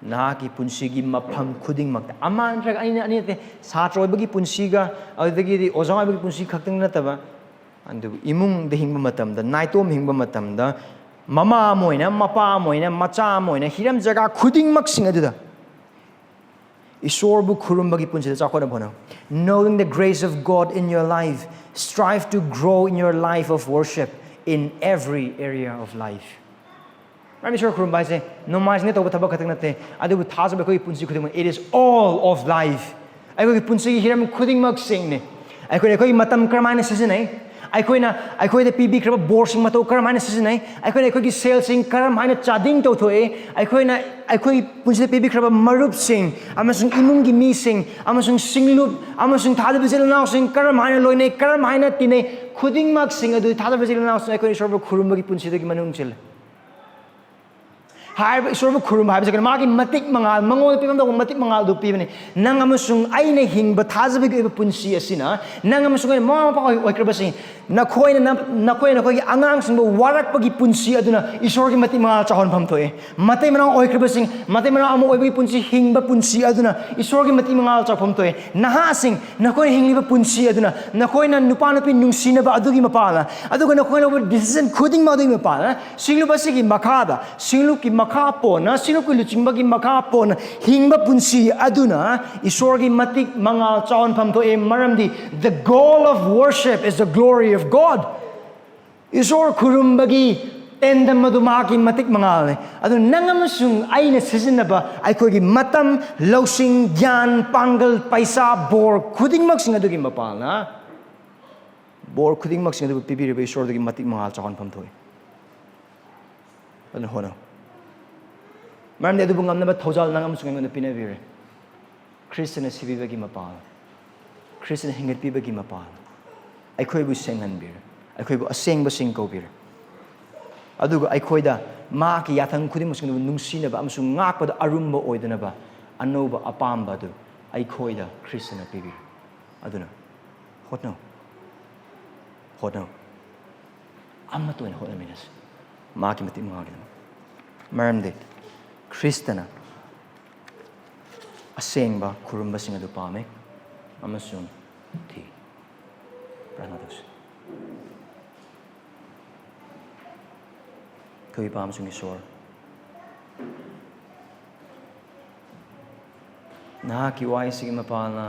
ꯅꯍꯥꯛꯀꯤ ꯄꯨꯟꯁꯤꯒꯤ ꯃꯐꯝ ꯈꯨꯗꯤꯡꯃꯛꯇ, ꯑꯃ ꯅꯠꯇ꯭ꯔꯒ ꯑꯅꯤ, ꯑꯅꯤ ꯅꯠꯇꯦ, ꯁꯥꯇ꯭ꯔ ꯑꯣꯏꯕꯒꯤ ꯄꯨꯟꯁꯤꯒ, ꯑꯗꯨꯗꯒꯤꯗꯤ ꯑꯣꯖꯥ ꯑꯣꯏꯕꯒꯤ ꯄꯨꯟꯁꯤ ꯈꯛꯇꯪ ꯅꯠꯇꯕ, ꯑꯗꯨꯕꯨ ꯏꯃꯨꯡꯗ ꯍꯤꯡꯕ ꯃꯇꯝꯗ, ꯅꯥꯏꯇꯣꯝ ꯍꯤꯡꯕ ꯃꯇꯝꯗ, ꯃꯃꯥ ꯑꯃ ꯑꯣꯏꯅ, ꯃꯄꯥ ꯑꯃ ꯑꯣꯏꯅ, ꯃꯆꯥ ꯑꯃ ꯑꯣꯏꯅ, ꯍꯤꯔꯝ ꯖꯒꯥ ꯈꯨꯗꯤꯡꯃꯛꯁꯤꯡ ꯑꯗꯨꯗ ꯏꯁꯣꯔꯕꯨ ꯈꯨꯔꯨꯝꯕꯒꯤ ꯄꯨꯟꯁꯤꯗ ꯆꯥꯎꯈꯠꯅꯕ ꯍꯣꯠꯅꯧ꯫ Knowing the grace of God in your life, strive to grow in your life of worship in every area of life. ꯃꯔꯝ ꯏꯁꯣꯔ ꯈꯨꯔꯨꯝꯕ ꯍꯥꯏꯁꯦ ꯅꯣꯡꯃꯥꯏꯖꯤꯡꯗ ꯇꯧꯕ ꯊꯕꯛ ꯈꯛꯇꯪ ꯅꯠꯇꯦ, ꯑꯗꯨꯕꯨ ꯊꯥꯖꯕ ꯑꯩꯈꯣꯏꯒꯤ ꯄꯨꯟꯁꯤ ꯈꯨꯗꯤꯡꯃꯛ, it is all of life. ꯑꯩꯈꯣꯏꯒꯤ ꯄꯨꯟꯁꯤꯒꯤ ꯍꯤꯔꯝ ꯈꯨꯗꯤꯡꯃꯛꯁꯤꯡꯅꯤ꯫ ꯑꯩꯈꯣꯏꯅ ꯑꯩꯈꯣꯏꯒꯤ ꯃꯇꯝ ꯀꯔꯝꯍꯥꯏꯅ ꯁꯤꯖꯤꯟꯅꯩ? ꯑꯩꯈꯣꯏꯅ ꯑꯩꯈꯣꯏꯗ ꯄꯤꯕꯤꯈ꯭ꯔꯕ ꯕꯣꯔꯁꯤꯡ ꯃꯇꯧ ꯀꯔꯝꯍꯥꯏꯅ ꯁꯤꯖꯤꯟꯅꯩ? ꯑꯩꯈꯣꯏꯅ ꯑꯩꯈꯣꯏꯒꯤ ꯁꯦꯜꯁꯤꯡ ꯀꯔꯝꯍꯥꯏꯅ ꯆꯥꯗꯤꯡ ꯇꯧꯊꯣꯛꯏ? ꯑꯩꯈꯣꯏꯅ ꯑꯩꯈꯣꯏꯒꯤ ꯄꯨꯟꯁꯤꯗ ꯄꯤꯕꯤꯈ꯭ꯔꯕ ꯃꯔꯨꯞꯁꯤꯡ ꯑꯃꯁꯨꯡ ꯏꯃꯨꯡꯒꯤ ꯃꯤꯁꯤꯡ ꯑꯃꯁꯨꯡ ꯁꯤꯡꯂꯨꯞ ꯑꯃꯁꯨꯡ ꯊꯥꯖꯕ ꯏꯆꯤꯜ ꯏꯅꯥꯎꯁꯤꯡ ꯀꯔꯝꯍꯥꯏꯅ ꯂꯣꯏꯅꯩ, ꯀꯔꯝꯍꯥꯏꯅ ꯇꯤꯟꯅꯩ? ꯈꯨꯗꯤꯡꯃꯛꯁꯤꯡ ꯑꯗꯨ ꯊꯥꯖꯕ ꯏꯆꯤꯜ ꯏꯅꯥꯎꯁꯤꯡ ꯑꯩꯈꯣꯏꯅ ꯏꯁꯣꯔꯕꯨ ꯈꯨꯔꯨꯝꯕꯒꯤ ꯄꯨꯟꯁꯤꯗꯒꯤ ꯃꯅꯨꯡ ꯆꯜꯂꯤ꯫ ꯍꯥꯏꯔꯤꯕ ꯏꯁꯣꯔꯕꯨ ꯈꯨꯔꯨꯝꯕ ꯍꯥꯏꯕꯁꯤ ꯀꯩꯅꯣ? ꯃꯥꯒꯤ ꯃꯇꯤꯛ ꯃꯉꯥꯜ, ꯃꯉꯣꯟꯗ ꯄꯤꯐꯝ ꯊꯣꯛꯄ ꯃꯇꯤꯛ ꯃꯉꯥꯜꯗꯨ ꯄꯤꯕꯅꯤ꯫ ꯅꯪ ꯑꯃꯁꯨꯡ ꯑꯩꯅ ꯍꯤꯡꯕ ꯊꯥꯖꯕꯒꯤ ꯑꯣꯏꯕ ꯄꯨꯟꯁꯤ ꯑꯁꯤꯅ, ꯅꯪ ꯑꯃꯁꯨꯡ ꯑꯩꯅ ꯃꯃꯥ ꯃꯄꯥ ꯑꯣꯏ-, ꯑꯣꯏꯈ꯭ꯔꯕꯁꯤꯡ, ꯅꯈꯣꯏꯅ ꯅ-, ꯅꯈꯣꯏ ꯅꯈꯣꯏꯒꯤ ꯑꯉꯥꯡꯁꯤꯡꯕꯨ ꯋꯥꯔꯛꯄꯒꯤ ꯄꯨꯟꯁꯤ ꯑꯗꯨꯅ ꯏꯁꯣꯔꯒꯤ ꯃꯇꯤꯛ ꯃꯉꯥꯜ ꯆꯥꯎꯍꯟꯐꯝ ꯊꯣꯛꯏ꯫ ꯃꯇꯩ ꯃꯅꯥꯎ ꯑꯣꯏꯈ꯭ꯔꯕꯁꯤꯡ, ꯃꯇꯩ ꯃꯅꯥꯎ ꯑꯃ ꯑꯣꯏꯕꯒꯤ ꯄꯨꯟꯁꯤ, ꯍꯤꯡꯕ ꯄꯨꯟꯁꯤ ꯑꯗꯨꯅ ꯏꯁꯣꯔꯒꯤ ꯃꯇꯤꯛ ꯃꯉꯥꯜ ꯆꯥꯎꯐꯝ ꯊꯣꯛꯏ꯫ ꯅꯍꯥꯁꯤꯡ, ꯅꯈꯣꯏꯅ ꯍꯤꯡꯂꯤꯕ ꯄꯨꯟꯁꯤ ꯑꯗꯨꯅ, ꯅꯈꯣꯏꯅ ꯅꯨꯄꯥ ꯅꯨꯄꯤ ꯅꯨꯡꯁꯤꯅꯕ ꯑꯗꯨꯒꯤ ꯃꯄꯥꯜꯅ, ꯑꯗꯨꯒ ꯅꯈꯣꯏꯅ ꯂꯧꯕ decision ꯈꯨꯗꯤꯡꯃꯛ ꯑꯗꯨꯒꯤ ꯃꯄꯥꯜꯅ, ꯁꯤꯡꯂꯨꯞ ꯑꯁꯤꯒꯤ ꯃꯈꯥꯗ, ꯁꯤꯡꯂꯨꯞꯀꯤ ꯃꯈꯥ ꯄꯣꯟꯅ, ꯁꯤꯡꯂꯨꯞꯀꯤ ꯂꯨꯆꯤꯡꯕꯒꯤ ꯃꯈꯥ ꯄꯣꯟꯅ ꯍꯤꯡꯕ ꯄꯨꯟꯁꯤ ꯑꯗꯨꯅ ꯏꯁꯣꯔꯒꯤ ꯃꯇꯤꯛ ꯃꯉꯥꯜ ꯆꯥꯎꯍꯟꯐꯝ ꯊꯣꯛꯏ꯫ ꯃꯔꯝꯗꯤ, the goal of worship is the glory of God. ꯏꯁꯣꯔ ꯈꯨꯔꯨꯝꯕꯒꯤ ꯇꯦꯟꯗꯝ ꯑꯗꯨ ꯃꯍꯥꯛꯀꯤ ꯃꯇꯤꯛ ꯃꯉꯥꯜꯅꯤ꯫ ꯑꯗꯨ ꯅꯪ ꯑꯃꯁꯨꯡ ꯑꯩꯅ ꯁꯤꯖꯤꯟꯅꯕ ꯑꯩꯈꯣꯏꯒꯤ ꯃꯇꯝ, ꯂꯧꯁꯤꯡ, ꯒ꯭ꯌꯥꯟ, ꯄꯥꯡꯒꯜ, ꯄꯩꯁꯥ, ꯕꯣꯔ ꯈꯨꯗꯤꯡꯃꯛꯁꯤꯡ ꯑꯗꯨꯒꯤ ꯃꯄꯥꯜꯅ, ꯕꯣꯔ ꯈꯨꯗꯤꯡꯃꯛꯁꯤꯡ ꯑꯗꯨꯕꯨ ꯄꯤꯕꯤꯔꯤꯕ ꯏꯁꯣꯔꯗꯨꯒꯤ ꯃꯇꯤꯛ ꯃꯉꯥꯜ ꯆꯥꯎꯍꯟꯐꯝ ꯊꯣꯛꯏ꯫ ꯑꯗꯨꯅ ꯍꯣꯠꯅꯧ꯫ ꯃꯔꯝꯗꯤ ꯑꯗꯨꯕꯨ ꯉꯝꯅꯕ ꯊꯧꯖꯥꯜ ꯅꯪ ꯑꯃꯁꯨꯡ ꯑꯩꯉꯣꯟꯗ ꯄꯤꯅꯕꯤꯔꯦ꯫ ꯈ꯭ꯔꯤꯁꯇꯅ ꯁꯤꯕꯤꯕꯒꯤ ꯃꯄꯥꯜ, ꯈ꯭ꯔꯤꯁꯇꯅ ꯍꯤꯡꯒꯠꯄꯤꯕꯒꯤ ꯃꯄꯥꯜ, ꯑꯩꯈꯣꯏꯕꯨ ꯁꯦꯡꯍꯟꯕꯤꯔꯦ, ꯑꯩꯈꯣꯏꯕꯨ ꯑꯁꯦꯡꯕꯁꯤꯡ ꯀꯧꯕꯤꯔꯦ꯫ ꯑꯗꯨꯒ ꯑꯩꯈꯣꯏꯗ ꯃꯍꯥꯛꯀꯤ ꯌꯥꯊꯪ ꯈꯨꯗꯤꯡꯃꯛꯁꯤꯡꯗꯨ ꯅꯨꯡꯁꯤꯅꯕ ꯑꯃꯁꯨꯡ ꯉꯥꯛꯄꯗ ꯑꯔꯨꯝꯕ ꯑꯣꯏꯗꯅꯕ ꯑꯅꯧꯕ ꯑꯄꯥꯝꯕ ꯑꯗꯨ ꯑꯩꯈꯣꯏꯗ ꯈ꯭ꯔꯤꯁꯇꯅ ꯄꯤꯕꯤꯔꯦ꯫ ꯑꯗꯨꯅ ꯍꯣꯠꯅꯧ, ꯍꯣꯠꯅꯧ, ꯑꯃꯠꯇ ꯑꯣꯏꯅ ꯍꯣꯠꯅꯃꯤꯟꯅꯁꯤ ꯃꯍꯥꯛꯀꯤ ꯃꯇꯤꯛ ꯃꯉꯥꯜꯒꯤꯗꯃꯛ꯫ ꯃꯔꯝꯗꯤ ꯈ꯭ꯔꯤꯁꯇꯅ ꯑꯁꯦꯡꯕ ꯈꯨꯔꯨꯝꯕꯁꯤꯡ ꯑꯗꯨ ꯄꯥꯝꯃꯤ ꯑꯃꯁꯨꯡ ꯊꯤ꯫ ꯄ꯭ꯔꯥꯔꯊꯅꯥ ꯇꯧꯁꯤ꯫ ꯑꯩꯈꯣꯏ ꯏꯄꯥ ꯑꯃꯁꯨꯡ ꯏꯁꯣꯔ, ꯅꯍꯥꯛꯀꯤ ꯋꯥꯍꯩꯁꯤꯒꯤ ꯃꯄꯥꯜꯅ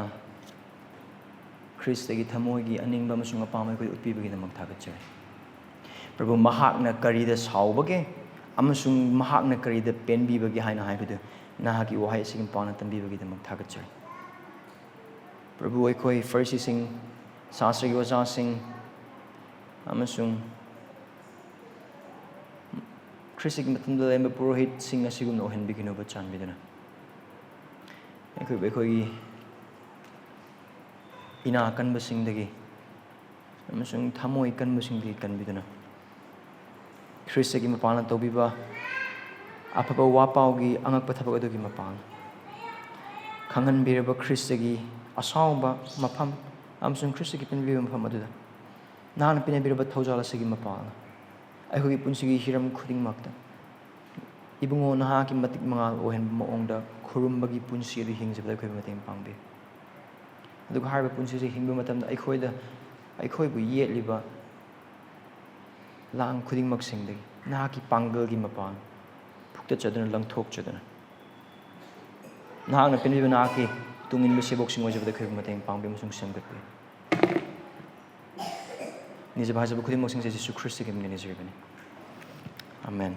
ꯈ꯭ꯔꯤꯁꯇꯒꯤ ꯊꯃꯣꯏꯒꯤ ꯑꯅꯤꯡꯕ ꯑꯃꯁꯨꯡ ꯑꯄꯥꯝꯕ ꯑꯩꯈꯣꯏꯗ ꯎꯠꯄꯤꯕꯒꯤꯗꯃꯛ ꯊꯥꯒꯠꯆꯔꯤ꯫ ꯄ꯭ꯔꯚꯨ, ꯃꯍꯥꯛꯅ ꯀꯔꯤꯗ ꯁꯥꯎꯕꯒꯦ ꯑꯃꯁꯨꯡ ꯃꯍꯥꯛꯅ ꯀꯔꯤꯗ ꯄꯦꯟꯕꯤꯕꯒꯦ ꯍꯥꯏꯅ ꯍꯥꯏꯕꯗꯨ ꯅꯍꯥꯛꯀꯤ ꯋꯥꯍꯩ ꯑꯁꯤꯒꯤ ꯃꯄꯥꯜꯅ ꯇꯝꯕꯤꯕꯒꯤꯗꯃꯛ ꯊꯥꯒꯠꯆꯔꯤ꯫ ꯄ꯭ꯔꯚꯨ, ꯑꯩꯈꯣꯏ ꯐꯔꯤꯁꯤꯁꯤꯡ, ꯁꯥꯁꯇ꯭ꯔꯒꯤ ꯑꯣꯖꯥꯁꯤꯡ, ꯑꯃꯁꯨꯡ ꯈ꯭ꯔꯤꯁꯇꯒꯤ ꯃꯇꯝꯗ ꯂꯩꯔꯝꯕ ꯄꯨꯔꯣꯍꯤꯠꯁꯤꯡ ꯑꯁꯤꯒꯨꯝꯅ ꯑꯣꯏꯍꯟꯕꯤꯒꯅꯨꯕ, ꯆꯥꯟꯕꯤꯗꯨꯅ꯫ ꯑꯩꯈꯣꯏꯕꯨ ꯑꯩꯈꯣꯏꯒꯤ ꯏꯅꯥ ꯀꯟꯕꯁꯤꯡꯗꯒꯤ ꯑꯃꯁꯨꯡ ꯊꯃꯣꯏ ꯀꯟꯕꯁꯤꯡꯗꯒꯤ ꯀꯟꯕꯤꯗꯨꯅ, ꯈ꯭ꯔꯤꯁꯇꯒꯤ ꯃꯄꯥꯟꯅ ꯇꯧꯕꯤꯕ ꯑꯐꯕ ꯋꯥ ꯄꯥꯎꯒꯤ ꯑꯉꯛꯄ ꯊꯕꯛ ꯑꯗꯨꯒꯤ ꯃꯄꯥꯜ ꯈꯪꯍꯟꯕꯤꯔꯕ ꯈ꯭ꯔꯤꯁꯇꯒꯤ ꯑꯁꯥꯎꯕ ꯃꯐꯝ ꯑꯃꯁꯨꯡ ꯈ꯭ꯔꯤꯁꯇꯒꯤ ꯄꯤꯟꯕꯤꯕ ꯃꯐꯝ ꯑꯗꯨꯗ ꯅꯍꯥꯛꯅ ꯄꯤꯅꯕꯤꯔꯕ ꯊꯧꯖꯥꯜ ꯑꯁꯤꯒꯤ ꯃꯄꯥꯜꯅ ꯑꯩꯈꯣꯏꯒꯤ ꯄꯨꯟꯁꯤꯒꯤ ꯍꯤꯔꯝ ꯈꯨꯗꯤꯡꯃꯛꯇ ꯏꯕꯨꯡꯉꯣ ꯅꯍꯥꯛꯀꯤ ꯃꯇꯤꯛ ꯃꯉꯥꯜ ꯑꯣꯏꯍꯟꯕ ꯃꯑꯣꯡꯗ ꯈꯨꯔꯨꯝꯕꯒꯤ ꯄꯨꯟꯁꯤ ꯑꯗꯨ ꯍꯤꯡꯖꯕꯗ ꯑꯩꯈꯣꯏꯕꯨ ꯃꯇꯦꯡ ꯄꯥꯡꯕꯤꯌꯨ꯫ ꯑꯗꯨꯒ ꯍꯥꯏꯔꯤꯕ ꯄꯨꯟꯁꯤꯁꯦ ꯍꯤꯡꯕ ꯃꯇꯝꯗ ꯑꯩꯈꯣꯏꯗ, ꯑꯩꯈꯣꯏꯕꯨ ꯌꯦꯠꯂꯤꯕ ꯂꯥꯡ ꯈꯨꯗꯤꯡꯃꯛꯁꯤꯡꯗꯒꯤ ꯅꯍꯥꯛꯀꯤ ꯄꯥꯡꯒꯜꯒꯤ ꯃꯄꯥꯟ ꯐꯨꯛꯇꯠꯆꯗꯨꯅ, ꯂꯪꯊꯣꯛꯆꯗꯨꯅ, ꯅꯍꯥꯛꯅ ꯄꯤꯅꯕꯤꯕ ꯅꯍꯥꯛꯀꯤ ꯇꯨꯡ ꯏꯟꯕ ꯁꯦꯕꯣꯛꯁꯤꯡ ꯑꯣꯏꯖꯕꯗ ꯑꯩꯈꯣꯏꯕꯨ ꯃꯇꯦꯡ ꯄꯥꯡꯕꯤꯌꯨ ꯑꯃꯁꯨꯡ ꯁꯦꯝꯒꯠꯄꯤꯌꯨ꯫ ꯅꯤꯖꯕ ꯍꯥꯏꯖꯕ ꯈꯨꯗꯤꯡꯃꯛꯁꯤꯡꯁꯦ ꯖꯤꯁꯨ ꯈ꯭ꯔꯤꯁꯇꯒꯤ ꯃꯤꯡꯗ ꯅꯤꯖꯔꯤꯕꯅꯤ꯫ ꯑꯥꯃꯦꯟ꯫